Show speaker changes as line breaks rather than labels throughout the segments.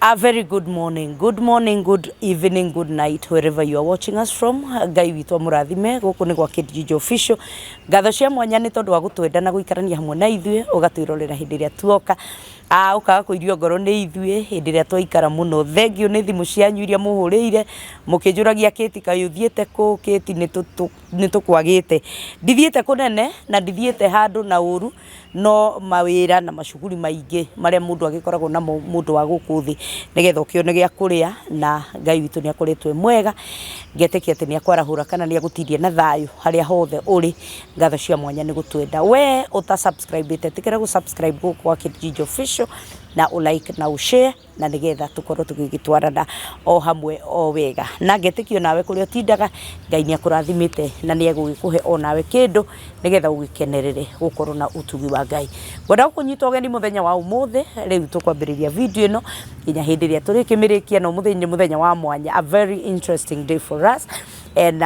A very good morning, good morning, good evening, good night, wherever you are watching us from. Ngai witũ amũrathime. Gũkũ nĩ gwa Kate Ginger Official. Ngatho cia mwanya nĩ tondũ wa gũtwenda na gũikarania hamwe na ithuĩ, ũgatwĩrorera hĩndĩ ĩrĩa tuoka. Ah, ũkaga kũirio ngoro nĩ ithuĩ hĩndĩ ĩrĩa twaikara mũno. Thengiũ nĩ thimũ cianyu iria mũhũrĩire mũkĩnjũragia Kate kaĩ ũthiĩte kũ, Kate nĩ tũkwagĩte. Ndithiĩte kũnene na ndithiĩte handũ na ũru, no mawĩra na macuguri maingĩ marĩa mũndũ agĩkoragwo namo mũndũ wa gũkũ thĩ, nĩgetha ũkĩone gĩa kũrĩa, na Ngai witũ nĩ akoretwo e mwega, ngetĩkia atĩ nĩ akwarahũra kana nĩ agũtindia na thayũ harĩa hothe ũrĩ, ngatho cia mwanya nĩ gũtwenda. We ũta subscribe ĩte, ĩtĩkĩra gũ subscribe gũkũ gwa Kate Ginger Official, na ũ like na ũ share. Na nĩgetha tũkorwo tũgĩgĩtwarana o hamwe o wega. Na ngetĩkio nawe kũrĩa ũtindaga, Ngai nĩ akũrathimĩte na nĩ egũgĩkũhe o nawe kĩndũ nĩgetha ũgĩkenerere gũkorwo na ũtugi wa Ngai. Ngwenda gũkũnyita ũgeni mũthenya wa ũmũthĩ, rĩu tũkwambĩrĩria video ĩno nginya hĩndĩ ĩrĩa tũrĩkĩmĩrĩkia, na ũmũthĩ nĩ mũthenya wa mwanya, a very interesting day for us and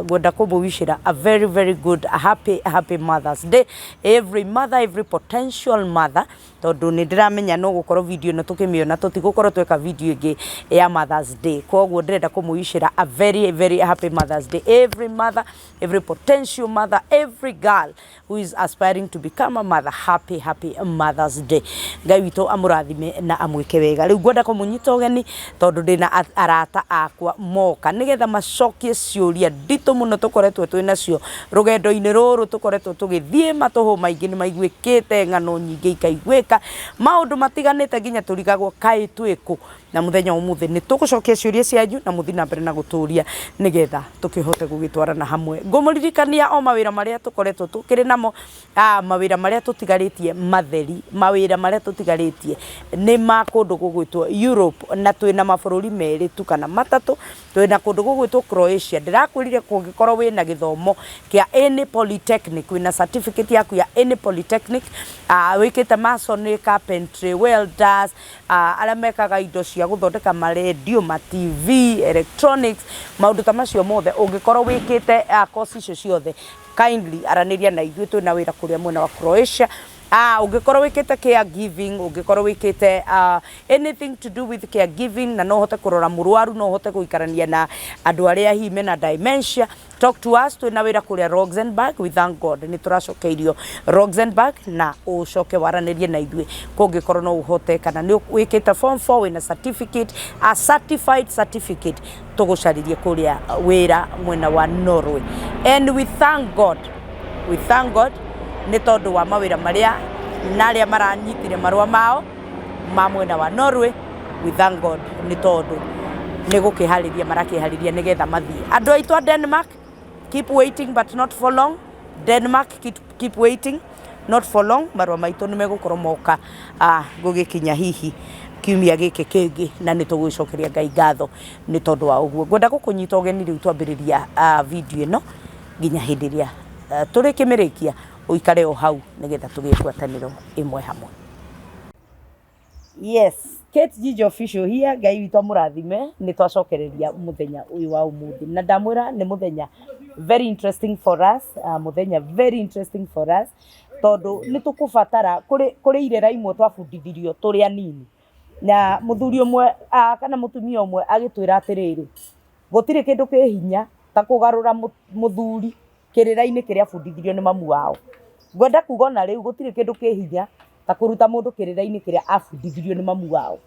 ngwenda kũmũwicĩra a very very good, a happy happy Mother's Day, every mother, every potential mother, tondũ nĩ ndĩramenya no gũkorwo video ĩno tũkĩmĩona tũtigũkorwo tweka video ĩngĩ ya Mother's Day. Koguo ndĩrenda kũmũwicĩra a very very happy Mother's Day, every mother, every potential mother, every girl who is aspiring to become a mother. Happy happy Mother's Day. Ngai witũ amũrathime na amwĩke wega. Rĩu ngwenda kũmũnyita ũgeni tondũ ndĩna arata akwa moka nĩgetha macokie ciũria nditũ mũno tũkoretwo twĩ nacio rũgendo-inĩ rũrũ tũkoretwo tũgĩthiĩ. Matũhũ maingĩ nĩ maiguĩkĩte, ng'ano nyingĩ ikaiguĩka, maũndũ matiganĩte, nginya tũrigagwo kaĩ twĩkũ. Na mũthenya wa ũmũthĩ nĩ tũgũcokia ciũria cianyu na mũthiĩ na mbere na gũtũria nĩgetha tũkĩhote gũgĩtwarana hamwe. Ngũmũririkania o mawĩra marĩa tũkoretwo tũkĩrĩ namo, mawĩra marĩa tũtigarĩtie matheri, mawĩra marĩa tũtigarĩtie nĩ ma kũndũ gũgwĩtwo Europe, na twĩna mabũrũri merĩ tu kana matatũ. Twĩna kũndũ gũgwĩtwo Croatia. Ndĩrakwĩrire kũngĩkorwo wĩna gĩthomo kĩa any polytechnic, wĩna certificate yaku ya any polytechnic, wĩkĩte masonry, carpentry, welders, arĩa mekaga indo cia gũthondeka marendio, ma TV, electronics, maũndũ ta macio mothe, ũngĩkorwo wĩkĩte course icio ciothe, kindly aranĩria na ithuĩ, twĩna wĩra kũrĩa mwena wa Croatia. Ũngĩkorwo wĩkĩte caregiving, ũngĩkorwo wĩkĩte anything to do with caregiving, na no ũhote kũrora mũrwaru, no ũhote gũikarania na andũ arĩa hihi mena dementia, talk to us. Twĩna wĩra kũrĩa Luxembourg. We thank God nĩ tũracokeirio Luxembourg, na ũcoke waranĩrie na ithuĩ kũngĩkorwo no ũhote, kana nĩ wĩkĩte form 4, wĩna certificate, a certified certificate, tũgũcarĩrie kũrĩa wĩra mwena wa Norway. And we thank God, we thank God nĩ tondũ wa mawĩra marĩa na arĩa maranyitire marũa mao ma mwena wa Norway. We thank God nĩ tondũ nĩ gũkĩharĩria marakĩharĩria nĩgetha mathiĩ. Andũ aitũ a Denmark, keep waiting but not for long. Denmark, keep waiting not for long. Marũa maitũ nĩ megũkorwo moka gũgĩkinya hihi kiumia gĩkĩ kĩngĩ, na nĩ tũgũgĩcokeria Ngai ngatho nĩ tondũ wa ũguo. Ngwenda gũkũnyita ũgeni rĩu twambĩrĩria video ĩno nginya hĩndĩ ĩrĩa tũrĩkĩmĩrĩkia, ũikare o hau nĩgetha tũgĩe ngwatanĩro ĩmwe hamwe. Yes, Kate Ginger Official here. Ngai witũ amũrathime. Nĩ twacokereria mũthenya ũyũ wa ũmũthĩ, na ndamwĩra nĩ mũthenya very interesting for us, mũthenya very interesting for us, tondũ nĩ tũkũbatara kũrĩ irĩra imwe twabundithirio tũrĩ anini na mũthuri ũmwe kana mũtumia ũmwe agĩtwĩra atĩrĩrĩ, gũtirĩ kĩndũ kĩ hinya ta kũgarũra mũthuri kĩrĩra-inĩ kĩrĩa abundithirio nĩ mamu wao. Ngwenda kuga ona rĩu gũtirĩ kĩndũ kĩ hinya ta kũruta mũndũ kĩrĩra-inĩ kĩrĩa abundithirio nĩ mamu wao.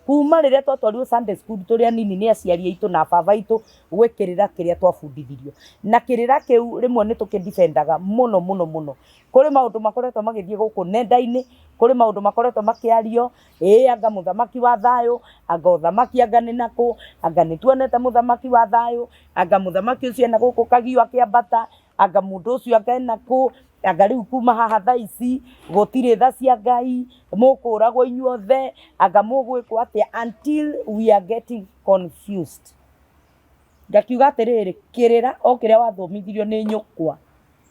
Kuma rĩrĩa twatwarirwo Sunday school tũrĩ anini nĩ aciari aitũ na baba aitũ, gwĩ kĩrĩra kĩrĩa twabundithirio, na kĩrĩra kĩu rĩmwe nĩ tũkĩdefendaga mũno mũno mũno. Kũrĩ maũndũ makoretwo magĩthiĩ gũkũ nenda-inĩ, kũrĩ maũndũ makoretwo makĩario, ĩĩ anga mũthamaki wa thayũ, anga ũthamaki, anga nĩ nakũ, anga nĩ tuonete mũthamaki wa thayũ, anga mũthamaki ũcio ena gũkũ Kagio akĩambata, anga mũndũ ũcio anga ena kũ, anga rĩu kuma haha thaa ici gũtirĩ tha cia Ngai, mũkũragwo inyuothe, anga mũgwĩkwo atĩa, until we are getting confused. Ngakiuga atĩrĩrĩ, kĩrĩra o kĩrĩa wathomithirio nĩ nyũkwa,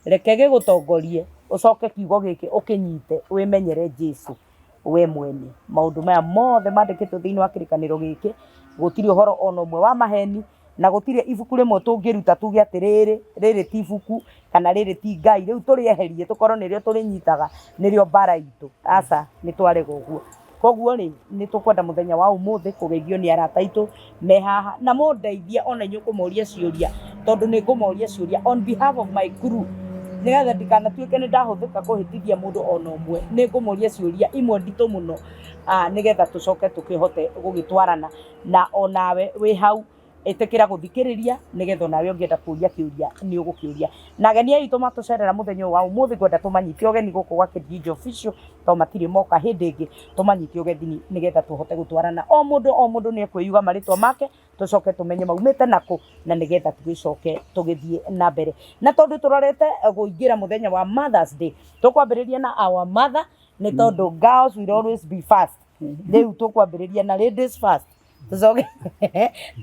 reke gĩgũtongorie, ũcoke kiugo gĩkĩ ũkĩnyite, wĩmenyere Jesu we mwene. Maũndũ maya mothe mandĩkĩtwo thĩinĩ wa kĩrĩkanĩro gĩkĩ, gũtirĩ ũhoro ona ũmwe wa maheni, na gũtirĩ ibuku rĩmwe tũngĩruta tuge atĩ rĩrĩ rĩrĩ ti ibuku kana rĩrĩ ti Ngai, rĩu tũrĩeherie tũkorwo nĩrĩo tũrĩnyitaga, nĩrĩo mbara itũ. Aca, nĩ twarega ũguo. Koguo rĩ, nĩ tũkwenda mũthenya wa ũmũthĩ kũgeithio nĩ arata aitũ me haha, na mũndeithie ona inyuĩ kũmoria ciũria, tondũ nĩ ngũmoria ciũria on behalf of my crew, nĩgetha ndikanatuĩke nĩ ndahũthĩka kũhĩtithia mũndũ ona ũmwe. Nĩ ngũmoria ciũria imwe nditũ mũno, nĩgetha tũcoke tũkĩhote gũgĩtwarana. Na onawe wĩ hau ĩtĩkĩra gũthikĩrĩria nĩgetha onawe ũngĩenda kũria kĩũria nĩ ũgũkĩũria. Na ageni aya aitũ matũcerera mũthenya ũyũ wa ũmũthĩ, ngwenda tũmanyite ũgeni gũkũ gwa Kĩnjinja Official, tondũ matirĩ moka hĩndĩ ĩngĩ, tũmanyite ũgeni nĩgetha tũhote gũtwarana. O mũndũ o mũndũ nĩ ekwĩyuga marĩtwa make, tũcoke tũmenye maumĩte nakũ, na nĩgetha tũgĩcoke tũgĩthiĩ na mbere. Na tondũ tũrorete kũingĩra mũthenya wa Mother's Day, tũkwambĩrĩria na our mother, nĩ tondũ girls will always be first. Rĩu tũkwambĩrĩria na ladies first. Tũcoke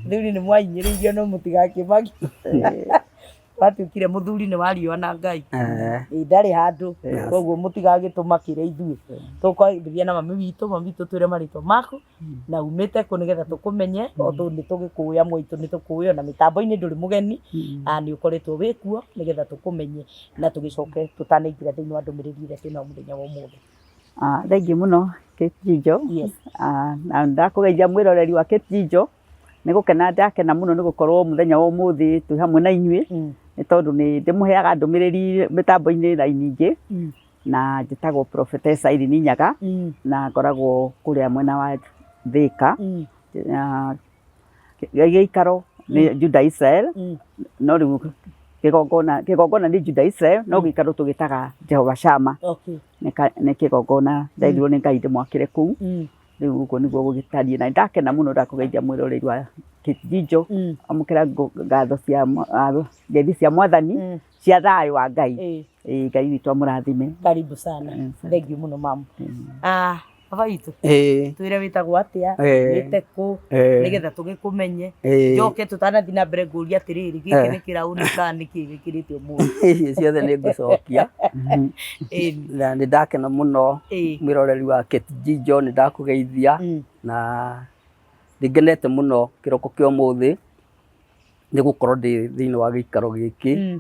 thuri nĩ mwahinyĩrĩirio no mũtigakĩmaki. Watuĩkire mũthuri nĩ wa riũa na Ngai. Ĩ, ndarĩ handũ, koguo mũtigagĩtũmakĩre ithuĩ. Tũkwambĩrĩria na mami witũ, mami witũ twĩre marĩtwa maku na umĩte kũ nĩgetha tũkũmenye, tondũ nĩ tũgĩkũĩ amwe aitũ nĩ tũkũĩ ona mĩtambo-inĩ ndũrĩ mũgeni, nĩ ũkoretwo wĩ kuo nĩgetha tũkũmenye na tũgĩcoke tũtanaingĩra thĩinĩ wa ndũmĩrĩri ĩrĩa twĩnayo mũthenya wa ũmũthĩ.
Thengiũ mũno Kate Njijo. Na ndakũgeithia mwĩroreri wa Kate Njijo, nĩ gũkena ndakena mũno nĩ gũkorwo mũthenya wa ũmũthĩ twĩ hamwe na inyuĩ, nĩ tondũ nĩ ndĩmũheaga ndũmĩrĩri mĩtambo-inĩ raini ingĩ, na njĩtagwo Prophetess Irene Nyaga, na ngoragwo kũrĩa mwena wa Thĩka, gĩikaro nĩ Juda Israel, no rĩu kĩgongona kĩgongona nĩ Juda Israel, no gĩikaro tũgĩtaga Jehova Shama. Nĩ kĩgongona nderirwo nĩ Ngai ndĩmwakĩre kũu, rĩu ũguo nĩguo gũgĩtariĩ, na nĩndakena mũno ndakũgeithia mwĩroreri wa Kate Njijo, amũkĩra ngatho cia ngeithi cia Mwathani cia thayũ wa Ngai. Ĩĩ, Ngai witũ amũrathime.
Karibu sana. Thengiũ mũno mamu. Baba witũ, twĩre wĩtagwo atĩa, wĩte kũ, nĩgetha tũgĩkũmenye. Njoke tũtanathiĩ na mbere ngũrie atĩrĩrĩ, gĩkĩ nĩ kĩraũni kana nĩ kĩĩ wĩkĩrĩte ũmũthĩ?
Icio ciothe nĩ ngũcokia. Na nĩ ndakena mũno, mwĩroreri wa Kate Njijo, nĩ ndakũgeithia na nĩ ngenete mũno kĩroko kĩa ũmũthĩ nĩ gũkorwo ndĩ thĩinĩ wa gĩikaro gĩkĩ,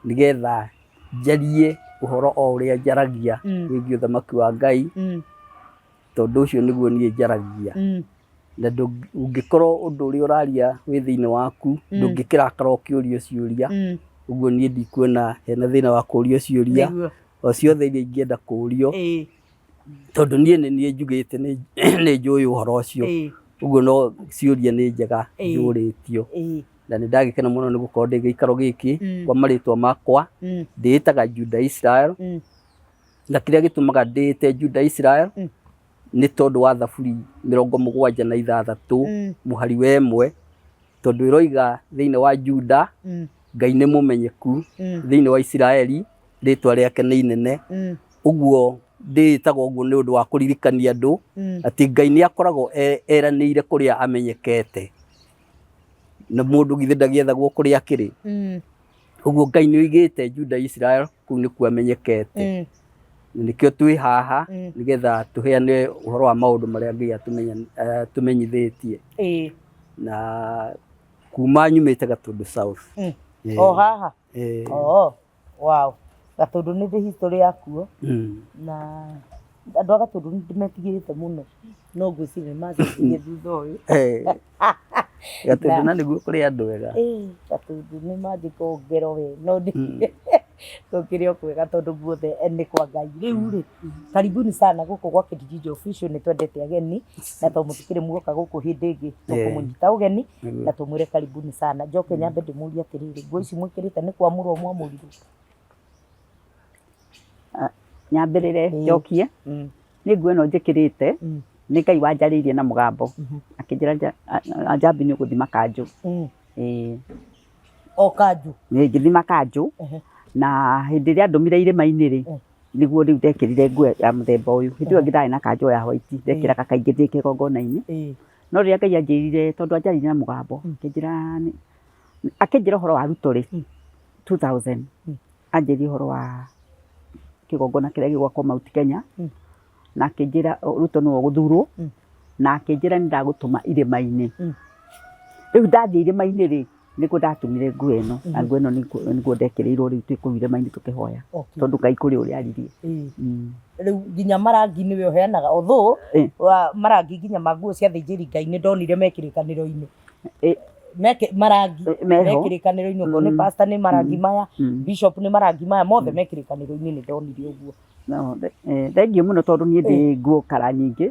nĩgetha njarie ũhoro o ũrĩa njaragia wĩgiĩ ũthamaki wa Ngai, tondũ ũcio nĩguo niĩ njaragia. Na ũngĩkorwo ũndũ ũrĩa ũraria wĩ thĩinĩ waku, ndũngĩkĩrakara ũkĩũrio ciũria. Ũguo niĩ ndikuona hena thĩna wa kũũrio ciũria o ciothe iria ingĩenda kũũrio, tondũ niĩ nĩ niĩ njugĩte nĩ njũĩ ũhoro ũcio. Ũguo no ciũria nĩ njega njũrĩtio. Na nĩ ndagĩkena mũno nĩ gũkorwo ndĩ gĩikaro gĩkĩ. Kwa marĩtwa makwa ndĩĩtaga Juda Israel, na kĩrĩa gĩtũmaga ndĩĩte Juda Israel nĩ tondũ wa Thaburi 76 mũhari wa 1, tondũ ĩroiga thĩinĩ wa Juda Ngai nĩ mũmenyeku, thĩinĩ wa Isiraeli rĩtwa rĩake nĩ inene. Ũguo ndĩĩtaga ũguo nĩ ũndũ wa kũririkania andũ atĩ Ngai nĩ akoragwo eranĩire kũrĩa amenyekete. Na mũndũ githĩ ndagĩethagwo kũrĩa akĩrĩ? Ũguo Ngai nĩ oigĩte Juda Israel kũu nĩkuo amenyekete. Na nĩkĩo twĩ haha nĩgetha tũheane ũhoro wa maũndũ marĩa Ngai atũmenyithĩtie. Na kuma nyumĩte Gatũndũ South.
O haha? Oh, wow. Gatũndũ nĩ ndĩ history yakuo, na andũ a Gatũndũ nĩ ndĩmetigĩrĩte mũno, no ngwĩciria nĩ mancenjirie thutha ũyũ.
Gatũndũ na nĩguo kũrĩ andũ ega.
Gatũndũ nĩ manjĩka ngero we, no gũkĩrĩ o kwega tondũ guothe nĩ kwa Ngai. Rĩu rĩ, karibuni sana gũkũ gwa Kĩnjinji Official, nĩ twendete ageni, na tondũ mũtikĩrĩ muoka gũkũ hĩndĩ ĩngĩ, tũkũmũnyita ũgeni na tũmwĩre karibuni sana. Njoke nyambe ndĩmũrie atĩrĩrĩ, nguo ici mwĩkĩrĩte nĩ kwamũrwo mwamũrirwo?
Nyambĩrĩre njokie, nĩ nguo ĩno njĩkĩrĩte, nĩ Ngai wanjarĩirie na mũgambo, akĩnjĩra Njambi nĩ ũgũthima kanjũ. Ĩĩ.
O kanjũ?
Ĩĩ, ngĩthima kanjũ, na hĩndĩ ĩrĩa andũmire irĩma-inĩ rĩ, nĩguo rĩu ndekĩrire nguo ya mũthemba ũyũ. Hĩndĩ ĩyo ĩngĩ ndarĩ na kanjũ ya white, ndekĩraga kaingĩ ndĩ kĩgongona-inĩ. No rĩrĩa Ngai anjĩrire, tondũ anjarĩirie na mũgambo, akĩnjĩra, akĩnjĩra ũhoro wa Ruto rĩ, 2000, anjĩrire ũhoro wa kĩgongona kĩrĩa gĩgwakwo Mount Kenya, na akĩnjĩra Ruto nĩwe ũgũthurwo, na akĩnjĩra nĩ ndagũtũma irĩma-inĩ. Rĩu ndathiĩ irĩma-inĩ rĩ, Nĩguo ndatumire nguo ĩno, na nguo ĩno nĩguo ndekĩrĩirwo rĩu twĩ kũu irĩma-inĩ tũkĩhoya, tondũ Ngai kũrĩ ũrĩa aririe.
Rĩu nginya marangi nĩwe ũheanaga, although marangi nginya ma nguo cia athĩnjĩri Ngai nĩ ndonire me kĩrĩkanĩro-inĩ. Marangi me kĩrĩkanĩro-inĩ, okorwo nĩ pastor nĩ marangi maya, bishop nĩ marangi maya, mothe me kĩrĩkanĩro-inĩ nĩ ndonire ũguo.
Thengiũ mũno tondũ niĩ ndĩ nguo kara nyingĩ,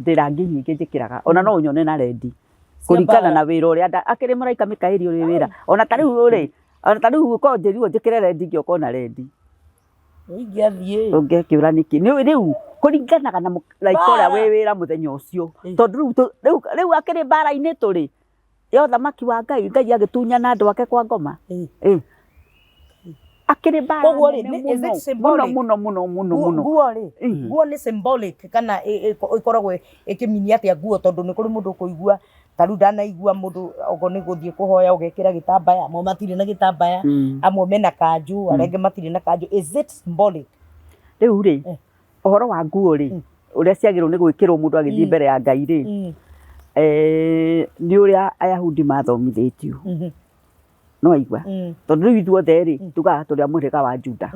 ndĩ rangi nyingĩ njĩkĩraga, ona no ũnyone na rendi. Kũringana na wĩra ũrĩa nda akĩrĩ mũraika Mikaeli ũrĩ wĩra ona ta rĩu rĩ ona ta rĩu korwo njĩrirwo njĩkĩre rendi ngĩoka ona rendi.
Ingĩathiĩ.
Ũngĩkĩũra nĩkĩ? Nĩ rĩu kũringanaga na mũraika ũrĩa wĩ wĩra mũthenya ũcio. Tondũ rĩu rĩu akĩrĩ mbara-inĩ tũrĩ ya ũthamaki wa Ngai, Ngai agĩtunyana andũ ake kwa ngoma. Ĩ. Akĩrĩ mbara
Koguo rĩ,
nene
is it
mũno
symbolic?
mũno mũno mũno mũno.
Nguo rĩ, nguo nĩ symbolic kana ĩkoragwo ĩkĩmini atĩa nguo tondũ nĩ kũrĩ mũndũ ũkũigua ta rĩu ndanaigua mũndũ okorwo nĩ gũthiĩ kũhoya ũgekĩra gĩtambaya, amwe matirĩ na gĩtambaya, amwe mena kanjũ, arĩa angĩ matirĩ na kanjũ. Is it symbolic?
Rĩu rĩ, ũhoro wa nguo rĩ, ũrĩa ciagĩrĩirwo nĩ gwĩkĩrwo mũndũ agĩthiĩ mbere ya Ngai rĩ, nĩ ũrĩa Ayahudi mathomithĩtio. Nĩ waigua? Tondũ rĩu ithuothe rĩ, tugaga tũrĩ a mũhĩrĩga wa Juda.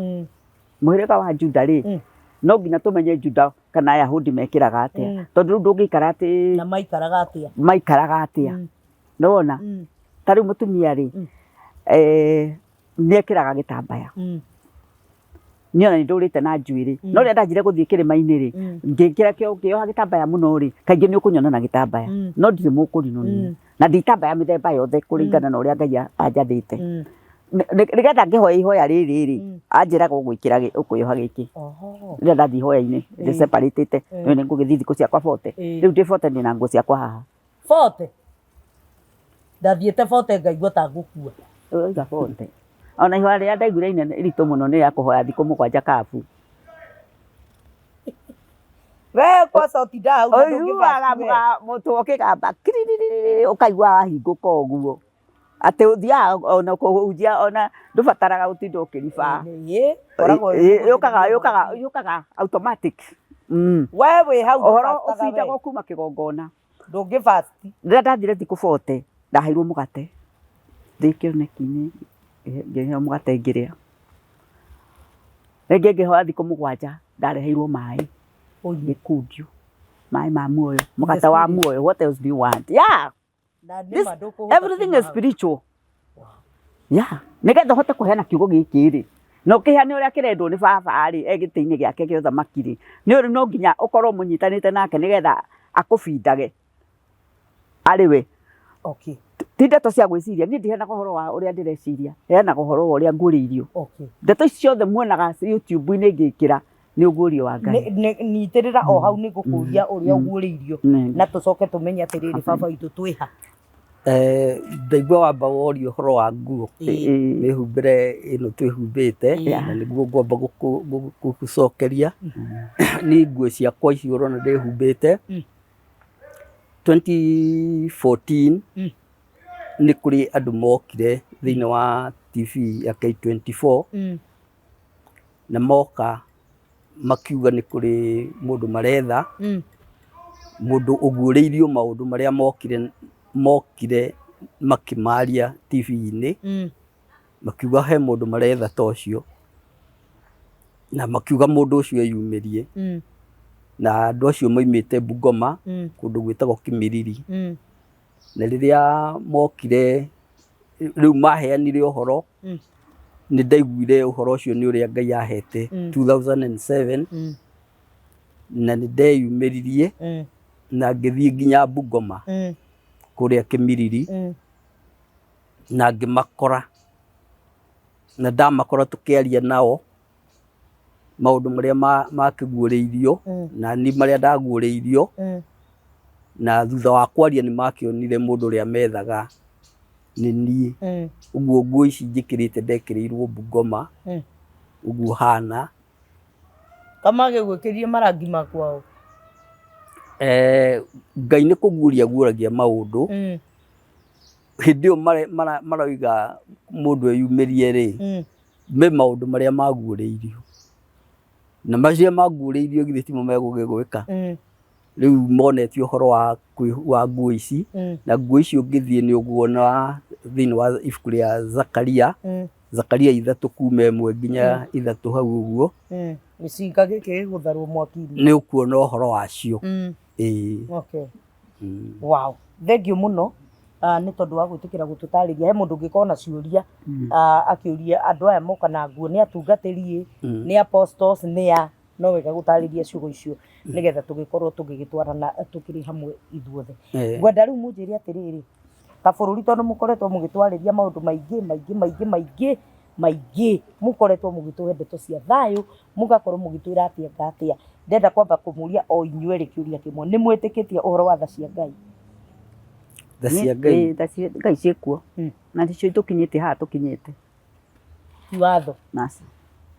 Mũhĩrĩga wa Juda rĩ, no nginya tũmenye Juda kana Ayahudi mekĩraga atĩa. Tondũ rĩu ndũngĩikara atĩ.
Na maikaraga atĩa?
Maikaraga atĩa. Nĩ wona? Ta rĩu mũtumia rĩ, nĩ ekĩraga gĩtambaya. Niĩ ona nĩ ndũrĩte na njuĩrĩ. No rĩrĩa ndanjire gũthiĩ kĩrĩma-inĩ rĩ, ngĩkĩra kĩo ngĩoha gĩtambaya mũno rĩ, kaingĩ nĩ ũkũnyona na gĩtambaya. No ndirĩ mũkũrinũ niĩ. Na nditambaya mĩthemba yothe kũringana na ũrĩa Ngai anjathĩte. Nĩgetha ngĩhoya ihoya rĩrĩ rĩ, anjĩraga ũgwĩkĩra ũkwĩyoha gĩkĩ. Rĩrĩa ndathiĩ ihoya-inĩ, ndĩ separate ĩte, nĩ ngũgĩthiĩ thikũ ciakwa 40. Rĩu ndĩ 40 ndĩna nguo ciakwa haha.
40? Ndathiĩte 40 ngaigua ta ngũkua.
Ũrauga 40? Ona ihoya rĩrĩa ndaiguire inene iritũ mũno nĩ rĩa kũhoya thikũ mũgwanja kabu.
We kwanza ũtindaga hau na
Ũiguaga
ndũngĩ fast we.
mũtwe ũkĩgamba kiririri ũkaigua wahingũka ũguo. Atĩ ũthiaga ona kũhunjia ona ndũbataraga gũtinda ũkĩribaa.
Ĩĩ, ũkoragwo wĩ
Yũkaga yũkaga yũkaga automatic.
We wĩ hau
Ũhoro
ndũbastaga we.
ũbindagwo kuma kĩgongona.
Ndũngĩ fast.
Rĩrĩa ndathire thikũ 40 ndaheirwo mũgate ndĩ kĩoneki-inĩ ngĩheo mũgate ngĩrĩa. Rĩngĩ ngĩhoya thikũ mũgwanja ndareheirwo maĩ ngĩkundio, maĩ ma muoyo, mũgate wa muoyo, what else do you want? Yeah! This, everything is spiritual. Yeah. Nĩgetha ũhote kũheana kiugo gĩkĩ rĩ, na ũkĩheane ũrĩa kĩrendwo nĩ baba rĩ, e gĩtĩ-inĩ gĩake kĩa ũthamaki rĩ, nĩ no nginya ũkorwo mũnyitanĩte nake nĩgetha akũbindage arĩ we.
Okay.
Ti ndeto cia gwĩciria, niĩ ndiheanaga ũhoro wa ũrĩa ndĩreciria, heanaga ũhoro wa ũrĩa nguũrĩirio.
Okay.
Ndeto ici ciothe muonaga YouTube-inĩ ngĩkĩra, nĩ ũguũrio wa Ngai.
Nyitĩrĩra o hau nĩ ngũkũria ũrĩa ũguũrĩirio na tũcoke tũmenye atĩrĩrĩ baba witũ twĩ ha.
Ndaigua wamba woria ũhoro wa nguo, mĩhumbĩre ĩno twĩhumbĩte na nĩguo ngwamba gũgũcokeria. Niĩ nguo ciakwa ici ũrona ndĩhumbĩte, 2014 nĩ kũrĩ andũ mokire thĩinĩ wa TV ya K24 na moka makiuga nĩ kũrĩ mũndũ maretha, mũndũ ũguũrĩirio maũndũ marĩa mokire mokire makĩmaria TV-inĩ, makiuga he mũndũ maretha ta ũcio, na makiuga mũndũ ũcio eyumĩrie, na andũ acio maumĩte Bungoma kũndũ gwĩtagwo Kimilili, na rĩrĩa mokire rĩu maheanire ũhoro Nĩ ndaiguire ũhoro ũcio nĩ ũrĩa Ngai ahete 2007 na nĩ ndeyumĩririe na ngĩthiĩ nginya Bungoma kũrĩa Kĩmiriri na ngĩmakora na ndamakora tũkĩaria nao maũndũ marĩa makĩguũrĩirio na niĩ marĩa ndaguũrĩirio na thutha wa kwaria nĩ makĩonire mũndũ ũrĩa methaga nĩ niĩ. Ũguo nguo ici njĩkĩrĩte ndekĩrĩirwo Bungoma, ũguo hana.
Kamagĩgwĩkĩrire marangi ma kwao?
Ngai nĩ kũguũria aguũragia maũndũ. Hĩndĩ ĩyo maroiga mũndũ eyumĩrie rĩ, me maũndũ marĩa maguũrĩirio. Na macio maguũrĩirio githĩ timo megũgĩgwĩka? Rĩu monetio ũhoro wa nguo ici, na nguo ici ũngĩthiĩ nĩ ũguona thĩinĩ wa ibuku rĩa Zakaria, Zakaria 3 kuma 1 nginya 3 hau ũguo.
Gĩcinga gĩkĩ gĩgũtharwo mwaki-inĩ.
Nĩ ũkuona ũhoro wacio. Ĩĩ.
Okay. Wow. Thengiũ mũno nĩ tondũ wa gwĩtĩkĩra gũtũtarĩria. He mũndũ ũngĩkorwo na ciũria akĩũria andũ aya moka na nguo nĩ atungatĩri ĩ, nĩ apostles nĩ a, no wega gũtarĩria ciugo icio nĩgetha tũgĩkorwo tũgĩgĩtwarana tũkĩrĩ hamwe ithuothe. Ngwenda rĩu mũnjĩre atĩrĩrĩ, ta bũrũri tondũ mũkoretwo mũgĩtwarĩria maũndũ maingĩ maingĩ maingĩ maingĩ maingĩ, mũkoretwo mũgĩtũhe ndeto cia thayũ, mũgakorwo mũgĩtwĩra atĩa nga atĩa, ndĩrenda kwamba kũmũria o inyuerĩ kĩũria kĩmwe, nĩ mwĩtĩkĩtie ũhoro wa tha cia Ngai?
Tha cia Ngai.
Tha cia Ngai ciĩkuo na nĩcio itũkinyĩtie haha tũkinyĩte.
Ti watho.
Aca.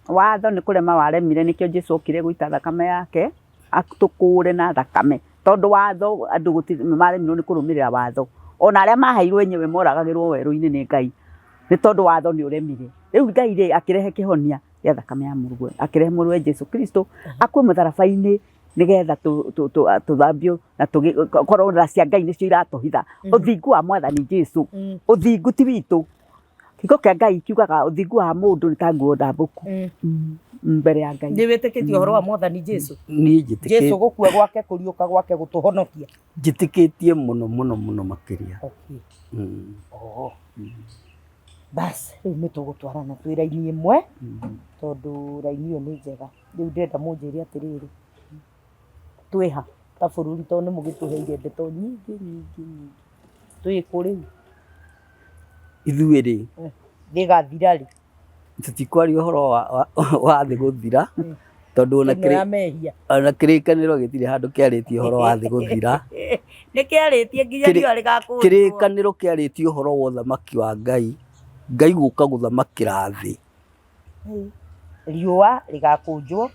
Watho nĩ kũrema waremire nĩkĩo Jesu okire gũita thakame yake atũkũre na thakame tondũ watho andũ gũtirĩ maremirwo nĩ kũrũmĩrĩra watho ona arĩa maheirwo enyewe moragagĩrwo werũ-inĩ nĩ Ngai nĩ tondũ watho nĩ ũremire. Rĩu Ngai rĩ akĩrehe kĩhonia gĩa thakame ya mũrũwe akĩrehe mũrũwe Jesu Kristo akue mũtharaba-inĩ nĩgetha tũthambio na tũkorwo tha cia Ngai nĩcio iratũhitha. Ũthingu wa mwathani Jesu, ũthingu ti witũ. Kiugo kĩa Ngai kiugaga ũthingu wa mũndũ nĩ ta nguo ndambũku mbere ya Ngai.
Nĩ wĩtĩkĩtie ũhoro wa mwathani Jesu?
Niĩ njĩtĩkĩtie.
Jesu gũkua gwake kũriũka gwake gũtũhonokia?
Njĩtĩkĩtie mũno mũno mũno makĩria.
Okay. Oh. Bas, rĩu nĩ tũgũtwarana twĩ raini ĩmwe tondũ raini ĩyo nĩ njega. Rĩu ndĩrenda mũnjĩre atĩrĩrĩ, twĩ ha ta bũrũri tondũ nĩ mũgĩtũheire ndeto nyingĩ nyingĩ nyingĩ. Twĩ kũ rĩu?
Ithuĩ rĩ,
Thĩ ĩgathira rĩ?
Tũtikwaria ũhoro wa thĩ gũthira tondũ ona
Ĩno ya mehia.
Ona kĩrĩkanĩro gĩtirĩ handũ kĩarĩtie ũhoro wa thĩ gũthira.
Nĩ kĩarĩtie nginya riũa rĩgakũnjwo.
Kĩrĩkanĩro kĩarĩtie ũhoro wa ũthamaki wa Ngai, Ngai gũka gũthamakĩra thĩ.
Riũa rĩgakũnjwo,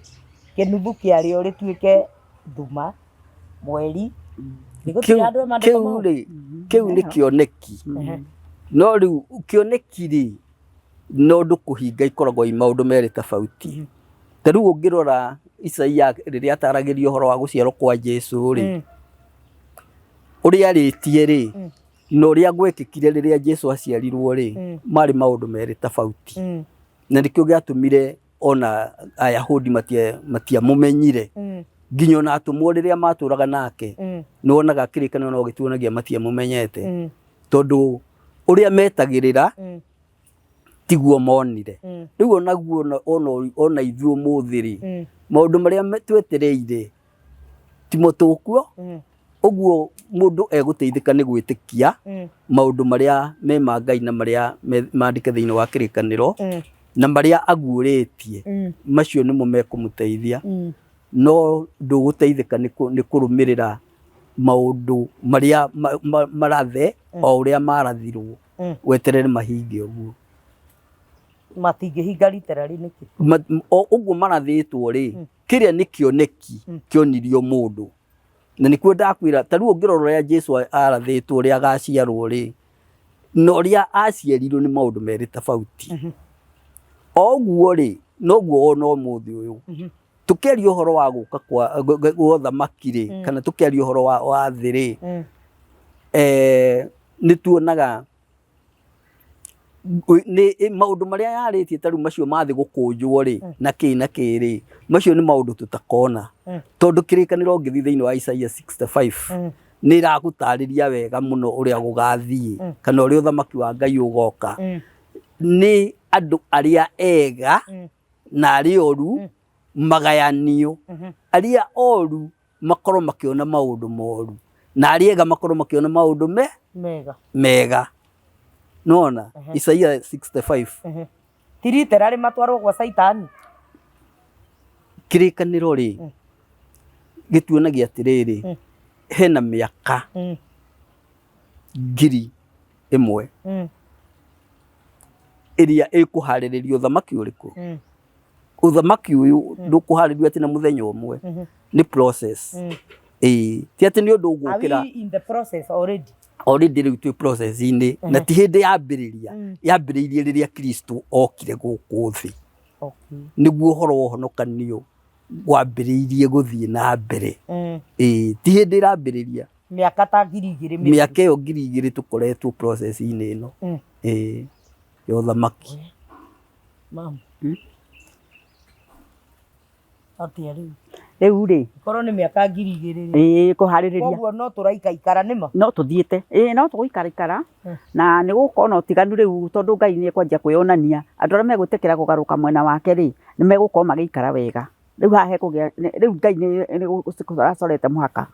kĩnuthu kĩarĩo rĩtuĩke nduma, mweri. Gũtirĩ handũ he maandĩko
Kĩu
mau?
rĩ, kĩu nĩ kĩoneki. No rĩu kĩoneki rĩ, na ũndũ kũhinga ikoragwo i maũndũ merĩ tofauti. Ta rĩu ũngĩrora Isaia rĩrĩa ataragĩria ũhoro wa gũciarwo kwa Jesu rĩ, ũrĩa arĩtie rĩ, na ũrĩa gwekĩkire rĩrĩa Jesu aciarirwo rĩ, marĩ maũndũ merĩ tofauti. Na nĩkĩo gĩatũmire ona Ayahudi matiamũmenyire. Nginya ona atũmwo rĩrĩa matũraga nake, nĩ wonaga kĩrĩkanĩro no gĩtuonagia matiamũmenyete. Tondũ ũrĩa metagĩrĩra tiguo monire. Rĩu onaguo ona ithuĩ ũmũthĩ rĩ, maũndũ marĩa twetereire timo tũkuo. Ũguo mũndũ egũteithĩka nĩ gwĩtĩkia maũndũ marĩa me ma Ngai na marĩa mandĩke thĩinĩ wa kĩrĩkanĩro na marĩa aguũrĩtie, macio nĩmo mekũmũteithia. No ndũgũteithĩka nĩ kũrũmĩrĩra maũndũ marĩa marathe o ũrĩa marathirwo, weterere mahinge ũguo.
Matingĩhinga literally nĩkĩ?
Ũguo marathĩtwo rĩ, kĩrĩa nĩ kĩoneki kĩonirio mũndũ. Na nĩkuo ndakwĩra, ta rĩu ũngĩrora ũrĩa Jesu arathĩtwo ũrĩa agaciarwo rĩ, na ũrĩa aciarirwo nĩ maũndũ merĩ tofauti. O ũguo rĩ, noguo ona ũmũthĩ ũyũ. Tũkĩaria ũhoro wa gũka kwa ũthamaki rĩ, kana tũkĩaria ũhoro wa thĩ rĩ, nĩ tuonaga nĩ maũndũ marĩa yarĩtie ta rĩu macio ma thĩ gũkũnjwo rĩ, na kĩ na kĩ rĩ, macio nĩ maũndũ tũtakona. Tondũ kĩrĩkanĩro ũngĩthiĩ thĩinĩ wa Isaia 65, nĩ ĩragũtarĩria wega mũno ũrĩa gũgathiĩ, kana ũrĩa ũthamaki wa Ngai ũgoka. Nĩ andũ arĩa ega na arĩa oru magayanio. Arĩa oru makorwo makĩona maũndũ moru na arĩa ega makorwo makĩona maũndũ
mega.
Mega. Nĩwona? Isaia 65.
Ti literally matwarwo gwa Caitani.
Kĩrĩkanĩro rĩ, gĩtuonagia atĩrĩrĩ, hena mĩaka 1000 ĩrĩa ĩkũharĩrĩria ũthamaki ũrĩkũ? Ũthamaki ũyũ ndũkũharĩrio atĩ na mũthenya ũmwe, nĩ process. Ĩĩ, ti atĩ nĩ ũndũ ũgũkĩra.
Are we in the process already?
Already rĩu twĩ process-inĩ, na ti hĩndĩ yambĩrĩria, yambĩrĩirie rĩrĩa Kristo okire gũkũ thĩ. Nĩguo ũhoro wa ũhonokanio wambĩrĩirie gũthiĩ na mbere. Ĩĩ, ti hĩndĩ ĩrambĩrĩria.
Mĩaka ta 2000 mĩthiru.
Mĩaka ĩyo 2000 tũkoretwo process-inĩ ĩno ĩĩ ya ũthamaki.
Mama. Atĩa rĩu?
Rĩu rĩ.
Korwo nĩ mĩaka 2000 rĩ.
Ĩĩ kũharĩrĩria.
Koguo no tũraikaikara nĩma?
No tũthiĩte. Ĩĩ no tũgũikaraikara na nĩ gũgũkorwo na ũtiganu rĩu tondũ Ngai nĩ ekwanjia kwĩyonania. Andũ arĩa megwĩtĩkĩra kũgarũrũka mwena wake rĩ, nĩ megũkorwo magĩikara wega. Rĩu haha hekũgĩa, rĩu Ngai nĩ aracorete mũhaka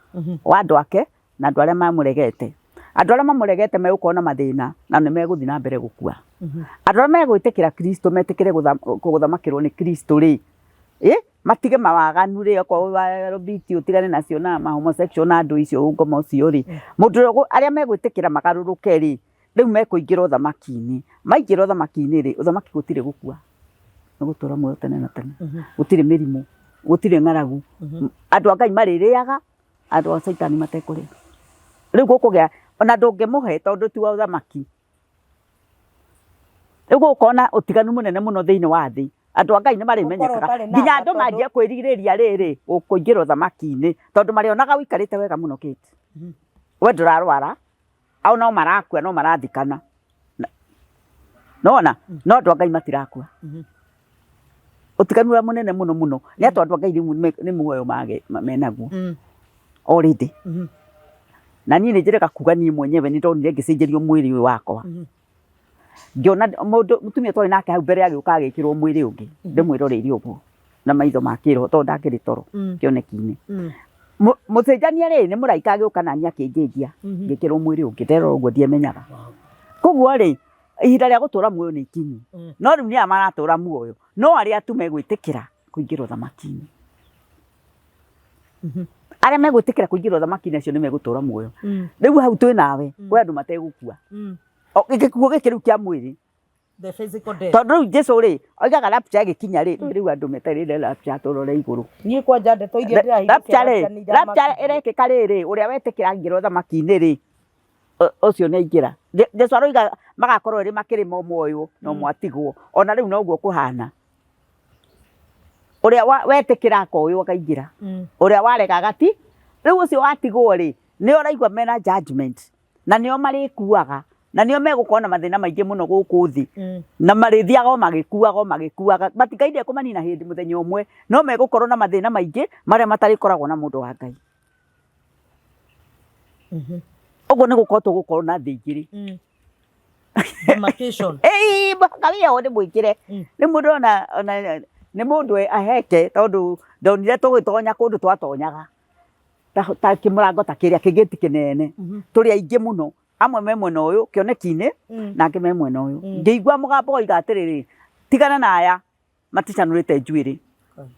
wa andũ ake na andũ arĩa mamũregete. Andũ arĩa mamũregete megũkorwo na mathĩna na nĩ megũthiĩ na mbere gũkua. Andũ arĩa megwĩtĩkĩra Kristo metĩkĩre gũthamakĩrwo nĩ Kristo rĩ, matige mawaganu rĩ, okorwo wĩ wa LGBTQ ũtigane nacio na ma homosexual na andũ icio ũngoma ũcio rĩ, mũndũ ũrĩa arĩa megwĩtĩkĩra magarũrũke rĩ, rĩu mekũingĩra ũthamaki-inĩ. Maingĩra ũthamaki-inĩ rĩ, ũthamaki gũtirĩ gũkua, nĩ gũtũra muoyo tene na tene. Gũtirĩ mĩrimũ, gũtirĩ ng'aragu. Andũ a Ngai marĩrĩaga, andũ a caitani matekũrĩa. Rĩu gũkũgĩa, ona ndũngĩmũhe tondũ ti wa ũthamaki. Rĩu gũgũkorwo na ũtiganu mũnene mũno thĩinĩ wa thĩ. Andũ a Ngai nĩ marĩmenyekaga. Nginya andũ manjie kwĩrirĩria rĩrĩ, kũingĩra ũthamaki-inĩ, tondũ marĩonaga ũikarĩte wega mũno Kate. We ndũrarwara, ao no marakua no marathikana. Nĩwona? No andũ a Ngai matirakua. Ũtiganu ũrĩa mũnene mũno mũno nĩ atĩ andũ a Ngai rĩu nĩ muoyo menaguo already. Na niĩ nĩ njĩrĩga kuga niĩ mwenyewe nĩ ndonire ngĩcenjerio mwĩrĩ ũyũ wakwa. Ngĩona mũndũ mũtumia twarĩ nake hau mbere agĩũka agĩkĩrwo mwĩrĩ ũngĩ ndĩmwĩroreire ũguo na maitho ma kĩroho tondũ ndakĩrĩ toro kĩoneki-inĩ. Mũcenjania rĩ nĩ mũraika agĩũka naniĩ akĩnjĩnjia ngĩkĩrwo mwĩrĩ ũngĩ nderora ũguo ndiemenyaga. Koguo rĩ ihinda rĩa gũtũra muoyo nĩ ikinyu no rĩu nĩ aya maratũra muoyo no arĩa tu megwĩtĩkĩra kũingĩra ũthamaki-inĩ. Arĩa megwĩtĩkĩra kũingĩra ũthamaki-inĩ acio nĩ megũtũra muoyo. Rĩu hau twĩ nawe kwĩ andũ mategũkua. Gĩkuũ gĩkĩ rĩu kĩa mwĩrĩ
The physical death.
Tondũ rĩu Jesu rĩ oigaga rapture ĩgĩkinya rĩ rĩu andũ metereire rapture tũrore igũrũ.
Niĩ kwanja ndeto iria ndĩrahingia
Rapture rĩ, rapture ĩrekĩka rĩrĩ ũrĩa wetĩkĩra aingĩra ũthamaki-inĩ rĩ ũcio nĩ aingĩra. Jesu aroiga magakorwo erĩ makĩrĩma ũmwe oywo na ũmwe atigwo. Ona rĩu noguo kũhana. Ũrĩa wetĩkĩra akoywo akaingĩra, ũrĩa warega agati. Rĩu ũcio watigwo rĩ nĩo ũraigua mena judgment na nĩo marĩkuaga na nĩo megũkorwo na mathĩna maingĩ mũno gũkũ thĩ na marĩthiaga o magĩkuaga o magĩkuaga. But Ngai ndekũmanina hĩndĩ mũthenya ũmwe no megũkorwo na mathĩna maingĩ marĩa matarĩkoragwo na mũndũ wa Ngai. Ũguo nĩ gũkorwo tũgũkorwo na thĩ igĩrĩ.
Demarcation.
Ĩĩ mũhaka wĩra ũyũ ndĩmwĩkĩre. Nĩ mũndũ ona ona nĩ mũndũ aheke tondũ ndonire tũgĩtonya kũndũ twatonyaga ta kĩmũrango ta kĩrĩa kĩgĩti kĩnene. Tũrĩ aingĩ mũno. Amwe me mwena ũyũ kĩoneki-inĩ na angĩ me mwena ũyũ. Ngĩigua mũgambo woiga atĩrĩrĩ, tigana na aya maticanũrĩte njuĩrĩ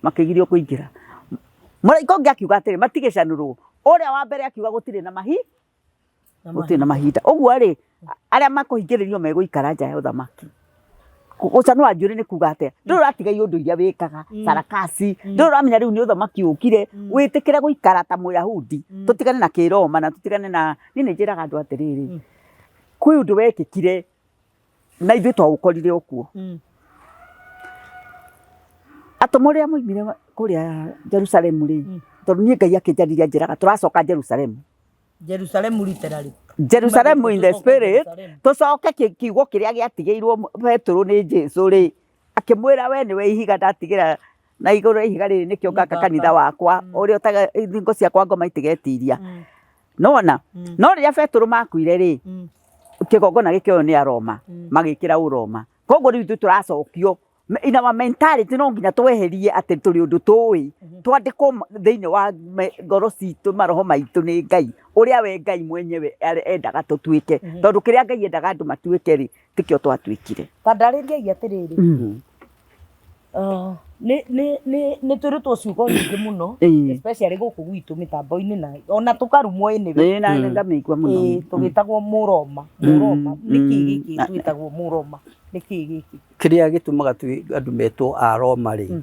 makĩgirio kũingĩra. Mũraika ũngĩ akiuga atĩrĩ, matigĩcanũrwo. Ũrĩa wa mbere akiuga gũtirĩ na mahi gũtirĩ na mahinda. Ũguo rĩ, arĩa makũhingĩrĩrio megũikara nja ya ũthamaki. Gũcanũra njuĩrĩ nĩ kuga atĩa? Ndũrĩ ũratiga iũndũ iria wĩkaga, sarakasi, ndũrĩ ũramenya rĩu nĩ ũthamaki ũkire, wĩtĩkĩre gũikara ta Mũyahudi, tũtigane na kĩroma na tũtigane na, niĩ nĩ njĩraga andũ atĩrĩrĩ, kwĩ ũndũ wekĩkire na ithuĩ twaũkorire o kuo. Atũmwo rĩrĩa moimire kũrĩa Jerusalemu rĩ, tondũ niĩ Ngai akĩnjarĩria anjĩraga tũracoka Jerusalemu.
Jerusalemu literally.
Jerusalemu in the spirit tũcoke kiugo kĩrĩa gĩatigĩirwo Petero nĩ Jesu rĩ, akĩmwĩra we nĩwe ihiga ndatigĩra na igũrũ rĩa ihiga rĩrĩ nĩkĩo ngaka kanitha wakwa ũrĩa ũtaga thingo cia kwa ngoma itigetiria. Nĩwona? No rĩrĩa Petero makuire rĩ, kĩgongona gĩkĩoywo nĩ Aroma magĩkĩra Ũroma. Koguo rĩu ithuĩ tũracokio in our mentality no nginya tweherie atĩ tũrĩ ũndũ tũĩ twandĩkwo thĩinĩ wa ngoro citũ maroho maitũ nĩ Ngai ũrĩa we Ngai mwenyewe endaga tũtuĩke tondũ kĩrĩa Ngai endaga andũ matuĩke rĩ tikĩo twatuĩkire.
Ta ndarĩriai atĩrĩrĩ, nĩ twĩrĩtwo ciugo nyingĩ mũno especially gũkũ gwitũ mĩtambo-inĩ na ona tũkarumwo anyway.
Ĩĩ na nĩ ngamĩigua mũno.
Ĩĩ tũgĩtagwo mũroma, mũroma nĩkĩ gĩkĩ twĩtagwo mũroma nĩkĩ gĩkĩ?
Kĩrĩa gĩtũmaga andũ metwo a Roma rĩ,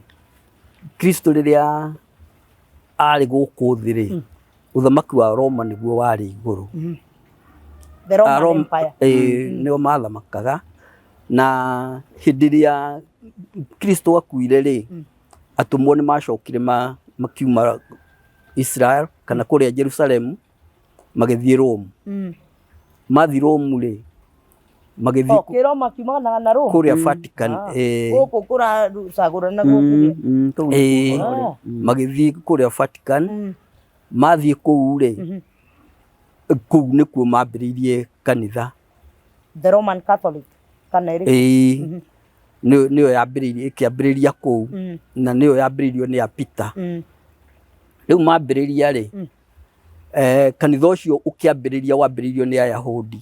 Kristo rĩrĩa arĩ gũkũ thĩ rĩ, ũthamaki wa Roma nĩguo warĩ igũrũ.
The Roman Empire.
Ĩĩ nĩo mathamakaga na hĩndĩ ĩrĩa Kristo akuire rĩ, atũmwo nĩ macokire makiuma Israel kana kũrĩa Jerusalemu. Magĩthiĩ Rome. Mathiĩ Rome rĩ, magĩthiĩ
O kĩroma kiumanaga na Rome.
kũrĩa Vatican.
Ah,
Eh,
Gũkũ kũracagũrana gũkũ rĩ.
Kũu
eh,
nĩkuo.
Ah.
Magĩthiĩ kũrĩa Vatican. Mathiĩ kũu rĩ, kũu nĩkuo mambĩrĩirie kanitha.
The Roman Catholic kana ĩrĩkũ?
Ĩĩ, nĩyo nĩyo yambĩrĩirie, ĩkĩambĩrĩria kũu, na nĩyo yambĩrĩirio nĩ a Peter. Rĩu mambĩrĩria rĩ, kanitha ũcio ũkĩambĩrĩria wambĩrĩirio nĩ Ayahudi,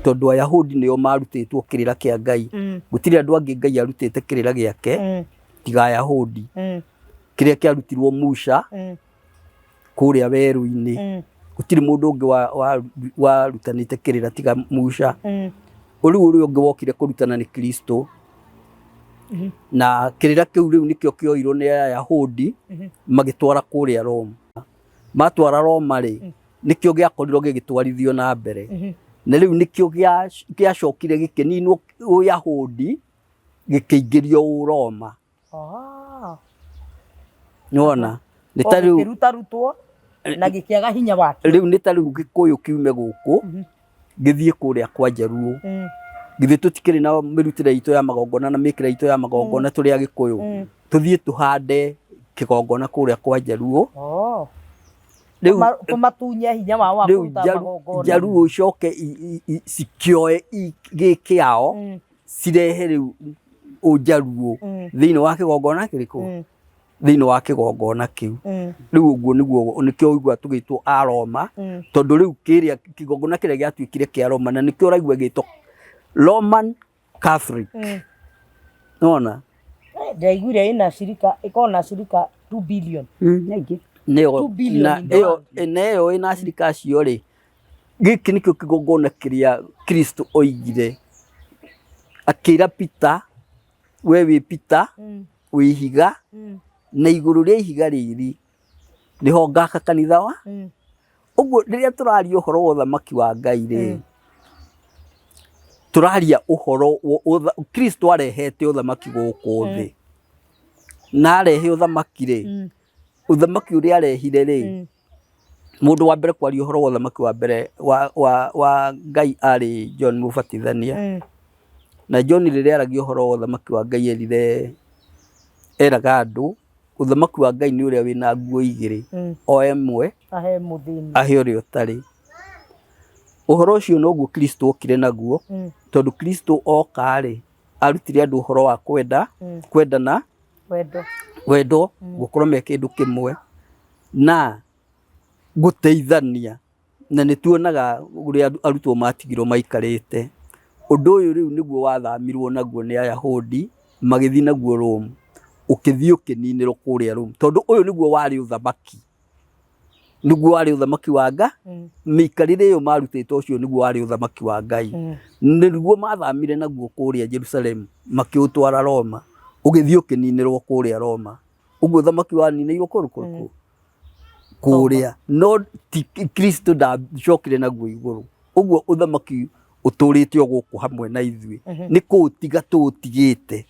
tondũ Ayahudi nĩo marutĩtwo kĩrĩra kĩa Ngai. Gũtirĩ andũ angĩ Ngai arutĩte kĩrĩra gĩake tiga Ayahudi. Kĩrĩa kĩarutirwo Musa kũrĩa werũ-inĩ. Gũtirĩ mũndũ ũngĩ warutanĩte kĩrĩra tiga Musa. Rĩu ũrĩa ũngĩ wokire kũrutana nĩ Kristo. Na kĩrĩra kĩu rĩu nĩkĩo kĩoirwo nĩ Ayahudi magĩtwara kũrĩa Roma. Matwara Roma rĩ, nĩkĩo gĩakorirwo gĩgĩtwarithio na mbere. Na rĩu nĩkĩo gĩacokire gĩkĩninwo Ũyahudi gĩkĩingĩrio Ũroma.
Ah.
Nĩwona? Nĩ ta rĩu
Gĩkĩrutarutwo na gĩkĩaga hinya wakĩo.
Rĩu nĩ ta rĩu Gĩkũyũ kiume gũkũ gĩthiĩ kũrĩa kwa Njaruo. Githĩ tũtikĩrĩ na mĩrutĩre itũ ya magongona na mĩkĩre itũ ya magongona tũrĩ Agĩkũyũ? Tũthiĩ tũhande kĩgongona kũrĩa kwa Njaruo.
Oh.
Rĩu
Kũmatunya hinya wao wa
rĩu
kũruta magongona.
Njaruo icoke cikĩoe gĩ kĩao, cirehe rĩu Ũnjaruo thĩinĩ wa kĩgongona kĩrĩkũ? Thĩinĩ wa kĩgongona kĩu. Rĩu ũguo nĩguo nĩkĩo ũiguaga tũgĩtwo a Roma, tondũ rĩu kĩrĩa kĩgongona kĩrĩa gĩatuĩkire kĩa Roma na nĩkĩo ũraigua gĩgĩtwo Roman Catholic. Nĩwona?
Ndaiguire ĩna cirika, ĩkoragwo na cirika 2 billion.
Nĩ aingĩ.
Nĩyo
2 billion
na
in the
ĩyo
world.
na ĩyo ĩna acirika acio rĩ, gĩkĩ nĩkĩo kĩgongona kĩrĩa Kristo oigire akĩra Peter, we wĩ Peter, wĩ ihiga, na igũrũ rĩa ihiga rĩrĩ nĩho ngaka kanitha wa. Ũguo rĩrĩa tũraria ũhoro wa ũthamaki wa Ngai rĩ, tũraria ũhoro Kristo arehete ũthamaki gũkũ thĩ, na arehe ũthamaki rĩ, ũthamaki ũrĩa arehire rĩ, mũndũ wa mbere kwaria ũhoro wa ũthamaki wa mbere wa Ngai arĩ John Mũbatithania. Na John rĩrĩa aragia ũhoro wa ũthamaki wa Ngai erire, eraga andũ ũthamaki wa Ngai nĩ ũrĩa wĩna nguo igĩrĩ, o ĩmwe
ahe mũthĩni,
ahe ũrĩa ũtarĩ. Ũhoro ũcio noguo Kristo okire naguo, tondũ Kristo oka rĩ, arutire andũ ũhoro wa kwenda, kwendana,
wendo,
wendo, gũkorwo me kĩndũ kĩmwe na gũteithania. Na nĩ tuonaga ũrĩa arutwo matigirwo maikarĩte. Ũndũ ũyũ rĩu nĩguo wathamirwo naguo nĩ Ayahudi magĩthiĩ naguo Rome, ũkĩthiĩ ũkĩninĩrwo kũrĩa Rome, tondũ ũyũ nĩguo warĩ ũthamaki, nĩguo warĩ ũthamaki wa Ngai. Mĩikarĩre ĩyo marutĩte ũcio nĩguo warĩ ũthamaki wa Ngai. Nĩguo mathamire naguo kũrĩa Jerusalem makĩũtwara Roma, ũgĩthiĩ ũkĩninĩrwo kũrĩa Roma. Ũguo ũthamaki waninĩirwo kũrĩ kũrĩkũ? Kũrĩa. No ti Kristo ndacokire naguo igũrũ. Ũguo ũthamaki ũtũrĩte o gũkũ hamwe na ithuĩ. Nĩ kũũtiga tũũtigĩte,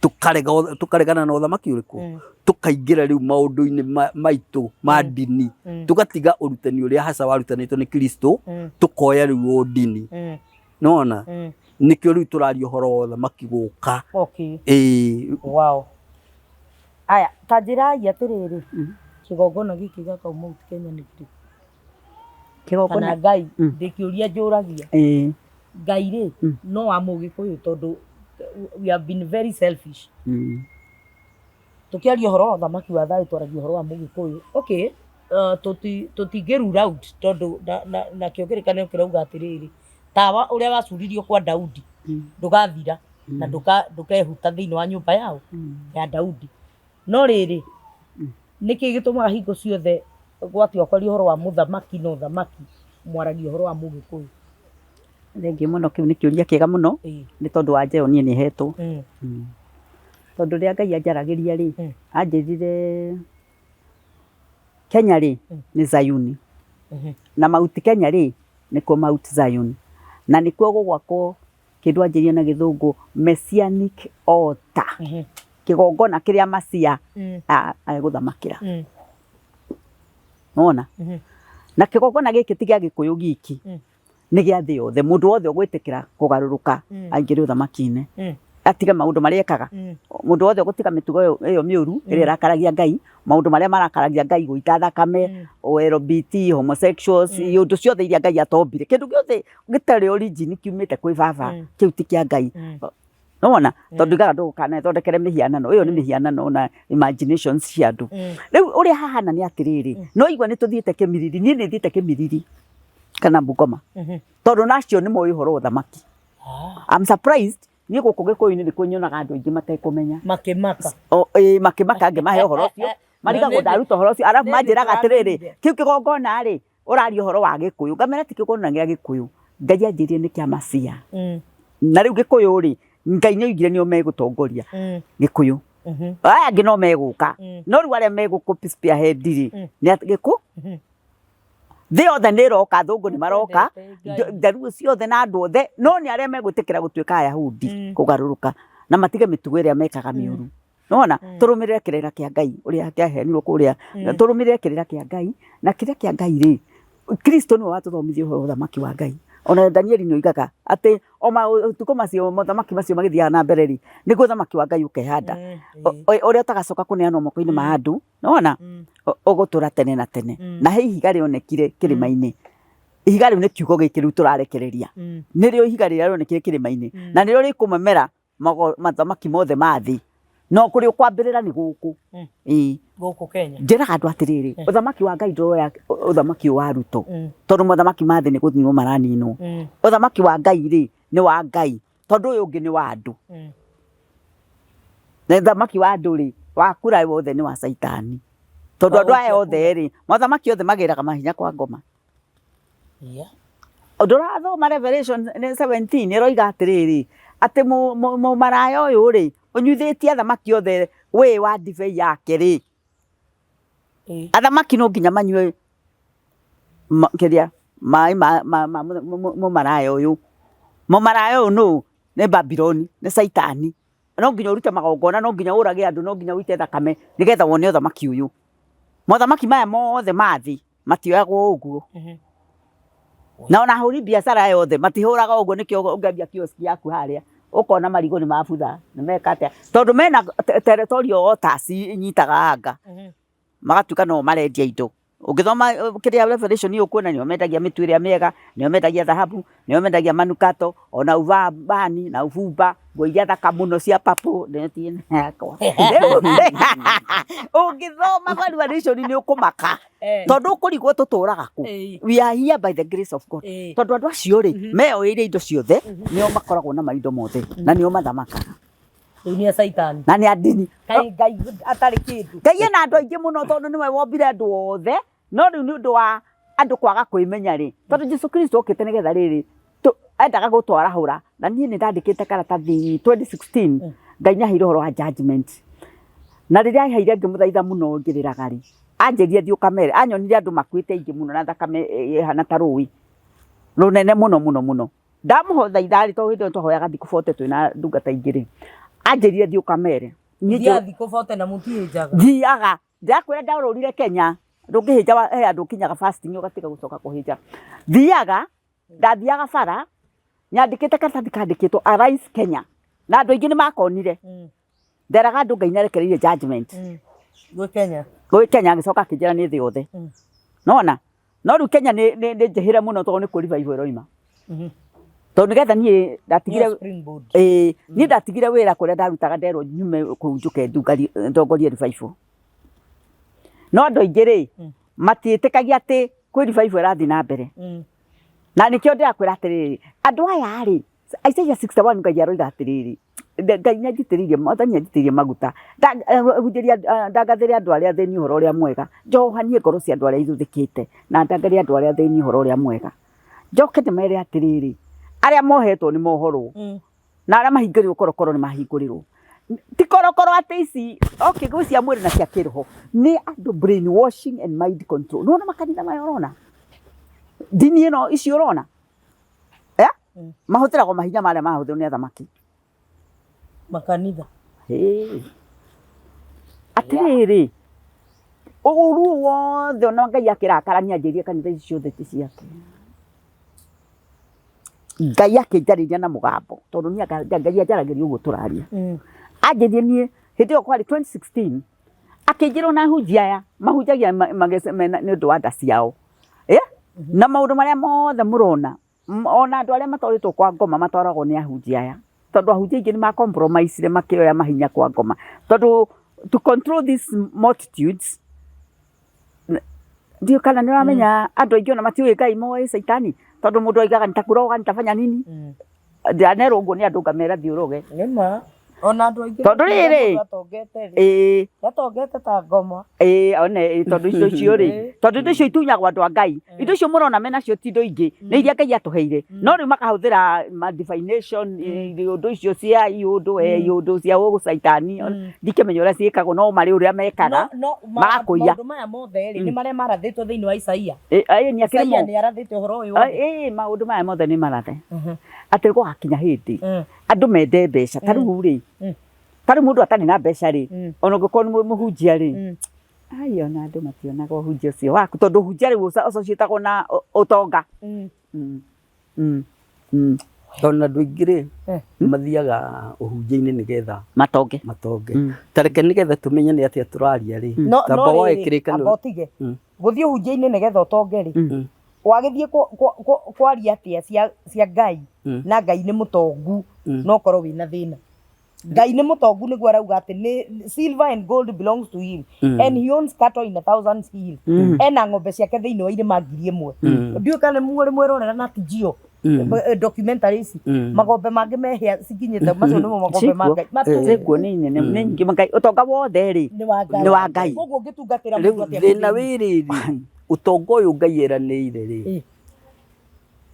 tũkaregana na ũthamaki ũrĩkũ? Tũkaingĩra rĩu maũndũ-inĩ maitũ ma ndini. Tũgatiga ũrutani ũrĩa hasa warutanĩtwo nĩ Kristo, tũkoya rĩu ũndini. Nĩwona? Nĩkĩo rĩu tũraria ũhoro wa ũthamaki gũka. Ĩĩ.
Wow. Aya, ta njĩrai atĩrĩrĩ, kĩgongona gĩkĩ gĩa kau Mount Kenya nĩ kĩrĩkũ?
Kĩgongona
Kana Ngai, ndĩ kĩũria njũragia. Ngai rĩ, no wa Mũgĩkũyũ tondũ we have been very selfish. Tũkĩaria ũhoro wa ũthamaki wa thayũ twaragia ũhoro wa Mũgĩkũyũ. Okay, tũtingĩ rule out tondũ nakĩo kĩrĩkanĩro kĩrauga atĩrĩrĩ, tawa ũrĩa wacuririo kwa Daudi ndũgathira na ndũkehuta thĩinĩ wa nyũmba yao ya Daudi. No rĩrĩ, nĩkĩ gĩtũmaga hingo ciothe gwatua kwaria ũhoro wa mũthamaki na ũthamaki mwaragia ũhoro wa Mũgĩkũyũ?
Thengiũ mũno, kĩu nĩ kĩũria kĩega mũno, nĩ tondũ wa njeo niĩ nĩ hetwo. Tondũ rĩrĩa Ngai anjaragĩria rĩ, anjĩrire Kenya rĩ nĩ Zayuni, na Mount Kenya rĩ nĩkuo Mount Zion, na nĩkuo gũgwakwo kĩndũ anjĩrire na gĩthũngũ messianic altar, kĩgongona kĩrĩa Masia egũthamakĩra. Nĩwona? Na kĩgongona gĩkĩ ti gĩa Gĩkũyũ giki, nĩ gĩa thĩ yothe. Mũndũ wothe ũgwĩtĩkĩra kũgarũrũka aingĩre ũthamaki-inĩ, atige maũndũ marĩa ekaga. Mũndũ wothe ũgũtiga mĩtugo ĩyo mĩũru ĩrĩa ĩrakaragia Ngai, maũndũ marĩa marakaragia Ngai, gũita thakame, LBT, homosexuals, iũndũ ciothe iria Ngai atombire. Kĩndũ gĩothe gĩtarĩ origin kiumĩte kwĩ baba, kĩu ti kĩa Ngai. Nĩwona? Tondũ igaga ndũkanethondekere mĩhianano. Ĩyo nĩ mĩhianano na imaginations cia andũ. Rĩu ũrĩa hahana nĩ atĩrĩrĩ, no igua nĩ tũthiĩte kĩmiriri, niĩ nĩ thiĩte kĩmiriri kana Bungoma. Tondũ na acio nĩ moĩ ũhoro wa ũthamaki. I'm surprised niĩ gũkũ Gĩkũyũ-inĩ nĩkuo nyonaga andũ aingĩ matekũmenya.
Makĩmaka.
O, ĩĩ makĩmaka ngĩmahe ũhoro ũcio, marigagwo ndaruta ũhoro ũcio, arabu manjĩraga atĩrĩrĩ, kĩu kĩgongona rĩ, ũraria ũhoro wa Gĩkũyũ. Ngamera ti kĩgongona gĩa Gĩkũyũ, Ngai anjĩrire nĩ kĩa Masia. Na rĩu Gĩkũyũ rĩ, Ngai nĩ oigire nĩo megũtongoria Gĩkũyũ. Aya angĩ no megũka, no rĩu arĩa megũkũ spearhead rĩ, nĩ Gĩkũ. Thĩ yothe nĩ ĩroka, athũngũ nĩ maroka, njaruo ciothe na andũ othe, no nĩ arĩa megwĩtĩkĩra gũtuĩka Ayahudi, kũgarũrũka na matige mĩtugo ĩrĩa mekaga mĩũru. Nĩwona? Tũrũmĩrĩre kĩrĩra kĩa Ngai ũrĩa kĩaheanirwo kũrĩa, tũrũmĩrĩre kĩrĩra kĩa Ngai, na kĩrĩra kĩa Ngai rĩ, Kristo nĩwe watũthomithia ũhoro wa ũthamaki wa Ngai. Ona Danieli nĩ oigaga atĩ o matukũ macio mothamaki macio magĩthiaga na mbere rĩ, nĩguo ũthamaki wa Ngai ũkehanda, ũrĩa ũtagacoka kũneanwo moko-inĩ ma andũ, nĩwona? Ũgũtũra tene na tene. Na he ihiga rĩonekire kĩrĩma-inĩ, ihiga rĩu nĩ kiugo gĩkĩ rĩu tũrarekereria, nĩrĩo ihiga rĩrĩa rĩonekire kĩrĩma-inĩ, na nĩrĩo rĩkũmemera mathamaki mothe ma thĩ. No kũrĩa ũkwambĩrĩra nĩ gũkũ. Ĩĩ.
Gũkũ Kenya.
Njĩraga andũ atĩrĩrĩ, ũthamaki wa Ngai ndũroya ũthamaki ũyũ wa Ruto, tondũ mothamaki ma thĩ nĩ kũninwo maraninwo. Ũthamaki wa Ngai rĩ, nĩ wa Ngai, tondũ ũyũ ũngĩ nĩ wa andũ. Na ũthamaki wa andũ rĩ, wa kura wothe nĩ wa caitani. Tondũ andũ aya othe rĩ, mothamaki othe magĩraga mahinya kwa ngoma. Ndũrathoma Revelation 17 ĩroiga atĩrĩrĩ, atĩ mũmaraya ũyũ rĩ, ũnyuithĩtie athamaki othe wĩĩ wa ndibei yake rĩ, athamaki no nginya manyue kĩrĩa maĩ ma mũmaraya ũyũ. Mũmaraya ũyũ nũ? Nĩ Babironi, nĩ caitani. No nginya ũrute magongona, no nginya ũrage andũ, no nginya ũite thakame nĩgetha wone ũthamaki ũyũ. Mothamaki maya mothe ma thĩ matioyagwo ũguo. Na ona ahũri biacara aya othe matihũraga ũguo nĩkĩo ũngĩambia kiosk yaku harĩa ũkona marigũ nĩ mabutha nĩ meka atĩa tondũ mena territorial waters inyitaga anga magatuĩka no marendia indo. Ũngĩthoma kĩrĩa Revelation ũkuona nĩo mendagia mĩtu ĩrĩa mĩega, nĩo mendagia thahabu, nĩo mendagia manukato, ona ubani na ubumba, nguo iria thaka mũno cia purple, yakwa. Ũngĩthoma Revelation nĩ ũkũmaka tondũ ũkũrigwo tũtũraga kũ. We are here by the grace of God. Tondũ andũ acio rĩ, meyoeire indo ciothe, nĩo makoragwo na maindo mothe na nĩo mathamakaga.
Rĩu nĩ a caitani.
Na nĩ a ndini.
Kaĩ Ngai atarĩ kĩndũ.
Ngai ena andũ aingĩ mũno tondũ nĩwe wombire andũ othe, no rĩu nĩ ũndũ wa andũ kwaga kwĩmenya rĩ, tondũ Jesu Kristo okĩte nĩgetha rĩrĩ, endaga gũtwarahũra, na niĩ nĩ ndandĩkĩte karatathi 2016, Ngai nĩ aheire ũhoro wa judgment. Na rĩrĩa aheire ngĩmũthaitha mũno ngĩrĩraga rĩ, anjĩrire thiĩ ũkamere, anyonirie andũ makuĩte aingĩ mũno na thakame ĩhana ta rũĩ, rũnene mũno mũno mũno. Ndamũthaitha rĩ, tondũ hĩndĩ ĩyo twahoyaga thikũ bote twĩna ndungata ingĩ rĩ, anjĩrire thiĩ ũkamere.
Niĩ Thiaga thikũ bote na mũtihĩnjaga.
Thiaga. Ndakwĩra ndarũrire Kenya, ndũngĩhĩnja he handũ ũkinyaga fasting ũgatiga gũcoka kũhĩnja. Thiaga, ndathiaga bara, nyandĩkĩte karatathi kandĩkĩtwo Arise Kenya, na andũ aingĩ nĩ makonire. Nderaga andũ Ngai nĩ arekereirie judgment.
Gwĩ Kenya.
Gwĩ Kenya agĩcoka akĩnjĩra nĩ thĩ yothe. Nona? No rĩu Kenya nĩ nĩ nĩ njĩhĩre mũno tondũ nĩ kũ revival ĩroima. Tondũ nĩgetha niĩ ndatigire
Nĩyo springboard.
ĩĩ niĩ ndatigire wĩra kũrĩa ndarutaga nderwo nyume kũu njũke ndongorie revival. No andũ aingĩ rĩ matiĩtĩkagia atĩ kwĩ revival ĩrathiĩ na mbere. Na nĩkĩo ndĩrakwĩra atĩrĩrĩ, andũ aya rĩ, Isaiah 61 Ngai aroiga atĩrĩrĩ, Ngai nĩ anjitĩrĩirie, Mwathani nĩ anjitĩrĩirie maguta, hunjĩria, ndangathĩre andũ arĩa athĩni ũhoro ũrĩa mwega, njohanie ngoro cia andũ arĩa ithuthĩkĩte, na ndangathĩre andũ arĩa athĩni ũhoro ũrĩa mwega. Njoke ndĩmere atĩrĩrĩ, arĩa mohetwo nĩ mohorwo, na arĩa mahingĩrĩirwo korokoro nĩ mahingũrĩrwo. Ti korokoro atĩ ici, okay, gwĩ cia mwĩrĩ na cia kĩroho, nĩ andũ brain washing and mind control. Nĩwona makanitha maya ũrona? Ndini ĩno ici ũrona? Eh? Mahũthĩragwo mahinya marĩa marahũthĩrwo nĩ athamaki.
Makanitha.
Hĩ. Atĩrĩrĩ, Ũru ũyũ wothe ona Ngai akĩrakara nĩ anjĩrire kanitha ici ciothe ti ciake. Ngai akĩnjarĩria na mũgambo tondũ niĩ Ngai anjaragĩria ũguo tũraria. Anjĩrire niĩ hĩndĩ ĩyo kwarĩ 2016 akĩnjĩra ona ahunjia aya mahunjagia nĩ ũndũ wa nda ciao. Na maũndũ marĩa mothe mũrona Ona andũ arĩa matwarĩtwo kwa ngoma matwaragwo nĩ ahunjia aya, tondũ ahunjia aingĩ nĩ ma compromise ire makĩoya mahinya kwa ngoma, tondũ to control these multitudes, ndiũĩ kana nĩ ũramenya andũ aingĩ ona matiũĩ Ngai moĩ caitani, tondũ mũndũ oigaga nitakũroga nitafanya nini, ndanerwo ũguo nĩ andũ ngamera thiĩ ũroge.
Nĩ ma. Ona andũ aingĩ
Tondũ rĩrĩ,
mũndũ atongete rĩ,
ĩĩ
atongete ta ngoma.
Ĩĩ one ĩĩ tondũ indo icio rĩ, tondũ indo icio itunyagwo andũ a Ngai, indo icio mũrona menacio ti indo ingĩ, nĩ iria Ngai atũheire, no rĩu makahũthĩra ma divination, iũndũ icio cia iũndũ we iũndũ cia ũcaitani, ndikĩmenya ũrĩa ciĩkagwo no marĩ ũrĩa mekaga,
No, no,
magakũiya.
maũndũ maya mothe rĩ, nĩ marĩa marathĩtwo thĩinĩ wa Isaia.
Ĩĩ ĩĩ nĩ akĩrĩ
Isaia
mo.
nĩ arathĩte ũhoro ũyũ wothe.
Ĩĩ maũndũ maya mothe nĩ marathe, atĩ gũgakinya hĩndĩ andũ mende mbeca, ta rĩu rĩ, Ta rĩu mũndũ atarĩ na mbeca rĩ, mm. ona ũngĩkorwo nĩ mũhunjia rĩ, mm. ai ona andũ mationaga ũhunjia ũcio waku tondũ ũhunjia rĩu ũcociĩtagwo na ũtonga. Mm. Mm.
Mm. Mm. Tondũ andũ aingĩ rĩ eh. mathiaga ũhunjia-inĩ nĩgetha
matonge
matonge mm. ta reke nĩgetha tũmenye nĩ atĩa tũraria rĩ mm.
tamba woe kĩrĩkanĩro ũtige mm. gũthiĩ ũhunjia-inĩ nĩgetha ũtonge rĩ mm. wagĩthiĩ kwaria atĩa cia cia Ngai mm. na Ngai nĩ mũtongu mm. no korwo wĩna thĩna Ngai nĩ mũtongu nĩguo arauga atĩ nĩ silver and gold belongs to him mm. and he owns cattle in a thousand hills mm. ena ng'ombe ciake thĩinĩ wa irĩma 1000 mm. ndiũĩ kana nĩ mwerorera na Geo mm. Eh, documentary ici mm. magombe mangĩ mehĩa cikinyĩte macio nĩmo magombe ma Ngai
Cikuo nĩ nene nĩ nyingĩ Ngai ũtonga wothe rĩ nĩ wa Ngai
koguo ũngĩtungatĩra
rĩu thĩna wĩ rĩrĩ ũtonga ũyũ Ngai eranĩire rĩ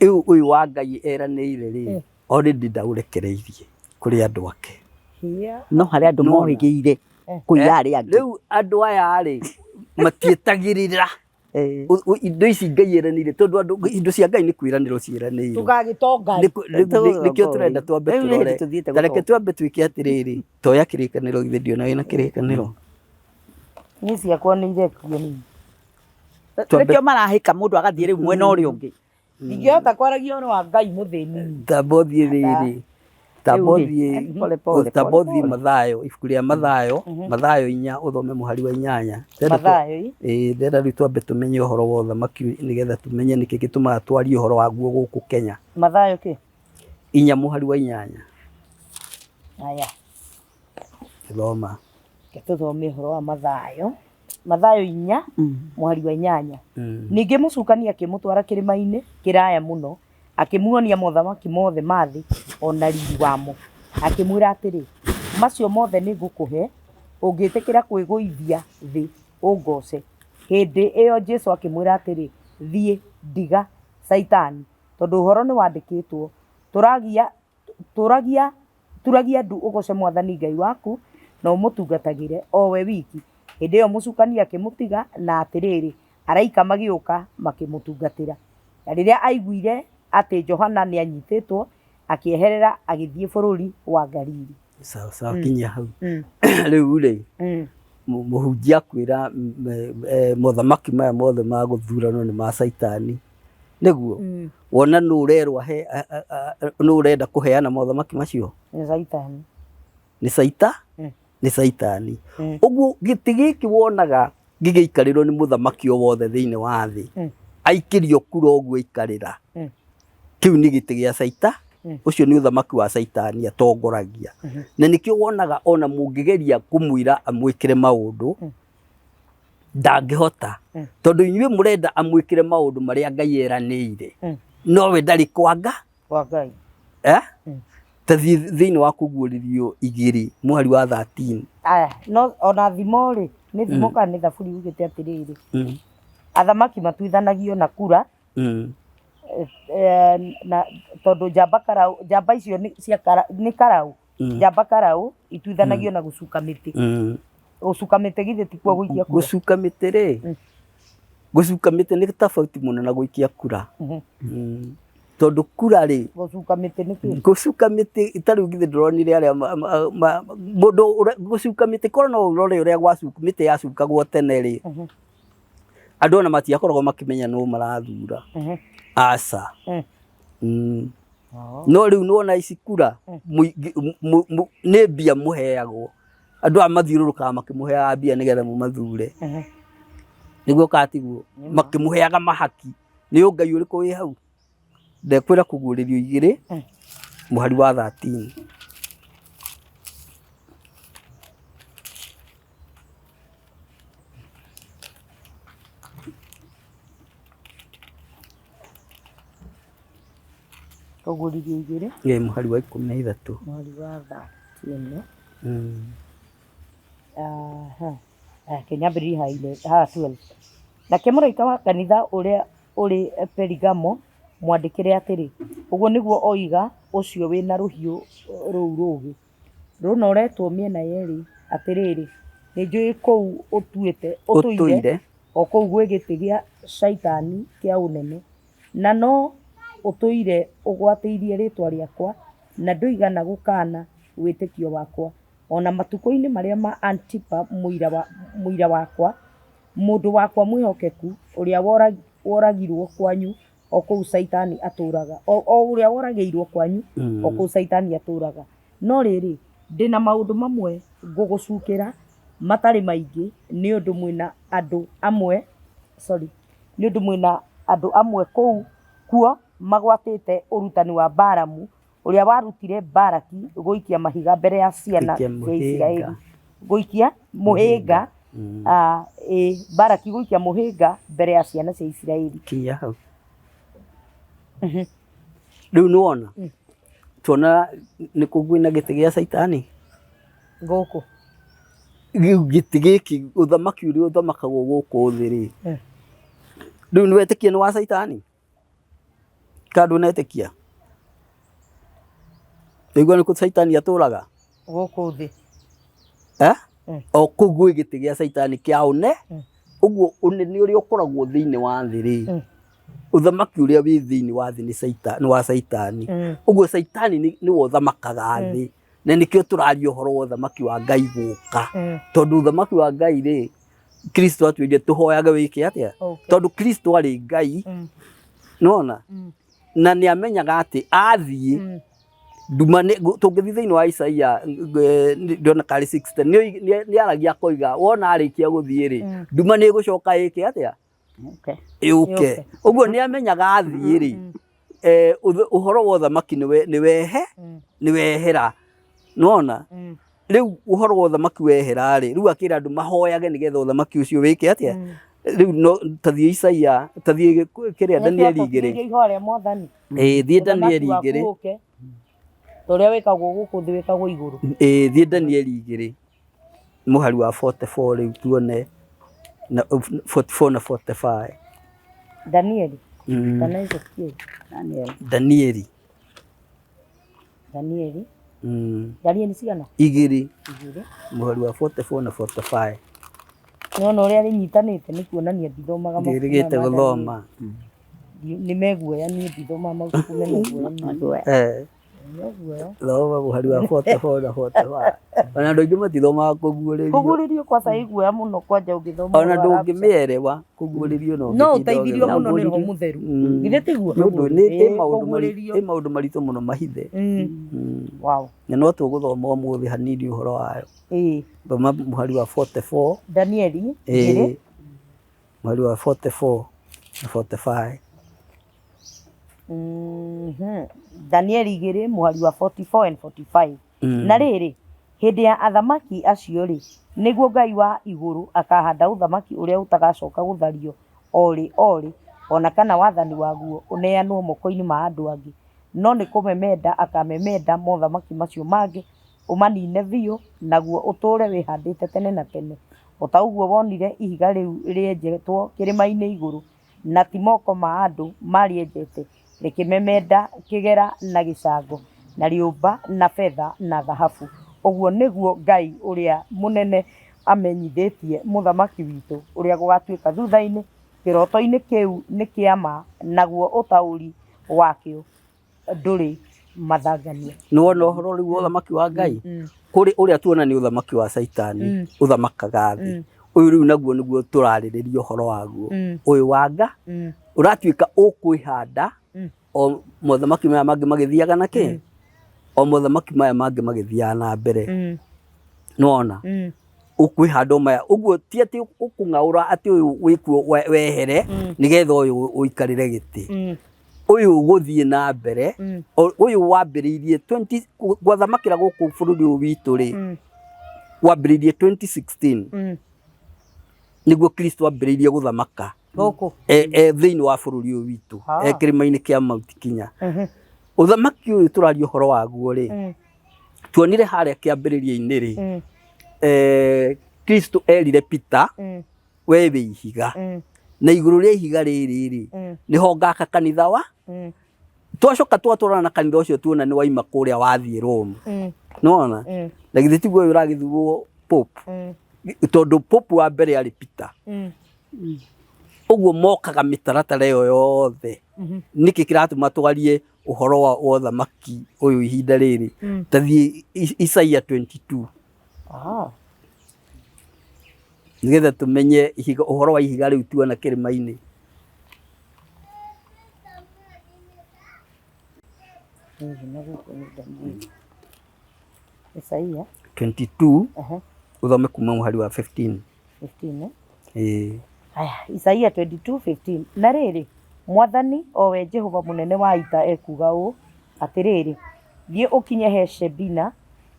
ũyũ wa Ngai eranĩire rĩ already ndaũrekereirie kũrĩ andũ ake.
No harĩ andũ mohĩgĩire kũiya arĩa angĩ.
Rĩu andũ aya rĩ matietagĩrĩra indo ici Ngai eranĩire tondũ andũ indo cia Ngai nĩ kwĩranĩrwo ciĩranĩirwo.
Tũgagĩtonga
Nĩkĩo tũrenda twambe tũrore. Ta reke twambe twĩke atĩrĩrĩ, toya kĩrĩkanĩro githĩ ndiona wĩna kĩrĩkanĩro.
Niĩ ciakwa nĩ irekio niĩ.
Nĩkĩo marahĩka mũndũ agathiĩ rĩu mwena ũrĩa ũngĩ.
Ndingĩhota kwaragia ũhoro wa Ngai mũthĩni.
Tamba ũthiĩ rĩrĩ, tamba ũthiĩ, tamba ũthiĩ Mathayo, ibuku rĩa Mathayo, Mathayo inya ũthome mũhari wa inyanya.
Mathayo
ĩ? Ĩĩ ndĩrenda rĩu twambe tũmenye ũhoro wa ũthamaki nĩgetha tũmenye nĩkĩ gĩtũmaga twarie ũhoro waguo gũkũ Kenya.
Mathayo kĩ?
Inya mũhari wa inyanya.
Haya.
Thoma.
Reke tũthome ũhoro wa Mathayo. Mathayo inya mũhari wa inyanya. Ningĩ mũcukani akĩmũtwara kĩrĩma-inĩ kĩraya mũno, akĩmuonia mothamaki mothe ma thĩ o na riri wamo. Akĩmwĩra atĩrĩ, Macio mothe nĩngũkũhe ũngĩtĩkĩra kwĩgũithia thĩ ũngooce. Hĩndĩ ĩyo Jesũ akĩmwĩra atĩrĩ, Thiĩ, ndiga, Caitani, tondũ ũhoro nĩwandĩkĩtwo, 'Tũragia Tũragia, turagia ndu ũgoce Mwathani Ngai waku, na ũmũtungatagĩre o we wiki. Hĩndĩ ĩyo mũcukani akĩmũtiga, na atĩrĩrĩ, araika magĩũka makĩmũtungatĩra. Na rĩrĩa aiguire atĩ Johana nĩanyiitĩtwo, akĩeherera agĩthiĩ bũrũri wa Galili.
Sawa sawa, kinyia hau. Rĩu rĩ, mũhunjia akwĩra mothamaki maya mothe ma gũthuranwo nĩ ma caitani. Nĩguo? Wona nũ ũrerwo ahe, nũ ũrenda kũheana mothamaki macio?
Nĩ caitani.
Nĩ caita? Nĩ caitani. Ũguo gĩtĩ gĩkĩ wonaga gĩgĩikarĩrwo nĩ mũthamaki o wothe thĩinĩ wa thĩ, aikĩrio kura ũguo aikarĩra, kĩu nĩ gĩtĩ gĩa caita, ũcio nĩ ũthamaki wa caitani atongoragia. Na nĩkĩo wonaga ona mũngĩgeria kũmwĩra amwĩkĩre maũndũ, ndangĩhota tondũ inyuĩ mũrenda amwĩkĩre maũndũ marĩa Ngai eranĩire nowe ndarĩ kwanga
Kwa Ngai.
eh? Ta thiĩ thĩinĩ wa kũguũrĩrio igĩrĩ mũhari wa 13.
Aya, no ona thimo rĩ, nĩ thimo kana nĩ thaburi ugĩte atĩrĩrĩ, athamaki matuithanagio na kura eh, na tondũ njamba karau, njamba icio nĩ cia kara, nĩ karau Njamba karau ituithanagio na gũcuka mĩtĩ. Gũcuka mĩtĩ githĩ ti kuo gũikia kura?
Gũcuka mĩtĩ rĩ, gũcuka mĩtĩ nĩ tofauti mũno na gũikia kura. Tondũ kura rĩ,
Gũcuka mĩtĩ nĩ kĩĩ?
Gũcuka mĩtĩ ta rĩu githĩ ndũronire arĩa mũndũ gũcuka mĩtĩ korwo no ũrore ũrĩa mĩtĩ yacukagwo tene rĩ, Andũ ona matiakoragwo makĩmenya nũ marathura. Aca. No rĩu nĩwona ici kura nĩ mbia mũheagwo. Andũ aya mathiũrũrũkaga makĩmũheaga mbia nĩgetha mũmathure. Nĩguo kana tiguo? Makĩmũheaga mahaki. Nĩ ũngai ũrĩkũ wĩ hau? Ndekwĩra kũguũrĩrio igĩrĩ mũhari wa 13.
Kũguũrĩrio igĩrĩ.
Ĩĩ mũhari wa 13.
Mũhari wa 13. Aha. Reke nyambĩrĩrie haha 12. Nake mũraika wa kanitha ũrĩa ũrĩ Perigamo mwandĩkĩre atĩrĩ, Ũguo nĩguo oiga ũcio wĩ na rũhiũ rũu rũũgĩ, rũnoretwo mĩena yerĩ, atĩrĩrĩ, nĩnjũĩ kũu ũtũire, o kũu gwĩ gĩtĩ gĩa Shaitani kĩa ũnene, na no ũtũire ũgwatĩirie rĩĩtwa rĩakwa, na ndũigana gũkaana wĩtĩkio wakwa, o na matukũ-inĩ marĩa ma Antipa mũira wakwa, Mũndũ wakwa mwĩhokeku, ũrĩa woragirwo kwanyu, o kũu Caitani atũũraga, o ũrĩa woragĩirwo kwanyu, o kũu Caitani atũũraga. No rĩrĩ, ndĩ na maũndũ mamwe ngũgũcukĩra, matarĩ maingĩ, nĩ ũndũ mwĩ na andũ amwe, sorry, nĩ ũndũ mwĩ na andũ amwe kũu kuo magwatĩte ũrutani wa Balamu, ũrĩa warutire Balaki gũikia mahiga mbere ya ciana
Gũikia
cia
mũhĩnga.
Isiraeli gũikia mũhĩnga ah, ĩ, Balaki gũikia mũhĩnga mbere ya ciana cia Isiraeli.
Kinya hau. Rĩu nĩwona tuona nĩ kũ kwĩna gĩtĩ gĩa caitani.
Gũkũ
Rĩu gĩtĩ gĩkĩ ũthamaki ũrĩa ũthamakagwo gũkũ thĩ rĩ, rĩu nĩwetĩkia nĩ wa caitani? Kana ndũnetĩkia? Waigua nĩkũ caitani atũraga?
Gũkũ thĩ.
Eh? O kũu gwĩ gĩtĩ gĩa caitani kĩa ũne, ũguo ũnene ũrĩa ũkoragwo thĩinĩ wa thĩ rĩ, ũthamaki ũrĩa wĩ thĩinĩ wa thĩ nĩ caitani, nĩ wa caitani. Ũguo caitani nĩwe ũthamakaga thĩ, na nĩkĩo tũraria ũhoro wa ũthamaki wa Ngai gũka, tondũ ũthamaki wa Ngai rĩ, Kristo atwĩrire tũhoyage wĩke atĩa?
Okay.
Tondũ Kristo arĩ Ngai, nona na nĩ amenyaga atĩ athiĩ nduma nĩ tũngĩthiĩ thĩinĩ wa Isaia ndĩrona karĩ 60 nĩ nĩ aragia akoiga wona arĩkia gũthiĩ rĩ nduma nĩ ĩgũcoka ĩke atĩa?
Okay.
Yũke. Ũguo nĩ amenyaga athiĩ rĩ ũhoro wa ũthamaki nĩ wehe nĩ wehera nona Rĩu ũhoro wa ũthamaki wehera rĩ, rĩu akĩra andũ mahoyage nĩgetha ũthamaki ũcio wĩke atĩa? Rĩu no ta thiĩ Isaia, ta thiĩ kĩrĩa Danieli igĩrĩ.
Nĩtwatũkirie ihoya rĩa Mwathani.
Ĩĩ thiĩ
Ũthamaki
Danieli
waku
igĩrĩ.
ũke, ta ũrĩa wĩkagwo gũkũ thĩ wĩkagwo igũrũ.
Ĩĩ thiĩ Danieli igĩrĩ mũhari wa 44 rĩu tuone na 44 na 45.
Danieli kana Ezekieli?
Daniel.
Danieli.
Danieli. Danieli cigana?
Igĩrĩ.
Igĩrĩ.
Mũhari wa 44 na 45.
Nĩwona ũrĩa rĩnyitanĩte nĩ kuonania ndithomaga mabuku maya
Ndĩrĩgĩte
ma
gũthoma.
Danieli. Nĩ meguoya niĩ ndithomaga mabuku mena guoya niĩ. Nĩ guoya.
Thoma mũhari wa 44 na 45. Ona andũ aingĩ matithomaga kũguũrĩrio.
Kũguũrĩrio kwaca ĩ guoya mũno kwanja ũngĩthoma
Ona
ũhoro wa rapture.
ndũngĩmĩerewa kũguũrĩrio no
No
ũngĩtinda
ũteithirio
ũgĩthoma.
mũno nĩ Roho Mũtheru. Githĩ tiguo?
Nĩ ũndũ nĩ ĩ
Ĩĩ,
maũndũ maritũ
kũguũrĩrio.
ĩ maũndũ maritũ mũno mahithe.
Wow.
Na no tũgũthoma ũmũthĩ hanini ũhoro wayo.
Ĩĩ.
Thoma mũhari wa 44.
Danieli igĩrĩ.
Ĩĩ. Mũhari wa 44 na 45.
Danieli igĩrĩ mũhari wa 44 and 45. Na rĩrĩ, hĩndĩ ya athamaki acio-rĩ, nĩguo Ngai wa igũrũ akahanda ũthamaki ũrĩa ũtagacoka gũthario o rĩ o rĩ, o na kana wathani waguo ũneanwo moko-inĩ ma andũ angĩ, no nĩ kũmemenda akamemenda mothamaki macio mangĩ, ũmanine biũ, naguo ũtũũre wĩhandĩte tene na tene, o ta ũguo wonire ihiga rĩu rĩenjetwo kĩrĩma-inĩ igũrũ, na ti moko ma andũ maarĩenjete, rĩkĩmemenda kĩgera na gĩcango, na rĩũmba, na betha, na thahabu. Ũguo nĩguo Ngai ũrĩa mũnene amenyithĩtie mũthamaki witũ ũrĩa gũgatuĩka thutha-inĩ, kĩroto-inĩ kĩu nĩ kĩa ma, naguo ũtaũri wakĩo ndũrĩ mathangania.
Nĩ wona ũhoro rĩu wa ũthamaki wa Ngai? Kũrĩ ũrĩa tuona nĩ ũthamaki wa Caitani, ũthamakaga thĩ. Ũyũ rĩu naguo nĩguo tũrarĩrĩria ũhoro waguo. Ũyũ wa nga ũratuĩka ũkwĩhanda o mothamaki maya mangĩ magĩthiaga na kĩ? O mothamaki maya mangĩ magĩthiaga na mbere. Nĩwona? Ũkwĩhanda o maya ũguo ti atĩ ũkũng'aũra atĩ ũyũ wĩkuo wehere nĩgetha ũyũ ũikarĩre gĩtĩ. Ũyũ ũgũthiĩ na mbere, ũyũ wambĩrĩirie 20 gwathamakĩra gũkũ bũrũri ũyũ witũ rĩ, wambĩrĩirie 2016 nĩguo Kristo ambĩrĩirie gũthamaka
Gũkũ.
e thĩinĩ wa bũrũri ũyũ witũ, e kĩrĩma-inĩ kĩa Mount Kenya. Ũthamaki ũyũ tũraria ũhoro waguo rĩ, tuonire harĩa kĩambĩrĩria-inĩ rĩ, Kristo erire Peter, we wĩ ihiga, na igũrũ rĩa ihiga rĩrĩ rĩ, nĩho ngaka kanitha wa, twacoka twatwarana na kanitha ũcio tuona nĩ waima kũrĩa wathiĩ Rome. Nĩwona? Na githĩ tiguo ũyũ ũragĩthurwo Pope? Tondũ Pope wa mbere arĩ Peter. Ũguo mokaga mĩtaratara ĩyo yothe. Nĩkĩ kĩratũma twarie ũhoro wa ũthamaki ũyũ ihinda rĩrĩ? Ta thiĩ Isaia 22. Nĩgetha tũmenye ihiga, ũhoro wa ihiga rĩu tuona kĩrĩma-inĩ.
Isaia
22 ũthome kuma mũhari wa 15.
15 eh?
Ĩĩ.
Haya, Isaia 22:15. Na rĩrĩ, Mwathani, o we Jehova mũnene wa ita ekuuga ũũ, Atĩrĩrĩ, thiĩ ũkinye he Shebina,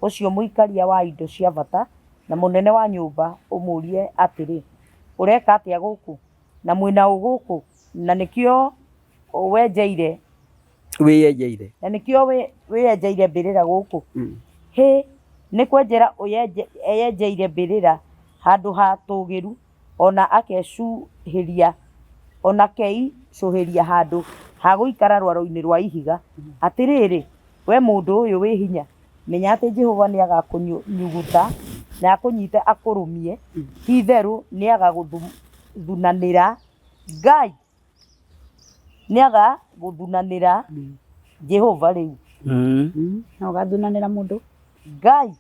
ũcio mũikaria wa indo cia bata, na mũnene wa nyũmba, ũmũũrie atĩrĩ, Ũreka atĩa gũkũ? Na mwĩ na ũ gũkũ? Na nĩkĩo wenjeire
Wĩyenjeire.
Na nĩkĩo wĩyenjeire mbĩrĩra gũkũ? Hĩ, nĩ kwenjera eyenjeire mbĩrĩra handũ hatũũgĩru, o na akecũhĩria o na akeicũhĩria handũ ha gũikara rwaro-inĩ rwa ihiga. Atĩrĩrĩ, wee mũndũ ũyũ wĩ hinya, menya atĩ Jehova nĩagakũnyuguta na akũnyite akũrũmie, ti-itherũ nĩagagũthunanĩra. Ngai! Nĩagagũthunanĩra Jehova rĩu.
No ũgathunanĩra mũndũ.
Ngai.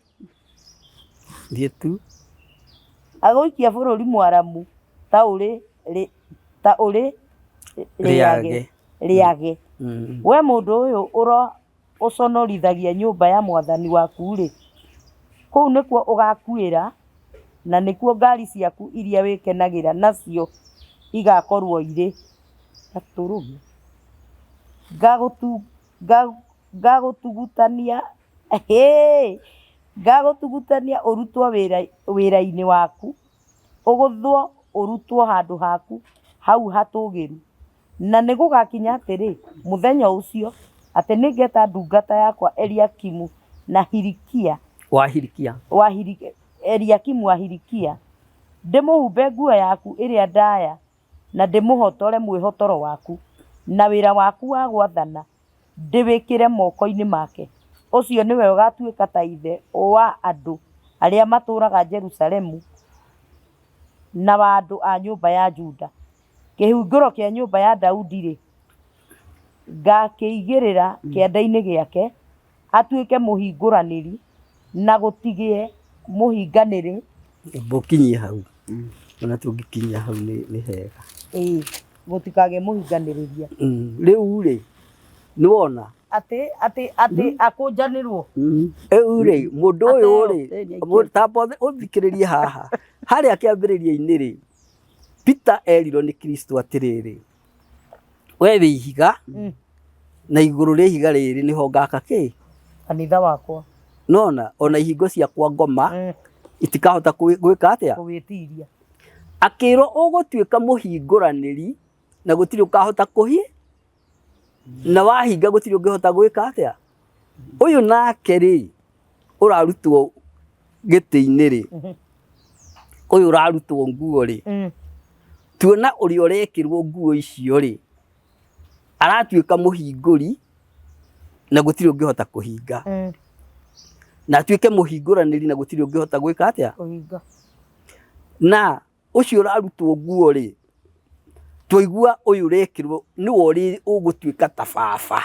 Thiĩ tu.
Agũikia bũrũri mwaramu ta ũrĩ ta ũrĩ rĩage. Rĩage. We mũndũ ũyũ ũro ũconorithagia nyũmba ya mwathani waku-rĩ, kũu nĩkuo ũgakuĩra, na nĩkuo ngari ciaku iria wĩkenagĩra nacio igakorũo irĩ. Gatũrũme. Ngagũtugutania, hĩ, ngagũtugutania ũrutwo wĩra-inĩ waku, ũgũthwo ũrutwo handũ haku hau hatũũgĩru. Na nĩgũgakinya atĩrĩ, mũthenya ũcio, atĩ nĩngeta ndungata yakwa Eliakimu na Hilikia,
Wa Hilikia.
Wa Hili, Eliakimu wa Hilikia, ndĩmũhumbe nguo yaku ĩrĩa ndaya, na ndĩmũhotore mwĩhotoro waku, na wĩra waku wa gwathana ndĩwĩkĩre moko-inĩ make, ũcio nĩwe ũgatuĩka ta ithe wa andũ arĩa matũũraga Jerusalemu, na wa andũ a nyũmba ya Juda. Kĩhingũro kĩa nyũmba ya Daudi-rĩ, ngakĩigĩrĩra kĩande-inĩ gĩake, atuĩke mũhingũranĩri, na gũtigĩe mũhinganĩrĩ.
Amba ũkinyie hau. Ona tũngĩkinyia hau nĩ hega.
Ĩĩ, gũtikagĩe mũhinganĩrĩria.
Rĩu rĩ, nĩ wona?
Atĩ, atĩ, atĩ akũnjanĩrwo.
Rĩu rĩ, mũndũ ũyũ rĩ, tamba ũthikĩrĩrie haha. Harĩa kĩambĩrĩria-inĩ rĩ, Peter erirwo nĩ Kristo atĩrĩrĩ, we wĩ ihiga na igũrũ rĩa ihiga rĩrĩ nĩho ngaka kĩ?
Kanitha wakwa.
Nona ona ihingo cia kwa ngoma itikahota gwĩka atĩa?
Kũwĩtiria.
Akĩrwo ũgũtuĩka mũhingũranĩri na gũtirĩ ũkahota kũhi na wahinga gũtirĩ ũngĩhota gwĩka atĩa. Ũyũ nake rĩ, ũrarutwo gĩtĩ-inĩ rĩ, ũyũ ũrarutwo nguo rĩ, tuona ũrĩa ũrekĩrwo nguo icio rĩ, aratuĩka mũhingũri na gũtirĩ ũngĩhota kũhinga. Na atuĩke mũhingũranĩri na gũtirĩ ũngĩhota gwĩka atĩa?
Kũhinga.
Na ũcio ũrarutwo nguo rĩ, twaigua ũyũ ũrekĩrwo nĩwe ũrĩ ũgũtuĩka ta baba.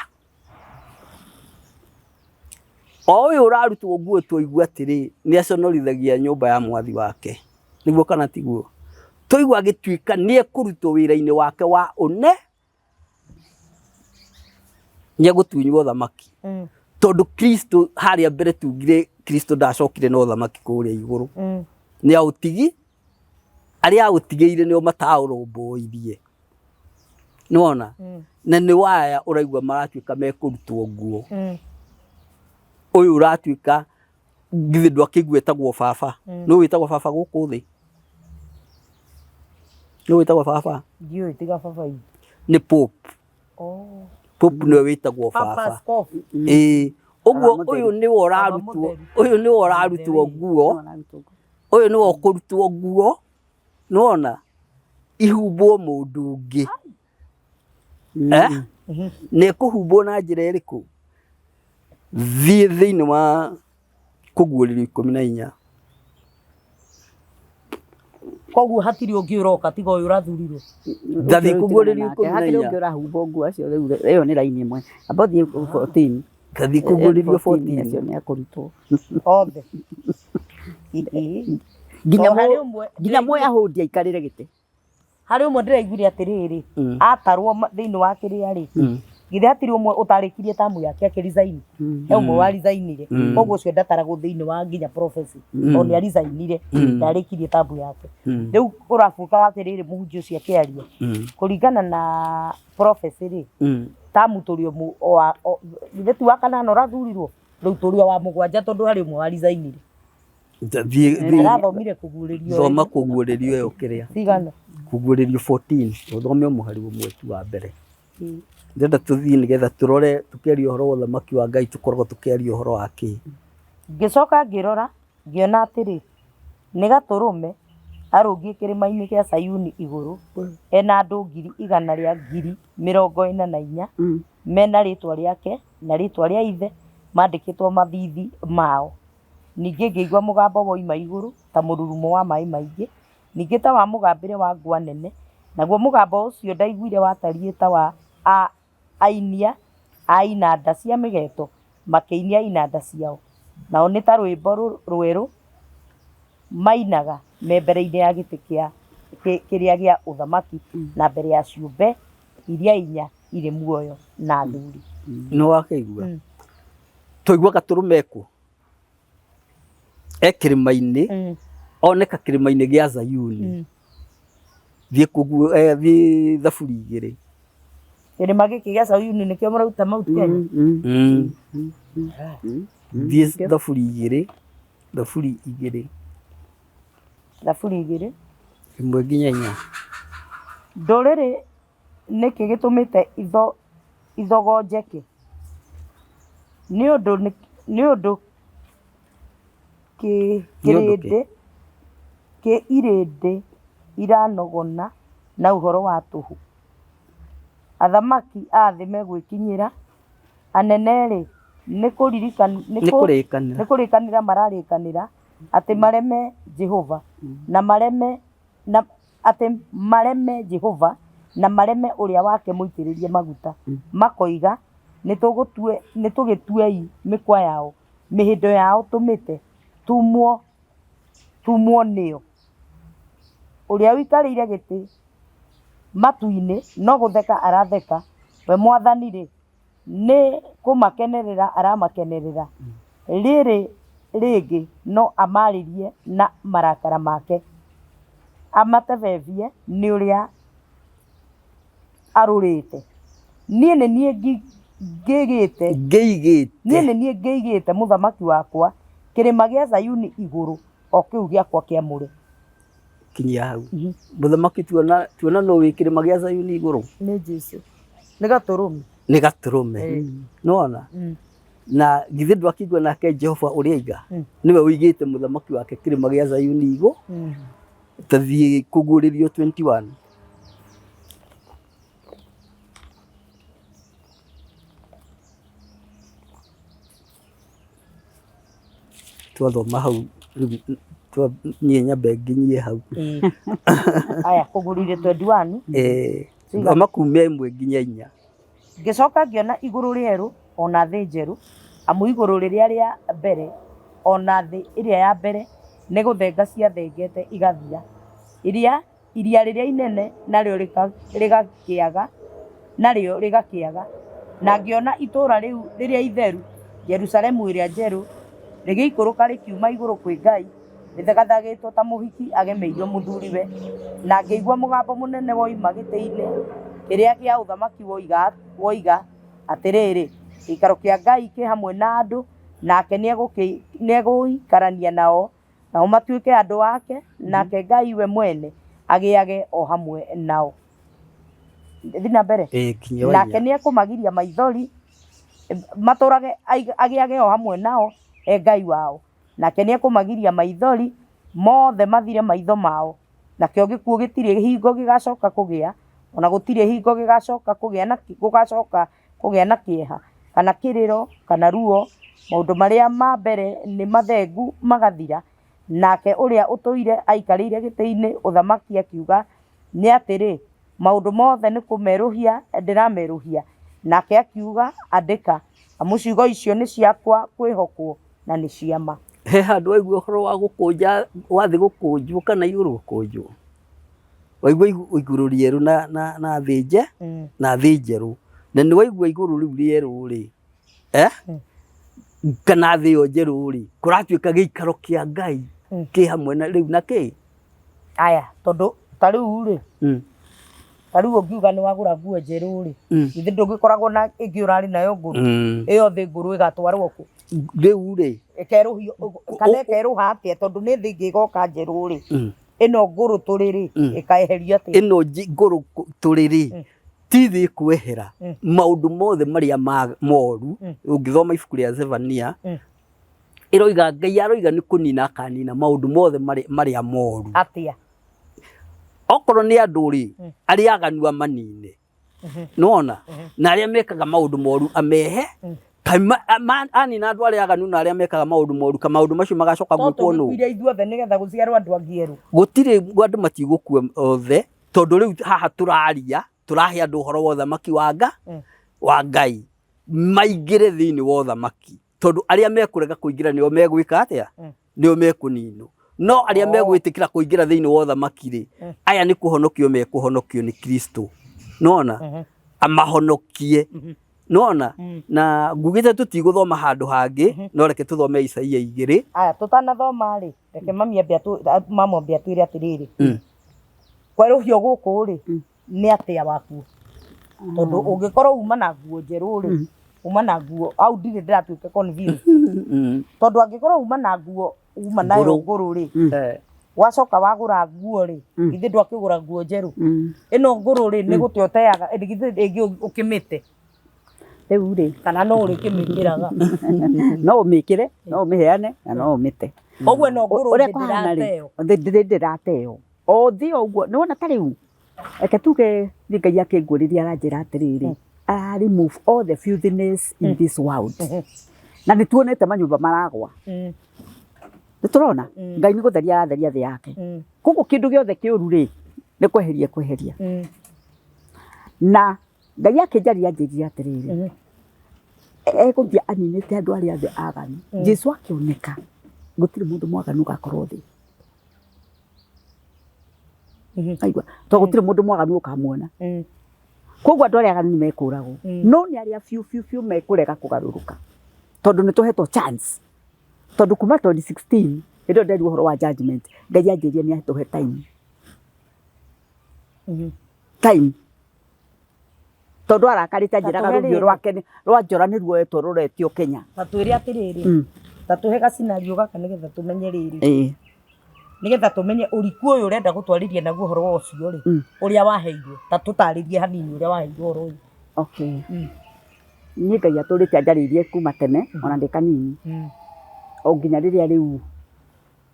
O ũyũ ũrarutwo nguo twaigua atĩrĩ, nĩ aconorithagia nyũmba ya mwathi wake. Nĩguo kana tiguo? Twaigua agĩtuĩka nĩ ekũrutwo wĩra-inĩ wake wa ũne, nĩ egũtunywo ũthamaki. Tondũ Kristo harĩa mbere tugire Kristo ndacokire na ũthamaki kũrĩa igũrũ. Nĩ aũtigi, arĩa aũtigĩire nĩo mataũrũmbũirie. Nĩwona? Na nĩ waya ũraigua maratuĩka mekũrutwo nguo. Ũyũ ũratuĩka githĩ ndwakĩigua etagwo baba. Nũ wĩtagwo baba gũkũ thĩ? Nũ wĩtagwo baba?
Ndiũĩ tiga baba witũ.
Nĩ Pope.
Oh.
Pope nĩwe wĩtagwo
Papa
baba.
Askofu.
Ĩĩ. Ũguo
Baba
ũyũ
mũtheru.
nĩwe ũrarutwo,
mũtheru.
ũyũ nĩwe ũrarutwo nguo, ũyũ nĩwe ũkũrutwo nguo, nĩwona? Ihumbwo mũndũ ũngĩ. Eh? Na ĩkũhumbwo na njĩra ĩrĩkũ? Thiĩ thĩinĩ wa kũguũrĩrio 14.
Koguo hatirĩ ũngĩ ũroka tiga ũyũ ũrathurirwo.
Ndathiĩ kũguũrĩrio ikũmi na
Hatirĩ
inya.
ũngĩ ũrahumbwo nguo acio rĩu ĩyo nĩ raini ĩmwe. Amba ũthiĩ 14.
Ndathiĩ kũguũrĩrio
14 acio
14.
nĩ akũrutwo.
Othe.
Nginya
O harĩ
mũ-
ũmwe
nginya
ndĩraigua-
Mũyahudi aikarĩre gĩtĩ.
Harĩ ũmwe ndĩraiguire atĩrĩrĩ, atarwo thĩinĩ wa kĩrĩa rĩ, githĩ hatirĩ ũmwe ũtarĩkirie tamu yake akĩresign? He ũmwe wa resignire. Koguo ũcio ndataragwo thĩinĩ wa nginya prophecy. Tondũ nĩ aresignire, ndarĩkirie tamu yake. Rĩu ũrabuĩka atĩrĩrĩ mũhunjia ũcio akĩaria, kũringana na prophecy rĩ, tamu tũrĩ o wa, githĩ ti wa kanana ũrathurirwo? Rĩu tũrĩ o wa mũgwanja tondũ harĩ ũmwe wa resignire.
Thiĩ thiĩ
Arathomire kũguũrĩrio
thoma kũguũrĩrio ĩyo kĩrĩa.
cigana?
Kũguũrĩrio 14 ũthome mũhari ũmwe tu wa mbere. Ndĩrenda tũthiĩ nĩgetha tũrore tũkĩaria ũhoro wa ũthamaki wa Ngai tũkoragwo tũkĩaria ũhoro wa kĩ.
Ngĩcoka ngĩrora, ngĩona atĩrĩ, nĩ Gatũrũme arũngiĩ kĩrĩma-inĩ kĩa Zayuni igũrũ, e na andũ 144,000 me na rĩĩtwa rĩake na rĩĩtwa rĩa Ithe mandĩkĩtwo mathiithi mao. Ningĩ ngĩigua mũgambo woima igũrũ ta mũrurumo wa maĩ maingĩ, ningĩ ta wa mũgambĩre wa ngwa nene, naguo mũgambo ũcio ndaiguire watariĩ ta wa ainia a inanda cia mĩgeto makĩinia inanda ciao, nao nĩ ta rwĩmbo rwerũ mainaga me mbere-inĩ ya gĩtĩ kĩrĩa gĩa ũthamaki na mbere ya ciũmbe iria inya irĩ muoyo na athuri.
Nĩ wakĩigua? Twaigua gatũrũme kũ? E kĩrĩma-inĩ, oneka kĩrĩma-inĩ gĩa Zayuni. Thiĩ kũguo, thiĩ Thaburi igĩrĩ.
Kĩrĩma gĩkĩ gĩa Zayuni nĩkĩo mũraruta Mount Kenya?
Thiĩ Thaburi igĩrĩ, Thaburi igĩrĩ.
Thaburi igĩrĩ.
1 nginya 4.
Ndũrĩrĩ Nĩkĩ gĩtũmĩte ithogonjeke? Nĩ ũndũ nĩ ũndũ kĩ kĩrĩndĩ kĩ irĩndĩ iranogona na ũhoro wa tũhũ? Athamaki a thĩ megwĩkinyĩra, anene-rĩ, nĩ kũrĩkanĩra mararĩkanĩra atĩ mareme Jehova, na mareme na atĩ mareme Jehova na mareme ũrĩa wake mũitĩrĩrie maguta, makoiga, Nĩtũgĩtuei mĩkwa yao, mĩhĩndo yao tũmĩte, tuumwo nĩyo. Ũrĩa ũikarĩire gĩtĩ matu-inĩ no gũtheka aratheka, we Mwathani-rĩ, Nĩ kũmakenerera aramakenerera, rĩrĩ rĩngĩ no amarĩrie na marakara make, amatebebie nĩ ũrĩa arũrĩte. Niĩ nĩ niĩ ngĩigĩte, niĩ nĩ niĩ ngĩigĩte mũthamaki wakwa kĩrĩma gĩa Zayuni igũrũ, o kĩu gĩakwa kĩamũre.
Kinyia hau. Mũthamaki tuona tuona nũ wĩ kĩrĩma gĩa Zayuni igũrũ?
Nĩ Jesu. Nĩ gatũrũme.
Nĩ gatũrũme. Nĩwona? Na githĩ ndwakĩigua nake Jehova ũrĩa aiga? Nĩwe ũigĩte mũthamaki wake kĩrĩma gĩa Zayuni igũ. Ta thiĩ kũguũrĩrio 21. Twathoma hau rĩu niĩ nyambe nginyie hau.
Aya kũgũrire 21.
Eh, thoma kuma 1 nginya 4.
Ngĩcoka ngĩona igũrũ rĩerũ o na thĩ njerũ, amu igũrũ rĩrĩa rĩa mbere o na thĩ ĩrĩa ya mbere nĩ gũthenga ciathengete igathira. Iria, iria rĩrĩa inene narĩo rĩgakĩaga, narĩo rĩgakĩaga. Na ngĩona itũũra rĩu rĩrĩa itheru, Jerusalemu ĩrĩa njerũ, rĩgĩikũrũka rĩkiuma igũrũ kwĩ Ngai, rĩthagathagĩtwo ta mũhiki agemeirio mũthuriwe. Na ngĩigua mũgambo mũnene woima gĩtĩ-inĩ kĩrĩa kĩa ũthamaki woiga, woiga atĩrĩrĩ, gĩikaro kĩa Ngai kĩ hamwe na andũ, nake nĩegũikarania nao, nao matuĩke andũ ake, nake Ngai we mwene agĩage o hamwe nao. Thiĩ na mbere. Nake nĩekũmagiria maithori, matũrage agĩage o hamwe nao e Ngai wao. Nake nĩekũmagiria maithori mothe mathire maitho mao, nakĩo gĩkuũ gĩtirĩ hingo gĩgacoka kũgĩa, o na gũtirĩ hingo gĩgacoka kũgĩa na gũgacoka kũgĩa na kĩeha, kana kĩrĩro, kana ruo, maũndũ marĩa ma mbere nĩ mathengu magathira. Nake ũrĩa ũtũire aikarĩire gĩtĩ-inĩ ũthamaki akiuga, Nĩ atĩrĩ, maũndũ mothe nĩ kũmerũhia ndĩramerũhia. Nake akiuga, Andĩka, amu ciugo icio nĩ cia kwĩhokwo na nĩ cia ma.
He handũ waigua ũhoro wa gũkũnja, wa thĩ gũkũnjwo kana igũrũ gũkũnjwo? Waigua igũrũ rĩerũ na, na, na thĩ nje, na thĩ njerũ. Na nĩ waigua igũrũ rĩu rĩerũ rĩ, eh? Kana thĩ ĩyo njerũ rĩ, kũratuĩka gĩikaro kĩa Ngai kĩ hamwe na rĩu na kĩ?
Aya, tondũ ta rĩu rĩ, ta rĩu ũngiuga nĩ wagũra nguo njerũ rĩ, githĩ ndũgĩkoragwo na ĩngĩ ũrarĩ nayo ngũrũ? Ĩyo thĩ ngũrũ ĩgatwarwo kũ?
Rĩu rĩ,
Ĩkerũhio, kana ĩkerũha atĩa? Tondũ nĩ thĩ ĩngĩ ĩgoka njerũ rĩ, ĩno ngũrũ tũrĩ rĩ, ĩkaeherio atĩa?
Ĩno ngũrũ tũrĩ rĩ, ti thĩ ĩkwehera, maũndũ mothe marĩa moru, ũngĩthoma ibuku rĩa Zefania, ĩroiga Ngai aroiga nĩ kũnina akanina maũndũ mothe marĩa moru.
Atĩa?
Okorwo nĩ andũ rĩ, arĩa aganu amanine. Nĩwona? Na arĩa mekaga maũndũ moru amehe. Anina andũ arĩa aganu na arĩa mekaga maũndũ moru, ka maũndũ macio magacoka
To
gwĩkwo nũ?
tũgĩkuire ithuothe nĩgetha gũciarwo andũ angĩ erũ.
Gũtirĩ andũ matigũkua othe, tondũ rĩu haha tũraria, tũrahe andũ ũhoro wa ũthamaki wa wa Ngai. Maingĩre thĩinĩ wa ũthamaki. Tondũ arĩa mekũrega kũingĩra nĩo megwĩka atĩa? Nĩo mekũninwo. No arĩa megwĩtĩkĩra kũingĩra thĩinĩ wa ũthamaki rĩ, aya nĩ kũhonokio mekũhonokio nĩ Kristo. Nĩwona? Amahonokie. Nĩwona? Na ngugĩte tũtigũthoma handũ hangĩ, no reke tũthome Isaia 2.
Aya, tũtanathoma rĩ, reke mami ambe mama ambe atwĩre atĩrĩrĩ, kwerũhio gũkũ rĩ, nĩ atĩa wakuo? Tondũ ũngĩkorwo uma na nguo njerũ rĩ, uma na nguo, hau ndirĩ ndĩratuĩka confused. Tondũ angĩkorwo uma na nguo uma nayo
Ngũrũ.
ngũrũ rĩ, wacoka wagũra nguo rĩ, githĩ ndwakĩgũra nguo njerũ? Ĩno ngũrũ rĩ, nĩ gũte ũteaga, githĩ ĩngĩ ũkĩmĩte?
Rĩu rĩ,
Kana no ũrĩkĩmĩkĩraga?
No ũmĩkĩre, no ũmĩheane na no ũmĩte.
Ũguo ĩno ngũrũ
Ũrĩa
thĩ
kũhana rĩ,
ndĩrateo.
thĩ ndĩrĩ ndĩrateo. O thĩ o ũguo, nĩ wona ta rĩu, reke tuge niĩ Ngai akĩnguũrĩria aranjĩra atĩrĩrĩ, ara remove all the filthiness in this world. Na nĩ tuonete manyũmba maragwa. Nĩ tũrona? Ngai nĩ gũtheria aratheria thĩ yake. Koguo kĩndũ gĩothe kĩũru rĩ, nĩ kweheria ekweheria. Na Ngai akĩnjaria anjĩrire atĩrĩrĩ, egũthiĩ aninĩte andũ arĩa othe aganu. Jesu akĩoneka, gũtirĩ mũndũ mwaganu ũgakorwo thĩ. Aigua, tondũ gũtirĩ mũndũ mwaganu ũkamuona. Koguo andũ arĩa aganu nĩ mekũragwo. No nĩ arĩa biũ biũ biũ mekũrega kũgarũrũka. Tondũ nĩ tũhetwo chance. Tondũ kuma 2016, hĩndĩ ĩyo nderirwo ũhoro wa judgment, Ngai anjĩrire nĩ atũhe time. Time. Tondũ arakarĩte anjĩraga rũhiũ rwake rwa njora nĩ ruoetwo rũretio Kenya.
Ta twĩre atĩrĩrĩ, ta tũhe ga scenario gaka nĩgetha tũmenye rĩrĩ. Nĩgetha tũmenye ũriku ũyũ ũrenda gũtwarĩria naguo ũhoro wa ũcio rĩ, ũrĩa waheirwo, ta tũtarĩrie hanini ũrĩa waheirwo ũhoro ũyũ.
Okay. Niĩ Ngai atũrĩte anjarĩirie kuma tene ona ndĩ kanini. O nginya rĩrĩa rĩu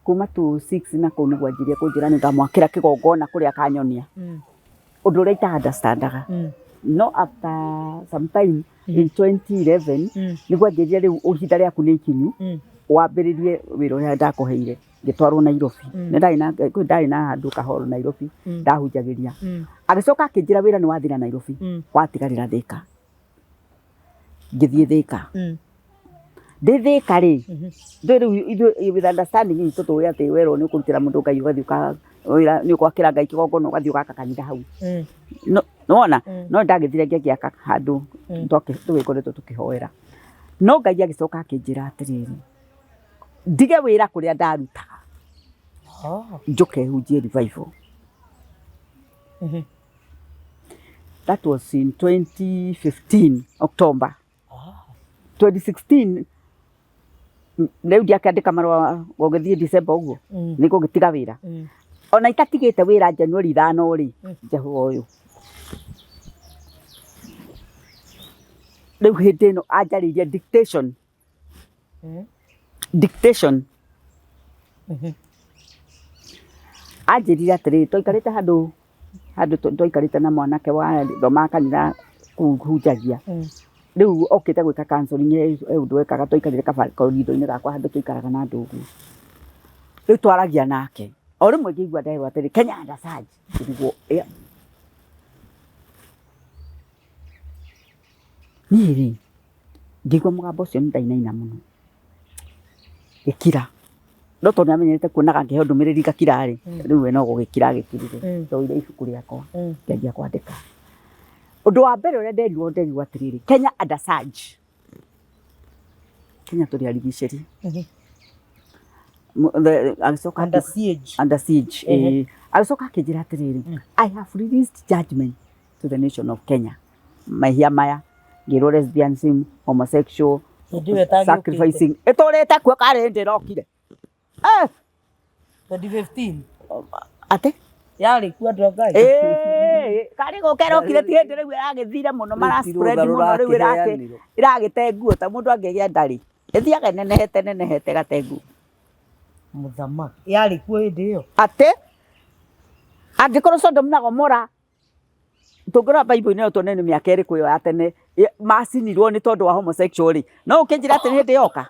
kuma 2006 na kũu nĩguo anjirie kũnjĩra nĩ ngamwakĩra kĩgongona kũrĩa akanyonia. Ũndũ ũrĩa ita understand aga. No after some time in 2011 nĩguo anjĩrire rĩu ihinda rĩaku nĩ ikinyu wambĩrĩrie wĩra ũrĩa ndakũheire. Ngĩtwarwo Nairobi. Nĩ ndarĩ na kwĩ ndarĩ na handũ kahoro Nairobi ndahunjagĩria. Agĩcoka akĩnjĩra wĩra nĩ wathira Nairobi watigarĩra Thĩka. Ngĩthiĩ Thĩka. Ndĩ Thĩka rĩ, ndũĩ rĩu ithuĩ with understanding itũ tũĩ atĩ werwo nĩ ũkũrutĩra mũndũ Ngai ũgathiĩ ũka wĩra nĩ ũgwakĩra Ngai kĩgongona ũgathiĩ ũgaka kanitha hau. Nĩwona? No nĩndagĩthire ngĩgĩaka handũ tũgĩkoretwo tũkĩhoera. No Ngai agĩcoka akĩnjĩra atĩrĩrĩ, ndige wĩra kũrĩa ndarutaga, njũke hunjie revival. That was in 2015 October. 2016 rĩu ndiakĩandĩka marũa gũgĩthiĩ December ũguo nĩ ngũgĩtiga wĩra. Ona itatigĩte wĩra January 5 rĩ, Jehova ũyũ. Rĩu hĩndĩ ĩno anjarĩirie dictation. Dictation. Anjĩrire atĩrĩrĩ, twaikarĩte handũ handũ twaikarĩte na mwanake wathomaga kanitha kũu hunjagia. Rĩu okĩte gwĩka counselling he ũndũ ekaga twaikarĩte karũthingo-inĩ gakwa handũ twaikaraga na andũ ũguo. Rĩu twaragia nake, o rĩmwe ngĩigua nderwo atĩrĩ, Kenya under surge, ngĩrigwo ĩ niĩ rĩ, ngĩigua mũgambo ũcio nĩ ndainaina mũno, ngĩkira. No tondũ nĩ amenyerete kuonaga ngĩheo ndũmĩrĩri ngakira rĩ, rĩu we no gũgĩkira agĩkirire. Ndoire ibuku rĩakwa ngĩanjia kwandĩka. Ũndũ wa mbere ũrĩa nderirwo nderirwo atĩrĩrĩ, Kenya under surge. Kenya tũrĩ arigicĩrie. Agĩcoka
Under siege.
Under siege, ĩĩ. Agĩcoka akĩnjĩra atĩrĩrĩ, I have released judgment to the nation of Kenya. Mehia maya, ngĩrwo lesbianism, homosexual,
Hĩndĩ ĩyo ĩtangĩũkĩte.
sacrificing. Ĩtũrĩte kuo karĩ hĩndĩ ĩrokire. Eh!
2015.
Atĩ?
Yarĩ kuo andũ a Ngai.
Ĩĩ, karĩ gũka ĩrokire ti hĩndĩ rĩu ĩragĩthire mũno mara
Rĩu ti
spread
rũtha
mũno rĩu
rũrakĩheanirwo.
ĩragĩte nguo ta mũndũ angĩgĩa ndarĩ. Ĩthiaga ĩnenehete ĩnenehete ĩgate nguo.
Mũthamaki. Yarĩ kuo hĩndĩ ĩyo.
Atĩ? Angĩkorwo Sodom na Gomora tũngĩrora Bible-inĩ no tuone nĩ mĩaka ĩrĩkũ ĩyo ya tene macinirwo nĩ tondũ wa homosexual rĩ, no ũkĩnjĩra atĩ nĩ hĩndĩ yoka?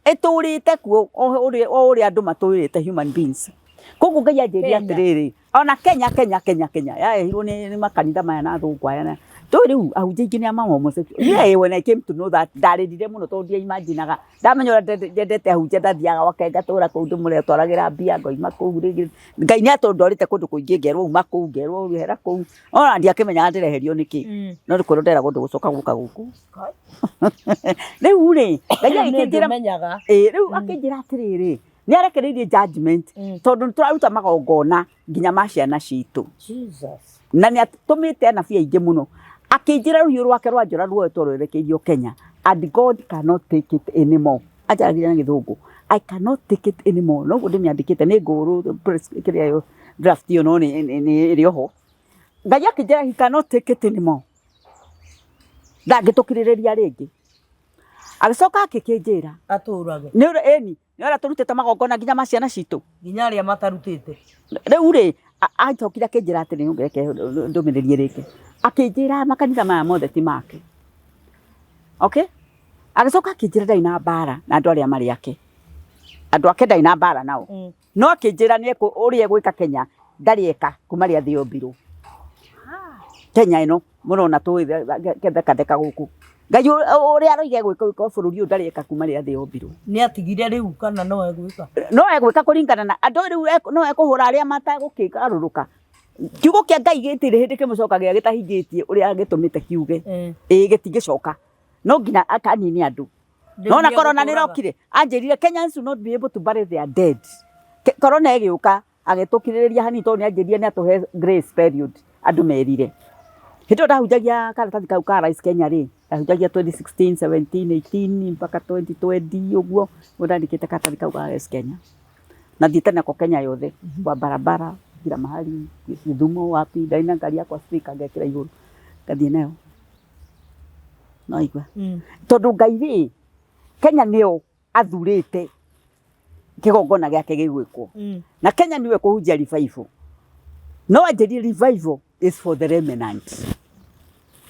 Ĩtũrĩte kuo o ũrĩa andũ matũrĩte human beings. Koguo Ngai anjĩrire atĩrĩrĩ, ona Kenya Kenya Kenya Kenya yarehirwo nĩ makanitha maya na athũngũ aya na ndũĩ rĩu ahunjia aingĩ nĩ a homosexual. Niĩ when I came to know that ndarĩrire mũno tondũ ndia imagine aga ndamenya ũrĩa nyendete ahunjia ndathiaga gwake ngatũra kũu ndĩmũtwaragĩra mbia ngoima kũu rĩngĩ. Ngai nĩ atũndwarĩte kũndũ kũingĩ ngerwo uma kũu ngerwo ehera kũu ona ndiakĩmenyaga ndĩreherio nĩkĩ no nĩ kwĩrwo nderagwo ndũgũcoka gũka gũkũ. Rĩu rĩ Ngai agĩkĩnjĩra ĩĩ rĩu akĩnjĩra atĩrĩrĩ nĩ arekereirie judgment tondũ nĩ tũraruta magongona nginya ma ciana citũ na nĩ atũmĩte anabii aingĩ mũno. Akĩnjĩra rũhiũ rwake rwa njora ruoetwo rwerekeirio Kenya and God cannot take it anymore. Anjaragĩria na gĩthũngũ I cannot take it anymore. Noguo ndĩmĩandĩkĩte nĩ ngũrũ kĩrĩa ĩyo draft ĩyo no nĩ ĩrĩ oho. Ngai akĩnjĩra he cannot take it anymore. Ndangĩtũkirĩrĩria rĩngĩ. Agĩcoka akĩkĩnjĩra
Atũrage.
nĩ ũrĩa ĩni nĩ ũrĩa tũrutĩte magongona nginya ma ciana citũ.
Nginya arĩa matarutĩte.
Rĩu rĩ acokire akĩnjĩra atĩrĩ reke ndũmĩrĩri ĩrĩke. Akĩnjĩra makanitha maya mothe ti make. Okay? Agĩcoka akĩnjĩra ndarĩ na mbara na andũ arĩa marĩ ake. Andũ ake ndarĩ na mbara nao. No akĩnjĩra nĩ ũrĩa egwĩka Kenya ndarĩ eka kuma rĩrĩa thĩ yombirwo. Kenya ĩno mũrona tũgĩthekatheka gũkũ. Ngai ũrĩa aroiga egwĩka gwĩka bũrũri ũyũ ndarĩ eka kuma rĩrĩa thĩ yombirwo.
Nĩ atigire rĩu kana no egwĩka?
No egwĩka kũringana na andũ rĩu no ekũhũra arĩa matagũkĩgarũrũka. Kiugo kĩa Ngai gĩtirĩ hĩndĩ kĩmũcokagia gĩtahingĩtie ũrĩa gĩtũmĩte kiuge. Ĩĩ gĩtingĩcoka. No nginya akanine andũ. Nona corona nĩ ĩrokire. Anjĩrire Kenyans will not be able to bury their dead. Corona ĩgĩũka agĩtũkirĩrĩria hanini tondũ nĩ anjĩrire nĩ atũhe grace period andũ merire. Hĩndĩ ĩyo ndahunjagia karatathi kau ka Rise Kenya rĩ, ndahunjagia 2016, 17, 18 mpaka 2020 ũguo, nĩguo ndandĩkĩte karatathi kau ka Rise Kenya. Na thiĩte nako Kenya yothe, kwa barabara, kila mahali, Gĩthumo wapi, ndarĩ na ngari yakwa speaker ngekĩra igũrũ ngathiĩ nayo. No waigua? Tondũ Ngai rĩ, Kenya nĩyo athurĩte kĩgongona gĩake gĩgwĩkwo. Na Kenya nĩwe kũhunjia revival. No anjĩrire revival is for the remnant.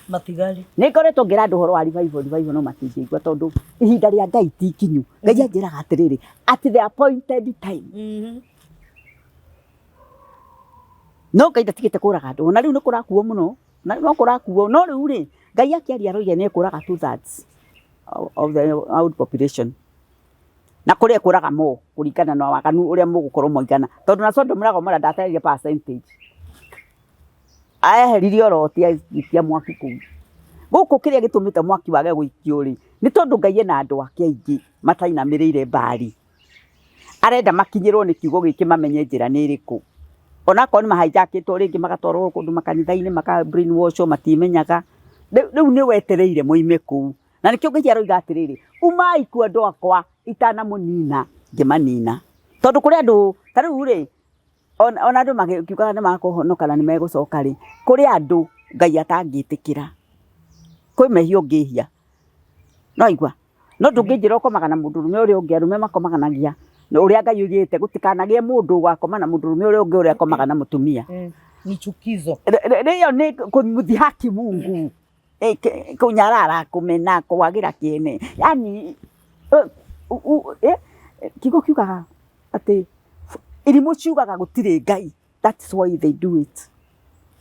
Matigari.
Nĩ ngoretwo ngĩra andũ ũhoro wa revival, revival no matingĩigua tondũ ihinda rĩa Ngai ti ikinyu. Ngai anjĩraga atĩrĩrĩ, at the appointed time. No Ngai ndatigĩte kũraga andũ, ona rĩu nĩ kũrakuo mũno, na no kũrakuo. No rĩu rĩ, Ngai akĩaria aroiga nĩ ekũraga 2/3. of the world population. Na kũrĩa ĩkũraga more kũringana na waganu ũrĩa mũgũkorwo mũigana. Tondũ na Sodom na Gomora ndatarĩria percentage. Eheririe o Loti agĩikia mwaki kũu. Gũkũ kĩrĩa gĩtũmĩte mwaki wage gũikio rĩ, nĩ tondũ Ngai ena andũ ake aingĩ matainamĩrĩire Baali. Arenda makinyĩrwo nĩ kiugo gĩkĩ mamenye njĩra nĩ ĩrĩkũ. Onakorwo nĩ mahijackĩtwo rĩngĩ magatwarwo kũndũ makanitha-inĩ maka brain wash wo matiĩmenyaga. Rĩu nĩ wetereire moime kũu. Na nĩkĩo Ngai aroiga atĩrĩrĩ, umai kuo andũ akwa itanamũnina ngĩmanina. Tondũ kũrĩ andũ, ta rĩu rĩ, ona andũ makiugaga nĩ makũhonoka na nĩ megũcoka rĩ, kũrĩ andũ Ngai atangĩtĩkĩra. Kwĩ mehia ũngĩhia, nĩ waigua? No ndũngĩnjĩra ũkomaga na mũndũrũme ũrĩa ũngĩ, arũme makomanagia na ũrĩa Ngai oigĩte gũtikanagĩe mũndũ ũgakoma na mũndũrũme ũrĩa ũngĩ ũrĩa akomaga na mũtumia.
Ni chukizo.
Ĩyo nĩ kũmũthihaki Mungu, kũnyarara, kũmena, kwagĩra kĩene, yaani kiugo kiugaga atĩ irimũ ciugaga gũtirĩ Ngai, that's why they do it.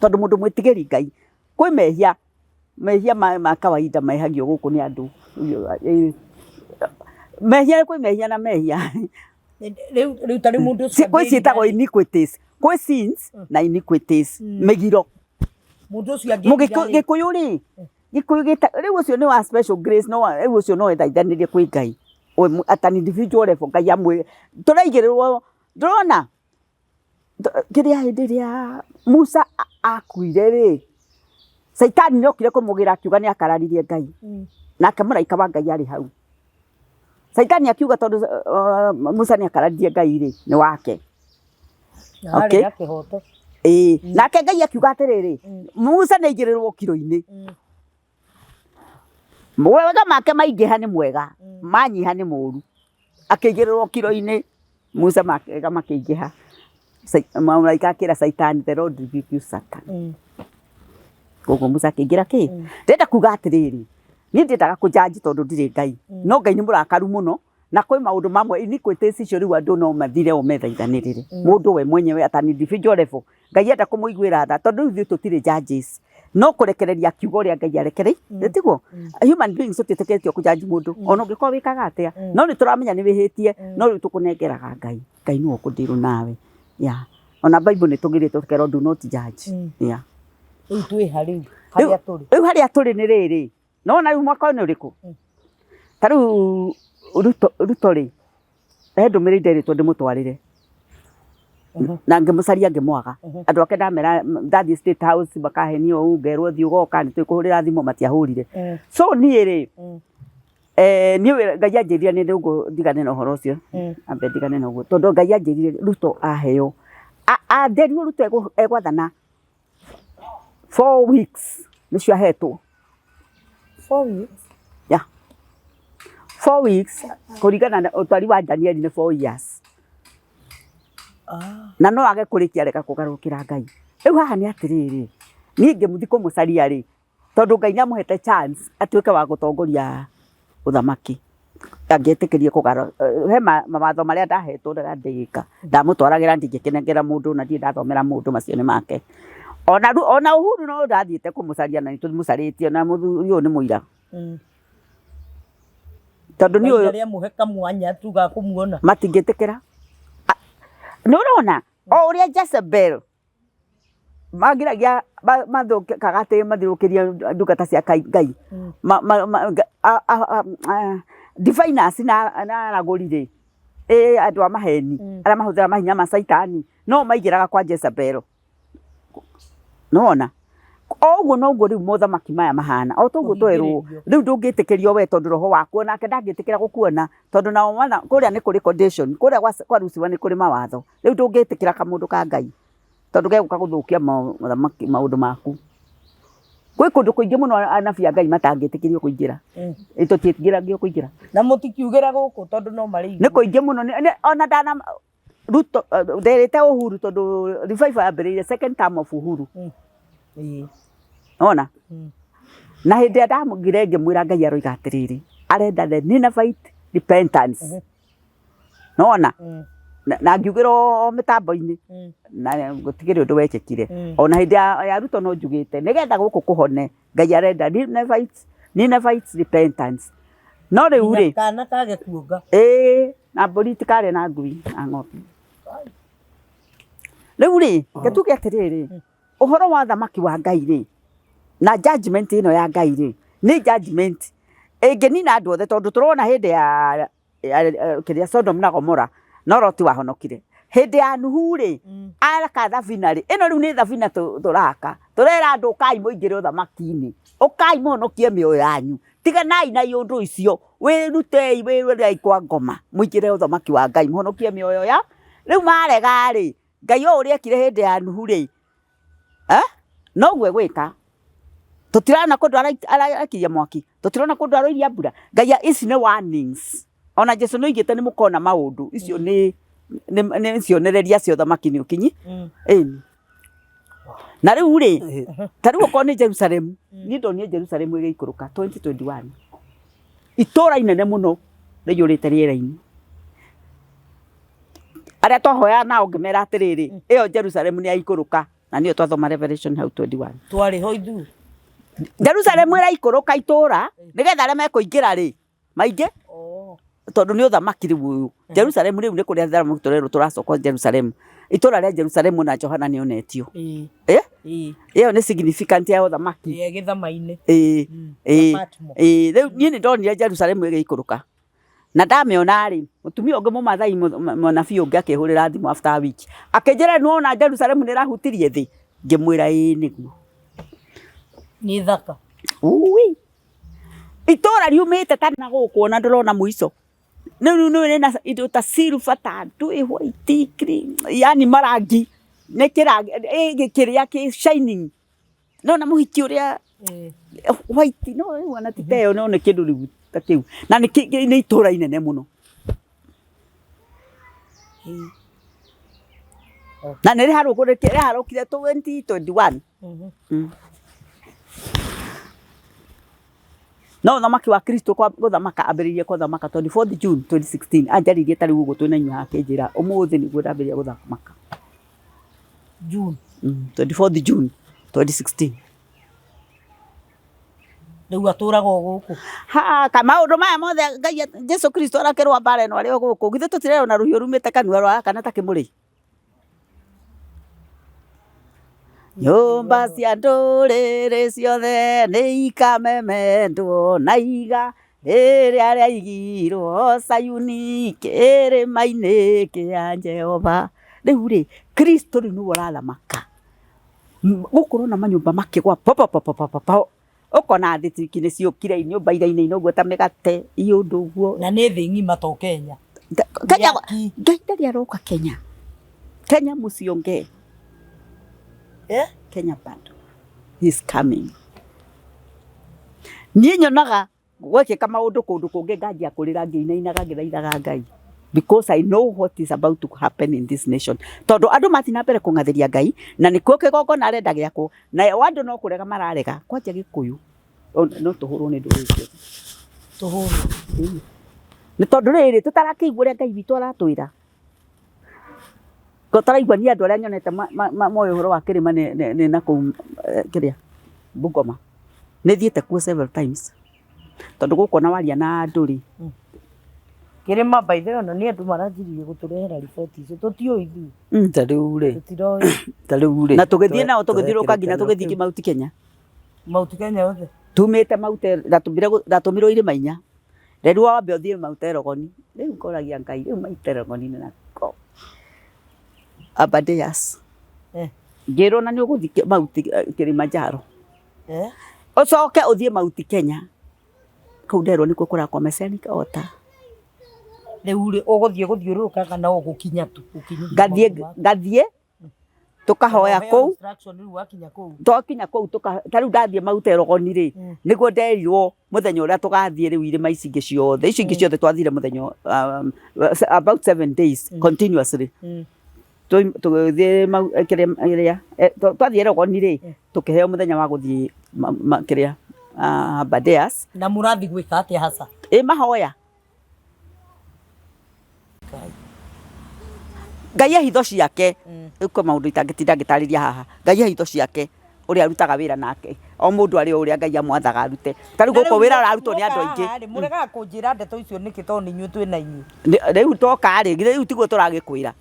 Tondũ mũndũ mwĩtigĩri Ngai, kwĩ mehia, mehia ma kawaida mehagio gũkũ nĩ andũ, mehia kwĩ mehia na mehia.
Rĩu ta rĩu mũndũ ũcio
Kwĩ ciĩtagwo iniquities, kwĩ sins na iniquities, mĩgiro.
Mũndũ ũcio angĩrira rĩ.
Gĩkũyũ rĩ, Gĩkũyũ gĩta rĩu ũcio nĩ wa special grace no rĩu ũcio no ethaithanĩrie kwĩ Ngai at an individual level Ngai amwĩ tũraigĩrĩrwo ndũrona kĩrĩa hĩndĩ ĩrĩa Musa akuire rĩ Caitani nĩ okire kũmũgĩra akiuga nĩ akararirie Ngai nake mũraika wa Ngai arĩ hau. Caitani akiuga tondũ Musa nĩ akararirie Ngai rĩ nĩ wake.
Na harĩ na kĩhoto.
Ĩĩ, nake Ngai akiuga atĩrĩrĩ, Musa nĩ aigĩrĩrwo kiro-inĩ. Mawega make maingĩha nĩ mwega, manyiha nĩ mũru. Akĩigĩrĩrwo kiro-inĩ, Musa mawega makĩingĩha. Mũraika akĩra Caitani, the Lord rebuke you Satan. Koguo Musa akĩingĩra kĩ? Ndĩrenda kuga atĩrĩrĩ, niĩ ndiendaga kũ judge tondũ ndirĩ Ngai, no Ngai nĩ mũrakaru mũno na kwĩ maũndũ mamwe iniquities icio rĩu andũ no mathire o methaithanĩrĩre. Mũndũ we mwenyewe at an individual level Ngai enda kũmũiguĩra tha tondũ rĩu ithuĩ tũtirĩ judges no kũrekereria kiugo ũrĩa Ngai arekereirie mm. tiguo mm. human beings tũtiĩtĩkĩrĩtio kũjanji mũndũ mm. ona ũngĩkorwo wĩkaga atĩa mm. no nĩ tũramenya nĩ wĩhĩtie mm. no rĩu tũkũnengeraga Ngai Ngai nĩwe ũkũndirwo nawe yeah. Ona Bible nĩ tũgirĩtwo tũkerwo do not judge mm. yeah.
Rĩu twĩ ha rĩu harĩa tũrĩ
rĩu harĩa tũrĩ nĩ rĩrĩ nona rĩu mwaka ũyũ nĩ ũrĩkũ mm. ta rĩu Ruto Ruto rĩ he ndũmĩrĩri nderĩtwo ndĩmũtwarĩre na ngĩmũcaria ngĩmwaga andũ ake ndamera ndathiĩ State House makahenia ũũ ngerwo thiĩ ũgoka nĩ tũkũhũrĩra thimũ matiahũrire so niĩ rĩ eh, niĩ wĩra Ngai anjĩrire nĩ ũguo ndigane na ũhoro ũcio ambe ndigane na ũguo tondũ Ngai anjĩrire Ruto aheo atherio Ruto egwathana 4 weeks nĩcio ahetwo.
4 weeks?
Yeah. 4 weeks kũringana na ũtwari wa Danieli nĩ 4 years. Na no age kũrĩkia reka kũgarũrũkĩra Ngai. Rĩu haha nĩ atĩrĩrĩ, niĩ ngĩmũthiĩ kũmũcaria rĩ, tondũ Ngai nĩ amũhete chance atuĩke wa gũtongoria ũthamaki. Angĩetĩkĩrie kũgarũra, he mawatho marĩa ndahetwo ũrĩa ndĩka, ndamũtwaragĩra ndingĩkĩnengera mũndũ na ndirĩ ndathomera mũndũ macio nĩ make. Ona ona Uhuru no ndathiĩte kũmũcaria na nĩ tũmũcarĩtie na mũthuri ũyũ nĩ mũira. Tondũ niĩ ũyũ
Ngai amũhe kamwanya tu ga kũmuona.
Matingĩtĩkĩra. Nĩ ũrona o ũrĩa Jezebel mangiragia mathũkaga atĩ mathiũrũrũkĩria ndungata cia Ngai diviners na aragũri rĩ, ĩ andũ a maheni arĩa mahũthĩraga mahinya ma caitani no maingĩraga kwa Jezebel. Nĩwona? O ũguo noguo rĩu mothamaki maya mahana, o ta ũguo twerwo, rĩu ndũngĩtĩkĩrio we tondũ roho waku onake ndangĩtĩkĩra gũkuona tondũ nao kũrĩa nĩ kũrĩ condition, kũrĩa kwa Lucifer nĩ kũrĩ mawatho, rĩu ndũngĩtĩkĩra kamũndũ ka Ngai tondũ gegũka gũthũkia mothamaki maũndũ maku. Gwĩ kũndũ kũingĩ mũno anabii a Ngai matangĩtĩkĩrio kũingĩra, tũtiĩtĩkĩragio kũingĩra.
Na mũtikiugĩra gũkũ tondũ no marĩ
Nĩ kũingĩ mũno, ona ndana Ruto nderĩte Uhuru tondũ revival yambĩrĩirie second term of Uhuru. Ona na hĩndĩ ĩrĩa ndamũgire ngĩmwĩra Ngai aroiga atĩrĩrĩ, arenda the Ninevite repentance. Nĩwona? Na ngiugĩra o mĩtambo-inĩ na gũtikĩrĩ ũndũ wekĩkire. Ona hĩndĩ ya Ruto no njugĩte nĩgetha gũkũ kũhone Ngai arenda Ninevite, Ninevite repentance. No rĩu rĩ,
Kana kage kuonga.
Ĩĩ, na mbũri itikarĩe na ngui na ng'ombe. Rĩu rĩ, reke tuge atĩrĩrĩ, ũhoro wa ũthamaki wa Ngai rĩ, na judgment ĩno ya Ngai rĩ, nĩ judgment ĩngĩnina andũ othe tondũ tũrona hĩndĩ ya kĩrĩa Sodom na Gomora no Loti wahonokire. Hĩndĩ ya Nuhu rĩ, aka thabina rĩ, ĩno rĩu nĩ thabina tũraka, tũrera andũ ũkai mũingĩre ũthamaki-inĩ, ũkai mũhonokie mĩoyo yanyu, tiganai na iũndũ icio, wĩrutei wĩrorei kwa ngoma, mũingĩre ũthamaki wa Ngai, mũhonokie mĩoyo ya, rĩu marega rĩ, Ngai o ũrĩa ekire hĩndĩ ya Nuhu rĩ, noguo egwĩka. Tũtirona kũndũ arakiria mwaki, tũtirona kũndũ aroiria mbura. Ngai ici nĩ warnings. Ona Jesu nĩ oigĩte nĩ mũkona maũndũ, icio nĩ nĩ cionereria cia ũthamaki nĩ ũkinyi. Ĩni. Na rĩu rĩ, ta rĩu okorwo nĩ Jerusalemu, niĩ ndonire Jerusalemu ĩgĩikũrũka 2021. Itũra inene mũno rĩiyũrĩte rĩera-inĩ. Arĩa twahoyaga nao ngĩmera atĩrĩrĩ, ĩyo Jerusalemu nĩ yaikũrũka. Na nĩyo twathoma Revelation hau 21.
Twarĩ ho ithuĩ.
Jerusalemu ĩraikũrũka itũra nĩgetha arĩa mekũingĩra rĩ maingĩ tondũ nĩ ũthamaki rĩu ũyũ. Jerusalemu rĩu nĩ kũrĩa thamaki tũrerwo tũracoka Jerusalemu. Itũra rĩa Jerusalemu na Johana nĩ onetio. Eh? Ĩyo nĩ significant ya ũthamaki.
Ĩĩ gĩthama-inĩ.
Ĩĩ. Ĩĩ. Rĩu niĩ nĩ ndonire Jerusalemu ĩgĩikũrũka. Na ndamĩona rĩ, mũtumia ũngĩ mũmathai mũnabii ũngĩ akĩhũrĩra thimũ after a week. Akĩnjĩra nĩ wona Jerusalemu nĩ ĩrahutirie thĩ? Ngĩmwĩra ĩĩ nĩguo.
Nĩ thaka.
Ui. Itũra riumĩte ta na gũkũ ona ndũrona mũico. Rĩu nĩ rĩna indo ta silver ta ndũĩ white green, yani marangi nĩ kĩrangi kĩrĩa kĩ shining. Nĩwona mũhiki ũrĩa white no rĩu ona ti ta ĩyo no nĩ kĩndũ rĩu ta kĩu. Na nĩ itũra inene mũno. Na nĩ rĩharũkire 2021. No ũthamaki wa Kristo gũthamaka ambĩrĩirie gũthamaka 24 June 2016. Anjarĩirie ta rĩu ũguo twĩna inyuĩ haha akĩnjĩra ũmũthĩ nĩguo ndambĩrĩria gũthamaka.
June.
24 June 2016.
Rĩu atũraga o gũkũ.
Ha, ka maũndũ maya mothe Ngai Jesu Kristo arakĩrũa mbara ĩno arĩ o gũkũ. Githĩ tũtirerona rũhiũ rumĩte kanua rwa kana ta kĩmũrĩ? Nyũmba cia ndũrĩrĩ ciothe nĩ ikamemendwo na iga rĩrĩa rĩaigirwo Sayuni kĩrĩma-inĩ kĩa Jehova. Rĩu rĩ, Kristo rĩu nĩwe ũrathamaka. Gũkũ ũrona manyũmba makĩgwa pa pa pa pa pa pa, ũkona thĩ nĩ ciũkire nyũmba irainaina ũguo ta mĩgate iũndũ ũguo.
Na nĩ thĩ ng'ima to Kenya.
Kenya Ngai ndarĩ aroka Kenya. Kenya mũciongee.
Eh?
Kenya bado. He's coming. Niĩ nyonaga gwekĩka maũndũ kũndũ kũngĩ nganjia kũrĩra ngĩinainaga ngĩthaithaga Ngai because I know what is about to happen in this nation. Tondũ andũ mathiĩ na mbere kũng'athĩria Ngai na nĩkuo kĩgongona arenda gĩakwo na andũ no kũrega mararega kwanja Gĩkũyũ no tũhũrwo nĩ ndũrĩrĩ ciothe.
Tũhũrwo.
Nĩ tondũ rĩrĩ tũtarakĩigua ũrĩa Ngai witũ aratwĩra. Tũtaraigua niĩ andũ arĩa nyonete moĩ ũhoro wa kĩrĩma nĩ na kũu kĩrĩa Bungoma. Nĩ thiĩte kuo several times. Tondũ gũkũ ona waria na andũ rĩ.
Kĩrĩma by the way ona nĩ andũ maranjirie gũtũrehera riboti icio tũtiũĩ ithuĩ.
Ta rĩu rĩ.
Tũtiroĩ.
Ta rĩu rĩ.
Na tũgĩthiĩ nao tũgĩthiũrũrũka nginya tũgĩthiĩ Mount Kenya.
Mount Kenya yothe.
Tumĩte Mount ndatũmirwo irĩma inya. Rĩu wambe ũthiĩ Mount Elgon. Rĩu ngoragia Ngai rĩu Mount Elgon nĩ nakũ? Aberdares. Ngĩrwo na nĩ ũgũthiĩ Mount Kilimanjaro. Ũcoke ũthiĩ Mount Kenya. Kũu nderwo nĩkuo kũrakwo Messianic altar.
Rĩu rĩ ũgũthiĩ gũthiũrũrũka kana ũgũkinya tu?
Ngathiĩ tũkahoya kũu
Instruction rĩu wakinya kũu.
Twakinya kũu ta rĩu ndathiĩ Mount Elgon rĩ, nĩguo nderirwo mũthenya ũrĩa tũgathiĩ rĩu irĩma ici ingĩ ciothe, icio ingĩ ciothe twathire mũthenya about 7 days continuously. Tũgĩthiĩ kĩrĩa twathiĩ Elgon rĩ, tũkĩheo mũthenya wa gũthiĩ kĩrĩa Aberdares.
Na mũrathiĩ gwĩka atĩa hasa?
Ĩ mahoya. Ngai e hitho ciake. Rĩu kwĩ maũndũ itangĩtinda ngĩtarĩria haha. Ngai e hitho ciake. Ũrĩa arutaga wĩra nake, o mũndũ arĩ o ũrĩa Ngai amwathaga arute. Ta rĩu
Na
gũkũ
rĩu
wĩra ũrarutwo nĩ andũ
mwoka
aingĩ.
haha rĩ, mũregaga kũnjĩra ndeto icio nĩkĩ tondũ nĩ inyuĩ twĩ na inyuĩ?
Rĩu twoka rĩ, rĩu tiguo tũragĩkwĩra.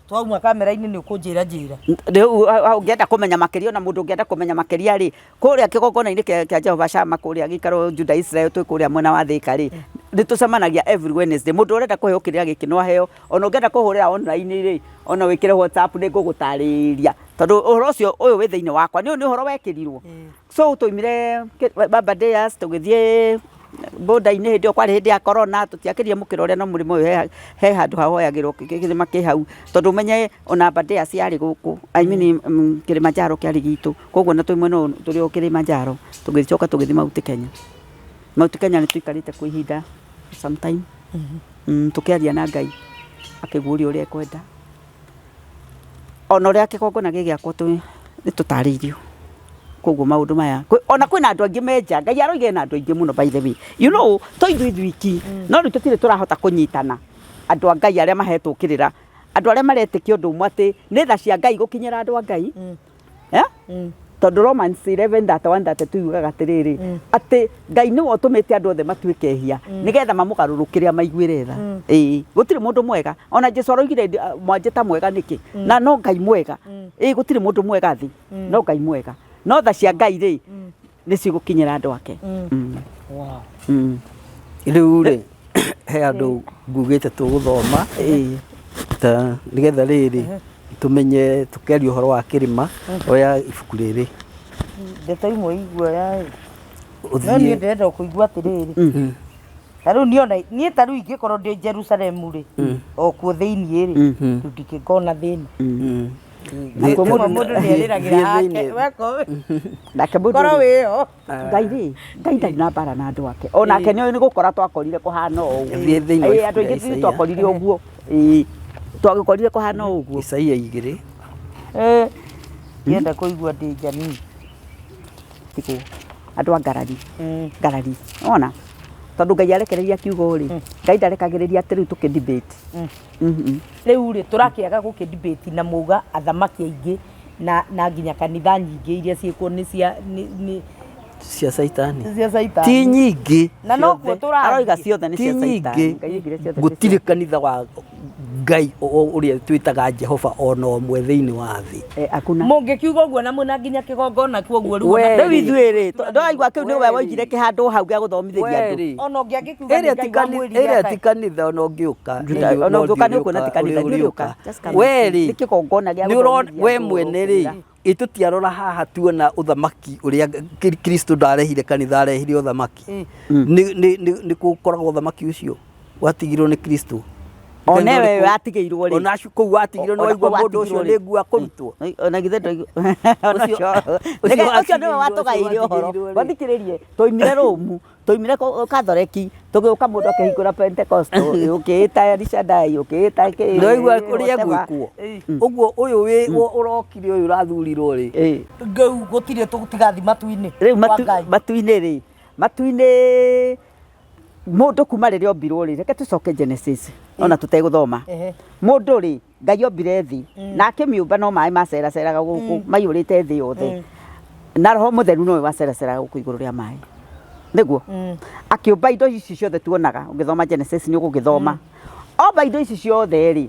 Twauma kamera-inĩ nĩ ũkũnjĩra njĩra.
Rĩu ũngĩenda kũmenya makĩria ona mũndũ ũngĩenda kũmenya makĩria rĩ, kũrĩa kĩgongona-inĩ kĩa Jehovah Shammah kũrĩa gĩikaro Judah Israel twĩ kũrĩa mwena wa Thĩka rĩ, nĩ tũcemanagia every Wednesday. Mũndũ ũrenda kũheo kĩrĩra gĩkĩ no aheo, ona ũngĩenda kũhũrĩra online rĩ, ona wĩkĩre WhatsApp nĩ ngũgũtarĩria. Tondũ ũhoro ũcio ũyũ wĩ thĩinĩ wakwa, nĩ ũyũ nĩ ũhoro wekĩrirwo. So twaumire Aberdares tũgĩthiĩ border-inĩ hĩndĩ ĩyo kwarĩ hĩndĩ ya corona, tũtiakĩrire mũkĩra ũrĩa no mũrĩmo ũyũ he handũ hahoyagĩrwo kĩrĩma kĩ hau. Tondũ ũmenye ona Aberdares yarĩ gũkũ, I mean Kilimanjaro kĩarĩ gitũ, koguo ona twĩ mwena ũyũ tũrĩ o Kilimanjaro. Tũgĩcoka tũgĩthiĩ Mount Kenya. Mount Kenya nĩ tũikarĩte kuo ihinda sometime, tũkĩaria na Ngai akĩguũria ũrĩa ekwenda. Ona ũrĩa kĩgongona gĩ gĩakwo nĩ tũtarĩirio. Koguo maũndũ maya, ona kwĩna andũ angĩ me nja, Ngai aroiga ena andũ aingĩ mũno by the way. You know, to ithuĩ ithuiki, no rĩu tũtirĩ tũrahota kũnyitana, andũ a Ngai arĩa mahetwo kĩrĩra, andũ arĩa maretĩkia ũndũ ũmwe atĩ nĩ tha cia Ngai gũkinyĩra andũ a Ngai. Eh? Tondũ Romans 11:31 32 yugaga atĩrĩrĩ, atĩ Ngai nĩwe ũtũmĩte andũ othe matuĩke ehia nĩgetha mamũgarũrũkĩre amaiguĩre tha. Ĩĩ, gũtirĩ mũndũ mwega. Ona Jesu aroigire mwanjĩta mwega nĩkĩ? Na no Ngai mwega. Ĩĩ, gũtirĩ mũndũ mwega thĩ, no Ngai mwega. No tha cia Ngai rĩ, nĩ cigũkinyĩra andũ ake.
Wow.
Rĩu rĩ, he andũ ngugĩte tũgũthoma ta nĩgetha rĩrĩ tũmenye tũkĩaria ũhoro wa kĩrĩma, oya ibuku rĩrĩ.
Ndeto imwe iguoya ĩ. No
Ũthiĩ.
niĩ ndĩrenda kũigua atĩrĩrĩ. Ta rĩu niĩ ona niĩ ta rĩu ingĩkorwo ndĩ Jerusalemu rĩ, o kuo thĩiniĩ rĩ, rĩu ndingĩkona thĩna.
Nakuo
Rĩmwe mũndũ nĩ erĩragĩra
Thiĩ
hake,
thĩiniĩ.
weko
Nake mũndũ
korwo
rĩ,
wĩho.
Ngai rĩ, Ngai ndarĩ na mbara na andũ ake. Onake nĩ oĩ nĩ gũkora twakorire kũhana o ũguo.
Thiĩ thĩinĩ wa
Ĩĩ, andũ
ibuku rĩa
aingĩ ithuĩ
Isaia.
twakorire ũguo. Ĩĩ, twagĩkorire kũhana o ũguo.
Isaia igĩrĩ.
Eh, Ndienda kũigua ndĩ njanii.
Tigwo andũ a ngarari. Ngarari. Wona? Tondũ Ngai arekereria kiugo rĩ, Ngai ndarekagĩrĩria atĩ rĩu tũkĩ debate.
Rĩu rĩ, tũrakĩaga gũkĩ debate na mauga athamaki aingĩ na, na nginya kanitha nyingĩ iria ciĩkuo nĩ cia nĩ, nĩ,
Cia Caitani.
cia Caitani.
Ti nyingĩ.
Na nokuo tũrathiĩ.
Aroiga ciothe nĩ
Ti
cia
nyingĩ.
Caitani. Ngai oigire ciothe nĩ
Gũtirĩ
cia-
kanitha wa Ngai ũrĩa twĩtaga Jehova ona ũmwe thĩinĩ wa thĩ.
Eh, hakuna.
Mũngĩkiuga ũguo na mwĩna nginya kĩgongona kuo ũguo rĩu
We
ona-
Rĩu ithuĩ rĩ, ndũraigua kĩu nĩwe woigire kĩhandũ hau gĩa gũthomithĩria andũ.
We-rĩ,
Ona ũngĩ angĩkiuga nĩ
ĩrĩa
Ngai
ti kani-
wamwĩrire
ĩrĩa
aka-
ti kanitha ona ũngĩũka
Juda- ona ũngĩũka nĩ ũkuona ti kanitha, nĩ ũrĩũka. Just come and see.
werĩ
Nĩ kĩgongona gĩa
nĩ ũrona
gũthomithia
we
andũ
mwene rĩ
ũhoro.
ĩ tũtiarora haha tuona ũthamaki ũrĩa Kristo ndarehire kanitha arehire ũthamaki. Nĩ gũkoragwo ũthamaki ũcio watigirwo nĩ Kristo.
One we watigĩirwo rĩ.
Ona acio kũu watigirwo nĩ
Ona
waigua
kũu
mũndũ ũcio
watigirwo rĩ.
nĩ ngua kũrutwo.
Ona githĩ ndwaigua. Ona
Ũcio-
ũcio
ũcio
ũcio nĩwe
watigĩirwo,
watũgaĩire
ũcio
ũhoro.
watigĩirwo rĩ.
Wathikĩrĩrie, twaumire Rũmu, twaumire Katholeki, tũgĩũka mũndũ akĩhingũra Pentecostal, ũkĩĩta Elishadai, ũkĩĩta kĩ.
Nĩ waigua ũrĩa
whatever.
gwĩkwo. Ũguo ũyũ wĩ ũrokire ũyũ ũrathurirwo rĩ.
Rĩu gũtirĩ tũtigathi matu-inĩ.
Rĩu
kwa Ngai.
matu-inĩ rĩ, matu-inĩ mũndũ kuma rĩrĩa ombirwo rĩ, reke tũcoke Genesis ona tũtegũthoma. Mũndũ rĩ, Ngai ombire thĩ na akĩmĩũmba no maĩ maceraceraga gũkũ maiyũrĩte thĩ yothe. Na Roho Mũtheru nowe waceraceraga gũkũ igũrũ rĩa maĩ. Nĩguo? Akĩũmba indo ici ciothe tuonaga, ũngĩthoma Genesis nĩ ũgũgĩthoma. Omba indo ici ciothe rĩ,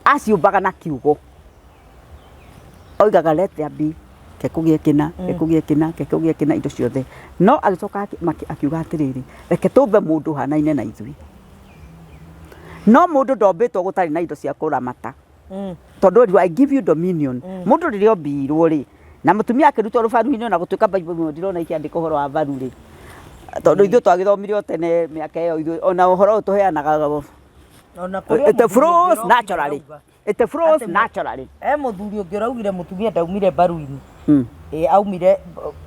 aciũmbaga na kiugo. Oigaga let there be, ke kũgĩe kĩna, ke kũgĩe kĩna, ke kũgĩe kĩna, indo ciothe. No agĩcoka akiuga atĩrĩrĩ, reke tũmbe mũndũ ũhanaine na ithuĩ. No mũndũ ndombĩtwo gũtarĩ na indo cia kũramata. Tondũ erirwo, I give you dominion. Mũndũ rĩrĩa ombirwo rĩ, na mũtumia akĩrutwo rũbaru-inĩ ona gũtuĩka Bible ĩmwe ndirona ĩkĩandĩka ũhoro wa baru rĩ, tondũ ithuĩ twagĩthomire o tene mĩaka ĩyo ithuĩ ona ũhoro ũyũ tũheanaga
Ona kũrĩ o
it
mũthuri
flows
ũngĩ ũraugire
naturally.
arauga.
It flows
Atĩ
naturally.
He mũthuri ũngĩ ũraugire mũtumia ndaumire mbaru-inĩ. Ĩ aumire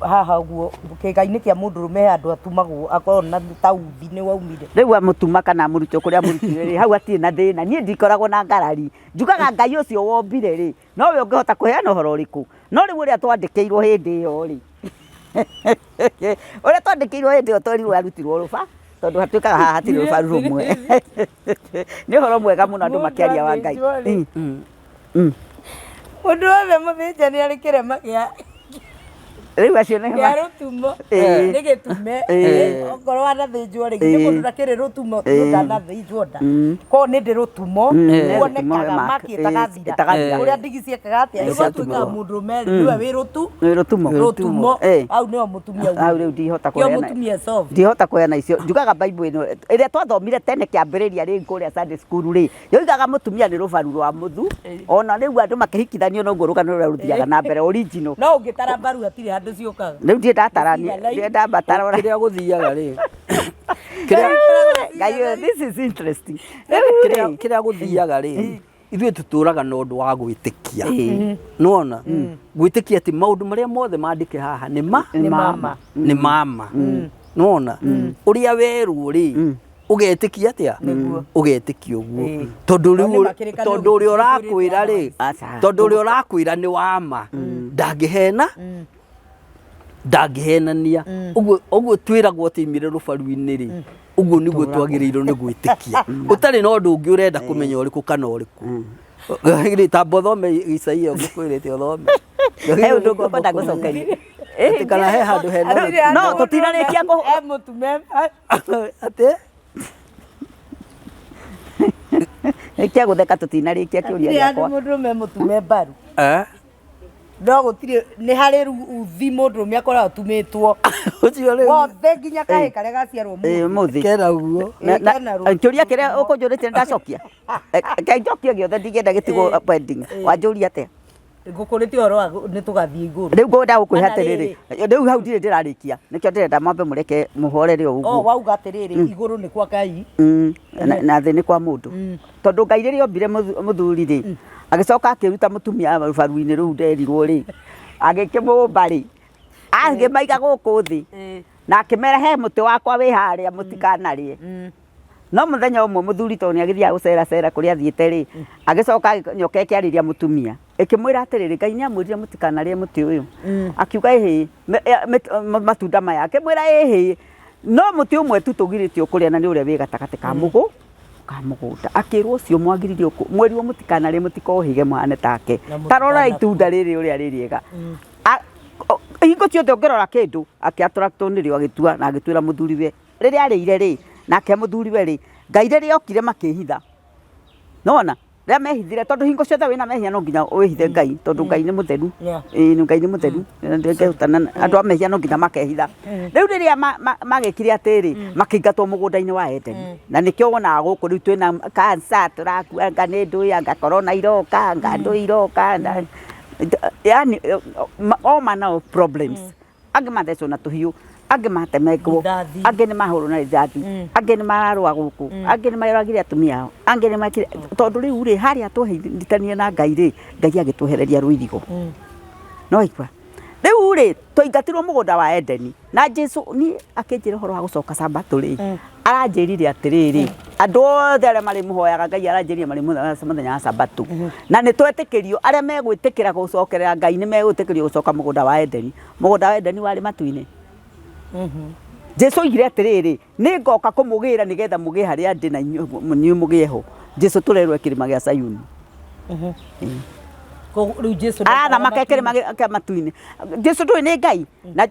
haha ũguo kĩĩga-inĩ kĩa mũndũrũme he handũ atumagwo akorwo na ta uthi nĩ waumire.
Rĩu amũtuma kana amũrute kũrĩa amũrutire rĩ, hau hatirĩ na thĩna. Niĩ ndikoragwo na ngarari. Njugaga Ngai ũcio wombire rĩ, nowe ũngĩhota kũheana ũhoro ũrĩkũ. No rĩu ũrĩa twandĩkĩirwo hĩndĩ ĩyo rĩ, ũrĩa twandĩkĩirwo hĩndĩ ĩyo twerirwo arutirwo rũba, tondũ hatuĩkaga haha hatirĩ rũbaru rũmwe. Nĩ ũhoro mwega mũno andũ
Mũndũ
makĩaria wa Ngai.
athĩnjwo rĩ. Mũndũ wothe mũthĩnje nĩ arĩ kĩrema gĩa
Rĩu acio nĩ
Kĩa rũtumo
Ĩĩ.
nĩ gĩtume
Ĩĩ.
okorwo wanathĩnjwo rĩ githĩ mũndũ ndakĩrĩ rũtumo ndanathĩnjwo nda koguo nĩ ndĩ rũtumo
Nĩ rũtumo,
ruonekaga
mark.
maki
Ĩĩ,
ĩtagathira
ĩtagathira.
kũrĩa ndigi ciekaga atĩa rĩu gwatuĩkaga mũndũrũme rĩ nĩwe wĩ rũtu
Nĩ rũtumo.
rũtumo
Ĩĩ.
hau nĩho mũtumia
Hau rĩu ndihota
Kĩo
kũheana
mũtumia soft.
ndihota kũheana icio njugaga bible ĩno ĩrĩa twathomire tene kĩambĩrĩria rĩ kũrĩa Sunday school rĩ yoigaga mũtumia nĩ rũbaru rwa mũthu ona rĩu andũ makĩhikithanio noguo rũgano rũrĩa rũthiaga na mbere original
No ũngĩtara mbaru hatirĩ handũ ciũkaga.
rĩu ndirĩ ndatara
Gũthiaga
ndirĩ ndambatara ora
Kĩrĩa gũthiaga rĩ kĩrĩa
Ngai ũyũ, this is interesting rĩu
kĩrĩa
rĩ
kĩrĩa gũthiaga rĩ ithuĩ tũtũraga na ũndũ wa gwĩtĩkia nĩwona gwĩtĩkia atĩ maũndũ marĩa mothe mandĩke haha nĩ ma
Nĩ mama.
nĩ mama nĩwona ũrĩa werwo rĩ ũgetĩkia atĩa ũgetĩkia ũguo
Ĩĩ.
tondũ
No
rĩu
nĩ makĩrĩka nĩ
tondũ ũrĩa
ũguo
ũrakwĩra rĩ
Aca.
tondũ ũrĩa ũrakwĩra nĩ wa ma ndangĩhena ndangĩhenania ũguo ũguo twĩragwo atĩ imire rũbaru-inĩ rĩ ũguo nĩguo twagĩrĩirwo nĩ gwĩtĩkia ũtarĩ na ũndũ ũngĩ ũrenda kũmenya ũrĩkũ kana ũrĩkũ rĩ tamba ũthome Isaia ngũkwĩrĩte ũthome
he ũndũ ngwenda gũcokeria
Atĩ kana he handũ hena
Hatirĩ handũ
No, tũtinarĩkia kũ-
E mũtume
atĩ
Nĩkĩa gũtheka tũtinarĩkia kĩũria
hatirĩ handũ
gĩakwa
mũndũrũme mũtume mbaru.
Eh?
No gũtirĩ nĩ harĩ uthi mũndũrũme akoragwo atumĩtwo
ũcio rĩu
wothe nginya kahĩ karĩa gaciarwo
Ĩĩ,
mũthĩ.
mũthĩ
kena ũguo
Na- na-
Kena rũthi.
kĩũria kĩrĩa ũkũnjũrĩtie nĩndacokia Reke njokie gĩothe ndingĩenda gĩtigwo pending wanjũria atĩa
Ngũkũrĩtie ũhoro wa nĩ tũgathiĩ igũrũ.
rĩu ngwenda gũkwĩra
Kana
atĩrĩrĩ rĩu hau ndirĩ ndĩrarĩkia nĩkĩo ndĩrenda mwambe mũreke mũhorere o
O
ũguo
wauga atĩrĩrĩ igũrũ nĩ kwa Ngai.
Na na thĩ nĩ kwa mũndũ tondũ Ngai rĩrĩa ombire mũthuri rĩ agĩcoka akĩruta mũtumia rũbaru-inĩ rũu nderirwo rĩ agĩkĩmũmba rĩ agĩmaiga gũkũ thĩ na akĩmera he mũtĩ wakwa wĩ harĩa mũtikanarĩe no mũthenya ũmwe mũthuri tondũ nĩ agĩthiaga gũceracera kũrĩa athiĩte rĩ agĩcoka nyoka ĩkĩarĩria mũtumia ĩkĩmwĩra atĩrĩrĩ Ngai nĩ amwĩrire mũtikanarĩe mũtĩ ũyũ akiuga ĩhĩ matunda maya akĩmwĩra ĩhĩ no mũtĩ ũmwe tu tũgirĩtio kũrĩa na nĩ ũrĩa wĩ gatagatĩ ka mũgũ ka mũgũnda akĩrwo ũcio mwagiririo mwerirwo mũtikanarĩe mũtikohĩge mũhane take
Na
ta rora
mũtikanakue.
itunda rĩrĩ ũrĩa rĩ rĩega hingo ciothe ũngĩrora kĩndũ akĩattractwo nĩrĩo agĩtua na agĩtuĩra mũthuriwe rĩrĩa arĩire rĩ nake mũthuriwe rĩ Ngai rĩrĩa okire makĩhitha nona rĩrĩa mehithire tondũ hingo ciothe wĩna mehia no nginya wĩhithe Ngai tondũ Ngai nĩ mũtheru
Yeah.
Ĩĩ, nĩ Ngai nĩ mũtheru ndĩngĩhutana andũ a mehia no nginya makehitha rĩu rĩrĩa magĩkire atĩrĩ makĩingatwo mũgũnda-inĩ wa Edeni na nĩkĩo wonaga gũkũ rĩu twĩna cancer tũrakua anga nĩ ndũĩ anga corona iroka anga ndũĩ iroka yani all manner of problems angĩ mathecwo na tũhiũ angĩ matemengwo
Rithathi.
angĩ nĩ mahũrwo na rithathi angĩ nĩ mararũa gũkũ angĩ nĩ maragire atumia ao angĩ nĩ mekire tondũ rĩu rĩ harĩa twehithanie na Ngai rĩ Ngai agĩtwehereria rũirigo no igua rĩu rĩ twaingatirwo mũgũnda wa Edeni na Jesu niĩ akĩnjĩra ũhoro wa gũcoka Sabatũ rĩ aranjĩrire atĩrĩrĩ andũ othe arĩa marĩmũhoyaga Ngai aranjĩrire marĩmũhoyaga mũthenya wa Sabatũ na nĩ twetĩkĩrio arĩa megwĩtĩkĩra gũcokerera Ngai nĩ megwĩtĩkĩrio gũcoka mũgũnda wa Edeni mũgũnda wa Edeni warĩ matu-inĩ Jesu oigire atĩrĩrĩ nĩ ngoka kũmũgĩra nĩgetha mũgĩe harĩa ndĩ na inyuĩ mũgĩe ho Jesu tũrerwo e kĩrĩma gĩa Sayuni
Koguo rĩu Jesu
arathamaka kĩrĩma kĩa matu-inĩ Jesu ndũĩ nĩ Ngai na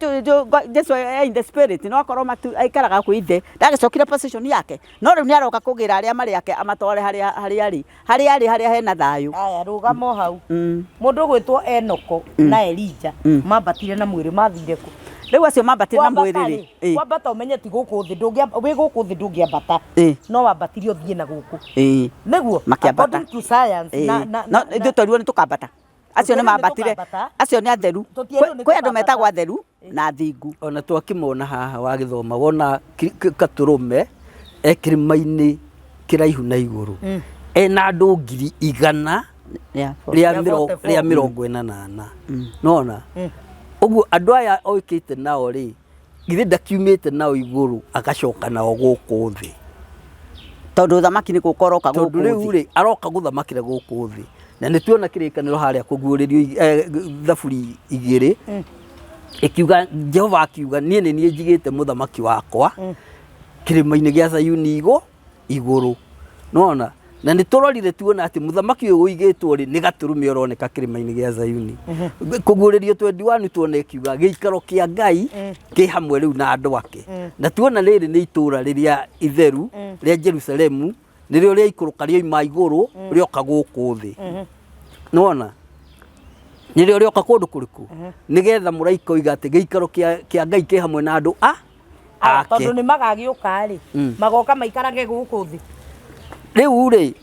Jesu e in the spirit no akorwo matu aikaraga kwĩ ithe ndagĩcokire position yake no rĩu nĩ aroka kũgĩra arĩa marĩ ake amatware harĩa harĩa arĩ harĩa arĩ harĩa hena thayũ
Aya rũgama o hau. Mũndũ ũgwĩtwo Enoko na Elija mambatire na mwĩrĩ mathire kũ?
Rĩu acio mambatire na
Kwambata
mwĩrĩ
rĩ,
rĩ
kwambata ũmenye ti gũkũ thĩ ndũngĩamba wĩ gũkũ thĩ ndũngĩambata no wambatire ũthiĩ na gũkũ nĩguo
Makĩambata.
according to science na na
no ithuĩ twerirwo nĩ tũkambata acio nĩ
Tũtierirwo nĩ
mambatire
tũkambata.
acio nĩ atheru
Tũtierirwo nĩ
kwĩ andũ
tũkambata.
metagwo atheru na athingu
ona twakĩmona haha wagĩthoma wona katũrũme e kĩrĩma-inĩ kĩraihu na igũrũ ena andũ 144,000
Rĩa 44.
rĩa 44 nona ũguo andũ aya oĩkĩte nao rĩ githĩ ndakiumĩte nao igũrũ agacoka nao gũkũ thĩ
tondũ ũthamaki nĩ gũka ũroka
tondũ
gũkũ
rĩu
thĩ
rĩ aroka gũthamakĩra gũkũ thĩ na nĩ tuona kĩrĩkanĩro harĩa kũguũrĩrio thaburi 2 ĩkiuga Jehova akiuga niĩ nĩ niĩ njigĩte mũthamaki wakwa kĩrĩma-inĩ gĩa Zayuni igũrũ nona Na nĩ tũrorire tuona atĩ mũthamaki ũyũ ũigĩtwo rĩ nĩ gatũrũme ũroneka kĩrĩma-inĩ gĩa Zayuni. Kũguũrĩrio 21 tuona ĩkiuga gĩikaro kĩa Ngai kĩ hamwe rĩu na andũ ake. Na tuona rĩrĩ nĩ itũũra rĩrĩa itheru rĩa Jerusalemu nĩrĩo rĩaikũrũka rĩoima igũrũ rĩoka gũkũ thĩ. Nĩwona? Nĩrĩo rĩoka kũndũ kũrĩkũ? Nĩgetha mũraika oiga atĩ gĩikaro kĩa Ngai kĩ hamwe na andũ a
Aya,
ake.
tondũ nĩ magagĩũka rĩ
Mm.
magoka maikarage gũkũ thĩ
Rĩu rĩ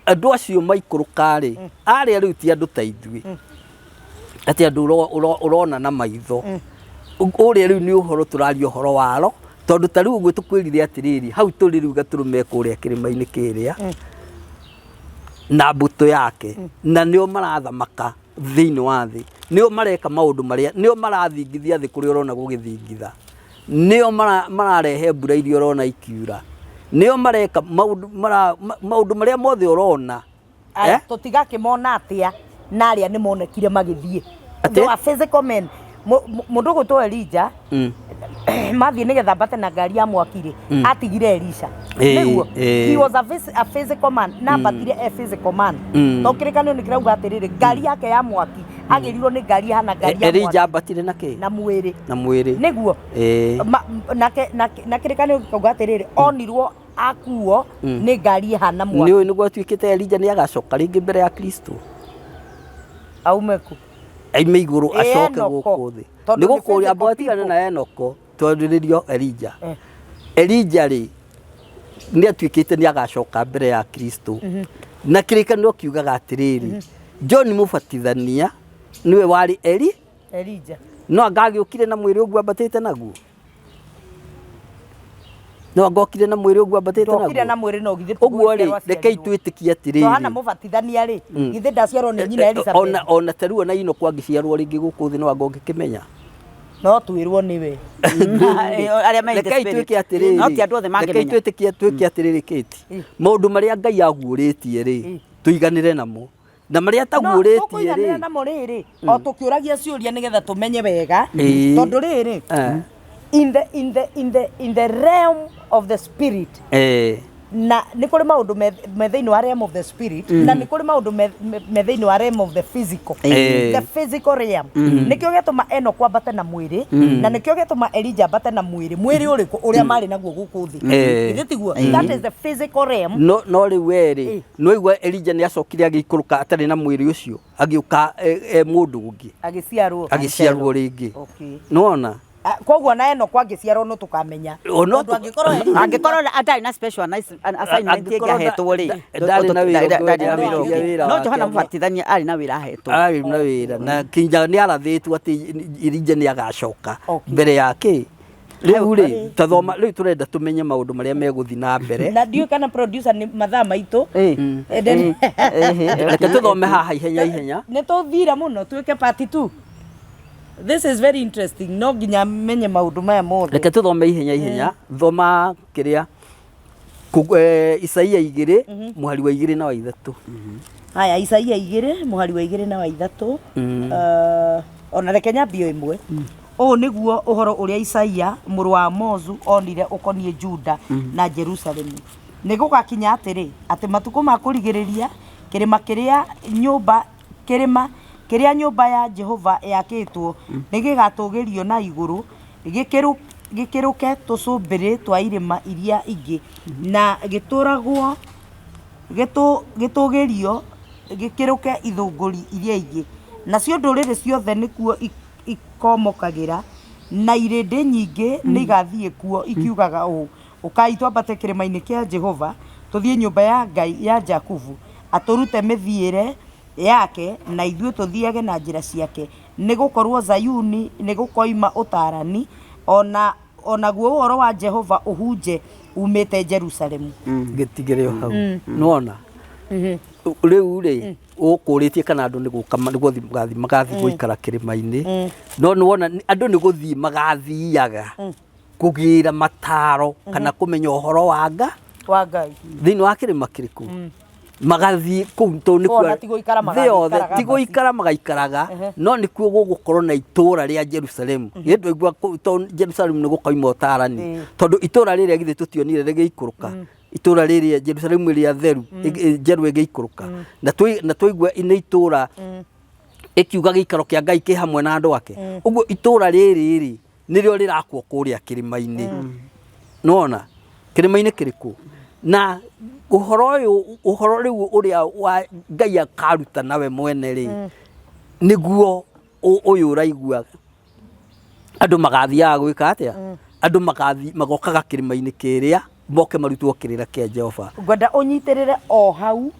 andũ acio maikũrũka rĩ arĩa rĩu ti andũ ta ithuĩ atĩ andũ ũrona na maitho ũrĩa rĩu nĩ ũhoro tũraria ũhoro waro tondũ ta rĩu ũguo tũkwĩrire atĩrĩrĩ hau tũrĩ rĩu gatũrũme kũrĩa kĩrĩma-inĩ kĩrĩa na mbũtũ yake na nĩo marathamaka thĩinĩ wa thĩ nĩo mareka maũndũ marĩa nĩo marathingithia thĩ kũrĩa ũrona gũgĩthingitha nĩo mararehe mbura iria ũrona ikiura nĩo mareka maũndũ maũndũ marĩa mothe ũrona.
Aya, eh? Tũtigakĩmona atĩa na arĩa nĩ monekire magĩthiĩ?
Atĩ?
They were physical men. Mũndũ ũgwĩtwo Elija mathiĩ nĩgetha ambate na ngari ya mwaki rĩ atigire Elisha. Nĩguo he was a physical man na ambatire e physical man. To kĩrĩkanĩro nĩ kĩrauga atĩrĩrĩ ngari yake ya mwaki agĩrirwo nĩ ngari ihana ngari ya
Elija
mwaki
ambatire na kĩ?
Na mwĩrĩ.
Na mwĩrĩ.
Nĩguo. Na kĩrĩkanĩro gĩkauga atĩrĩrĩ onirwo akuo nĩ ngari ĩhana mwaki.
Nĩ ũĩ nĩguo atuĩkĩte Elija nĩ agacoka rĩngĩ mbere ya Kristo.
Aume kũ?
Aime igũrũ
Ĩ
acoke
Enoko.
gũkũ thĩ.
Tondũ
Nĩ
nĩ
gũkũria
physical
amba atigane
people.
na Enoko twarĩrĩrio Elija. Elija rĩ nĩ atuĩkĩte nĩ agacoka mbere ya Kristo. Na kĩrĩkanĩro kiugaga atĩrĩrĩ, John Mũbatithania nĩwe warĩ Eli,
Elija.
No anga agĩũkire na mwĩrĩ ũguo ambatĩte naguo? No anga okire na mwĩrĩ ũguo ambatĩte
Ndokire na
naguo?
mwĩrĩ no githĩ
Ũguo rĩ, rekei twĩtĩkie atĩrĩrĩ.
Johana Mũbatithania rĩ, githĩ ndaciarwo nĩ nyina Elizabeth?
Ona ta rĩu ona Enoku angĩciarwo rĩngĩ gũkũ thĩ no anga ũngĩkĩmenya?
No twĩrwo nĩwe.
Arĩa me in the
Rekei
spirit.
twĩke atĩrĩrĩ.
No ti andũ othe
Rekei
mangĩmenya.
twĩtĩkie twĩke atĩrĩrĩ Kate. Maũndũ marĩa Ngai aguũrĩtie rĩ, tũiganĩre namo. Na marĩa ataguũrĩtie
Tũkũiganĩra
rĩ,
namo rĩrĩ, o tũkĩũragia ciũria nĩgetha tũmenye wega. Tondũ rĩrĩ, in the realm of the spirit, na nĩ kũrĩ maũndũ me thĩinĩ wa realm of the spirit na nĩ kũrĩ maũndũ me thĩinĩ wa realm of the physical. The physical realm nĩkĩo gĩatũma Enoku ambate na mwĩrĩ na nĩkĩo gĩatũma Elijah ambate na mwĩrĩ. Mwĩrĩ ũrĩkũ? Ũrĩa marĩ naguo gũkũ thĩ. Githĩ tiguo? That is the physical realm.
No rĩu we rĩ, nĩwaigua Elijah nĩ acokire agĩikũrũka atarĩ na mwĩrĩ ũcio, agĩũka e mũndũ ũngĩ.
Agĩciarwo.
Agĩciarwo rĩngĩ. Nĩwona?
Ah, koguo na Enoku angĩciarwo no tũkamenya.
O no
Tondũ angĩkorwo Elijah
Angĩkorwo atarĩ na special assignment ĩngĩ
Angĩkorwo
ahetwo rĩ,
ndarĩ na wĩra ũngĩ
ndarĩ na wĩra
ũngĩ,
ũngĩ.
wĩra
No
wake
Johana
nĩ-
Mũbatithania arĩ na wĩra ahetwo.
Arĩ na wĩra na kinya nĩ arathĩtwo atĩ Elijah nĩ agacoka mbere ya kĩ. Rĩu rĩ, tathoma rĩu tũrenda tũmenye maũndũ marĩa megũthiĩ na mbere.
Na ndiũĩ kana producer nĩ mathaa maitũ.
Reke tũthome haha ihenya ihenya.
Nĩ tũthire mũno twĩke part 2. This is very interesting. No nginya menye maũndũ maya mothe.
Reke tũthome ihenya ihenya. Thoma kĩrĩa Isaia 2 mũhari wa 2 na wa 3.
Haya, Isaia 2 mũhari wa 2 na wa 3. Ona reke nyambie 1. Ũũ nĩguo ũhoro ũrĩa Isaia mũrũ wa Amozu onire ũkoniĩ Juda na Jerusalemu. Nĩ gũgakinya atĩrĩ, atĩ matukũ ma kũrigĩrĩria, kĩrĩma kĩrĩa nyũmba ya Jehova yakĩtwo nĩ gĩgatũũgĩrio na igũrũ, gĩkĩrũke tũcũmbĩrĩ twa irĩma iria ingĩ, na gĩtũũragwo gĩtũũgĩrio gĩkĩrũke ithũngũri iria ingĩ. Nacio ndũrĩrĩ ciothe nĩkuo ikomokagĩra, na irĩndĩ nyingĩ nĩigathiĩ kuo ikiugaga ũũ, Ũkai twambate kĩrĩma-inĩ kĩa Jehova, tũthiĩ nyũmba ya Ngai ya Jakubu, atũrute mĩthiĩre yake, na ithuĩ tũthiage na njĩra ciake. Nĩ gũkorũo Zayuni nĩgũkoima ũtaarani, o naguo ũhoro wa Jehova ũhunje uumĩte Jerusalemu.
Gĩtigĩre o hau. Nĩwona? Rĩu rĩ, ũkũrĩtie kana andũ nĩ gũka nĩ gũthiĩ magathiĩ magathiĩ gũikara kĩrĩma-inĩ. No nĩwona andũ nĩ gũthiĩ magathiaga kũgĩra mataro kana kũmenya ũhoro wa nga
Wa Ngai.
Thĩinĩ wa kĩrĩma kĩrĩkũ magathiĩ kũu tondũ nĩkuo
Ona ti gũikara
thĩ yothe
magagĩikaraga
ti gũikara magaikaraga no nĩkuo gũgũkorwo na itũũra rĩa Jerusalemu. Githĩ ndwaigua tondũ Jerusalemu nĩ gũkoima ũtarani tondũ itũũra rĩrĩa githĩ tũtionire rĩgĩikũrũka. Itũra rĩrĩa Jerusalemu ĩrĩa theru njerũ ĩgĩikũrũka, na twaigua nĩ itũra ĩkiuga gĩikaro kĩa Ngai kĩ hamwe na andũ ake. Ũguo itũra rĩrĩ rĩ nĩrĩo rĩrakwo kũrĩa kĩrĩma-inĩ. Nĩwona kĩrĩma-inĩ kĩrĩkũ? Na ũhoro ũyũ, ũhoro rĩu ũrĩa wa Ngai akaruta nawe mwene rĩ, nĩguo ũyũ ũraigua andũ magathiaga gwĩka atĩa? Andũ magathi magokaga kĩrĩma-inĩ kĩrĩa moke marutwo kĩrĩra kĩa Jehova.
Ngwenda ũnyitĩrĩre o hau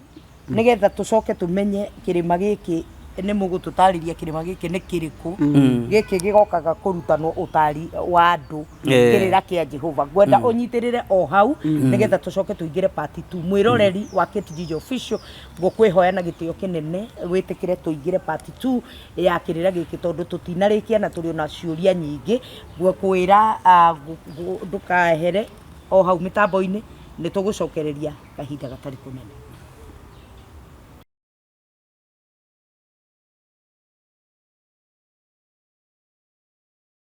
nĩgetha tũcoke tũmenye kĩrĩma gĩkĩ nĩ mũgũtũtarĩria kĩrĩma gĩkĩ nĩ kĩrĩkũ gĩkĩ gĩgokaga kũrutanwo ũtari wa andũ kĩrĩra kĩa Jehova. Ngwenda ũnyitĩrĩre o hau nĩgetha tũcoke tũingĩre part 2. Mwĩroreri wa Kate Gigi Official, ngũkwĩhoya na gĩtĩo kĩnene wĩtĩkĩre tũingĩre part 2 ya kĩrĩra gĩkĩ tondũ tũtinarĩkia na tũrĩ ona ciũria nyingĩ. Ngũkwĩra ndũkaehere o hau mĩtambo-inĩ, nĩ tũgũcokereria kahinda gatarĩ kũnene.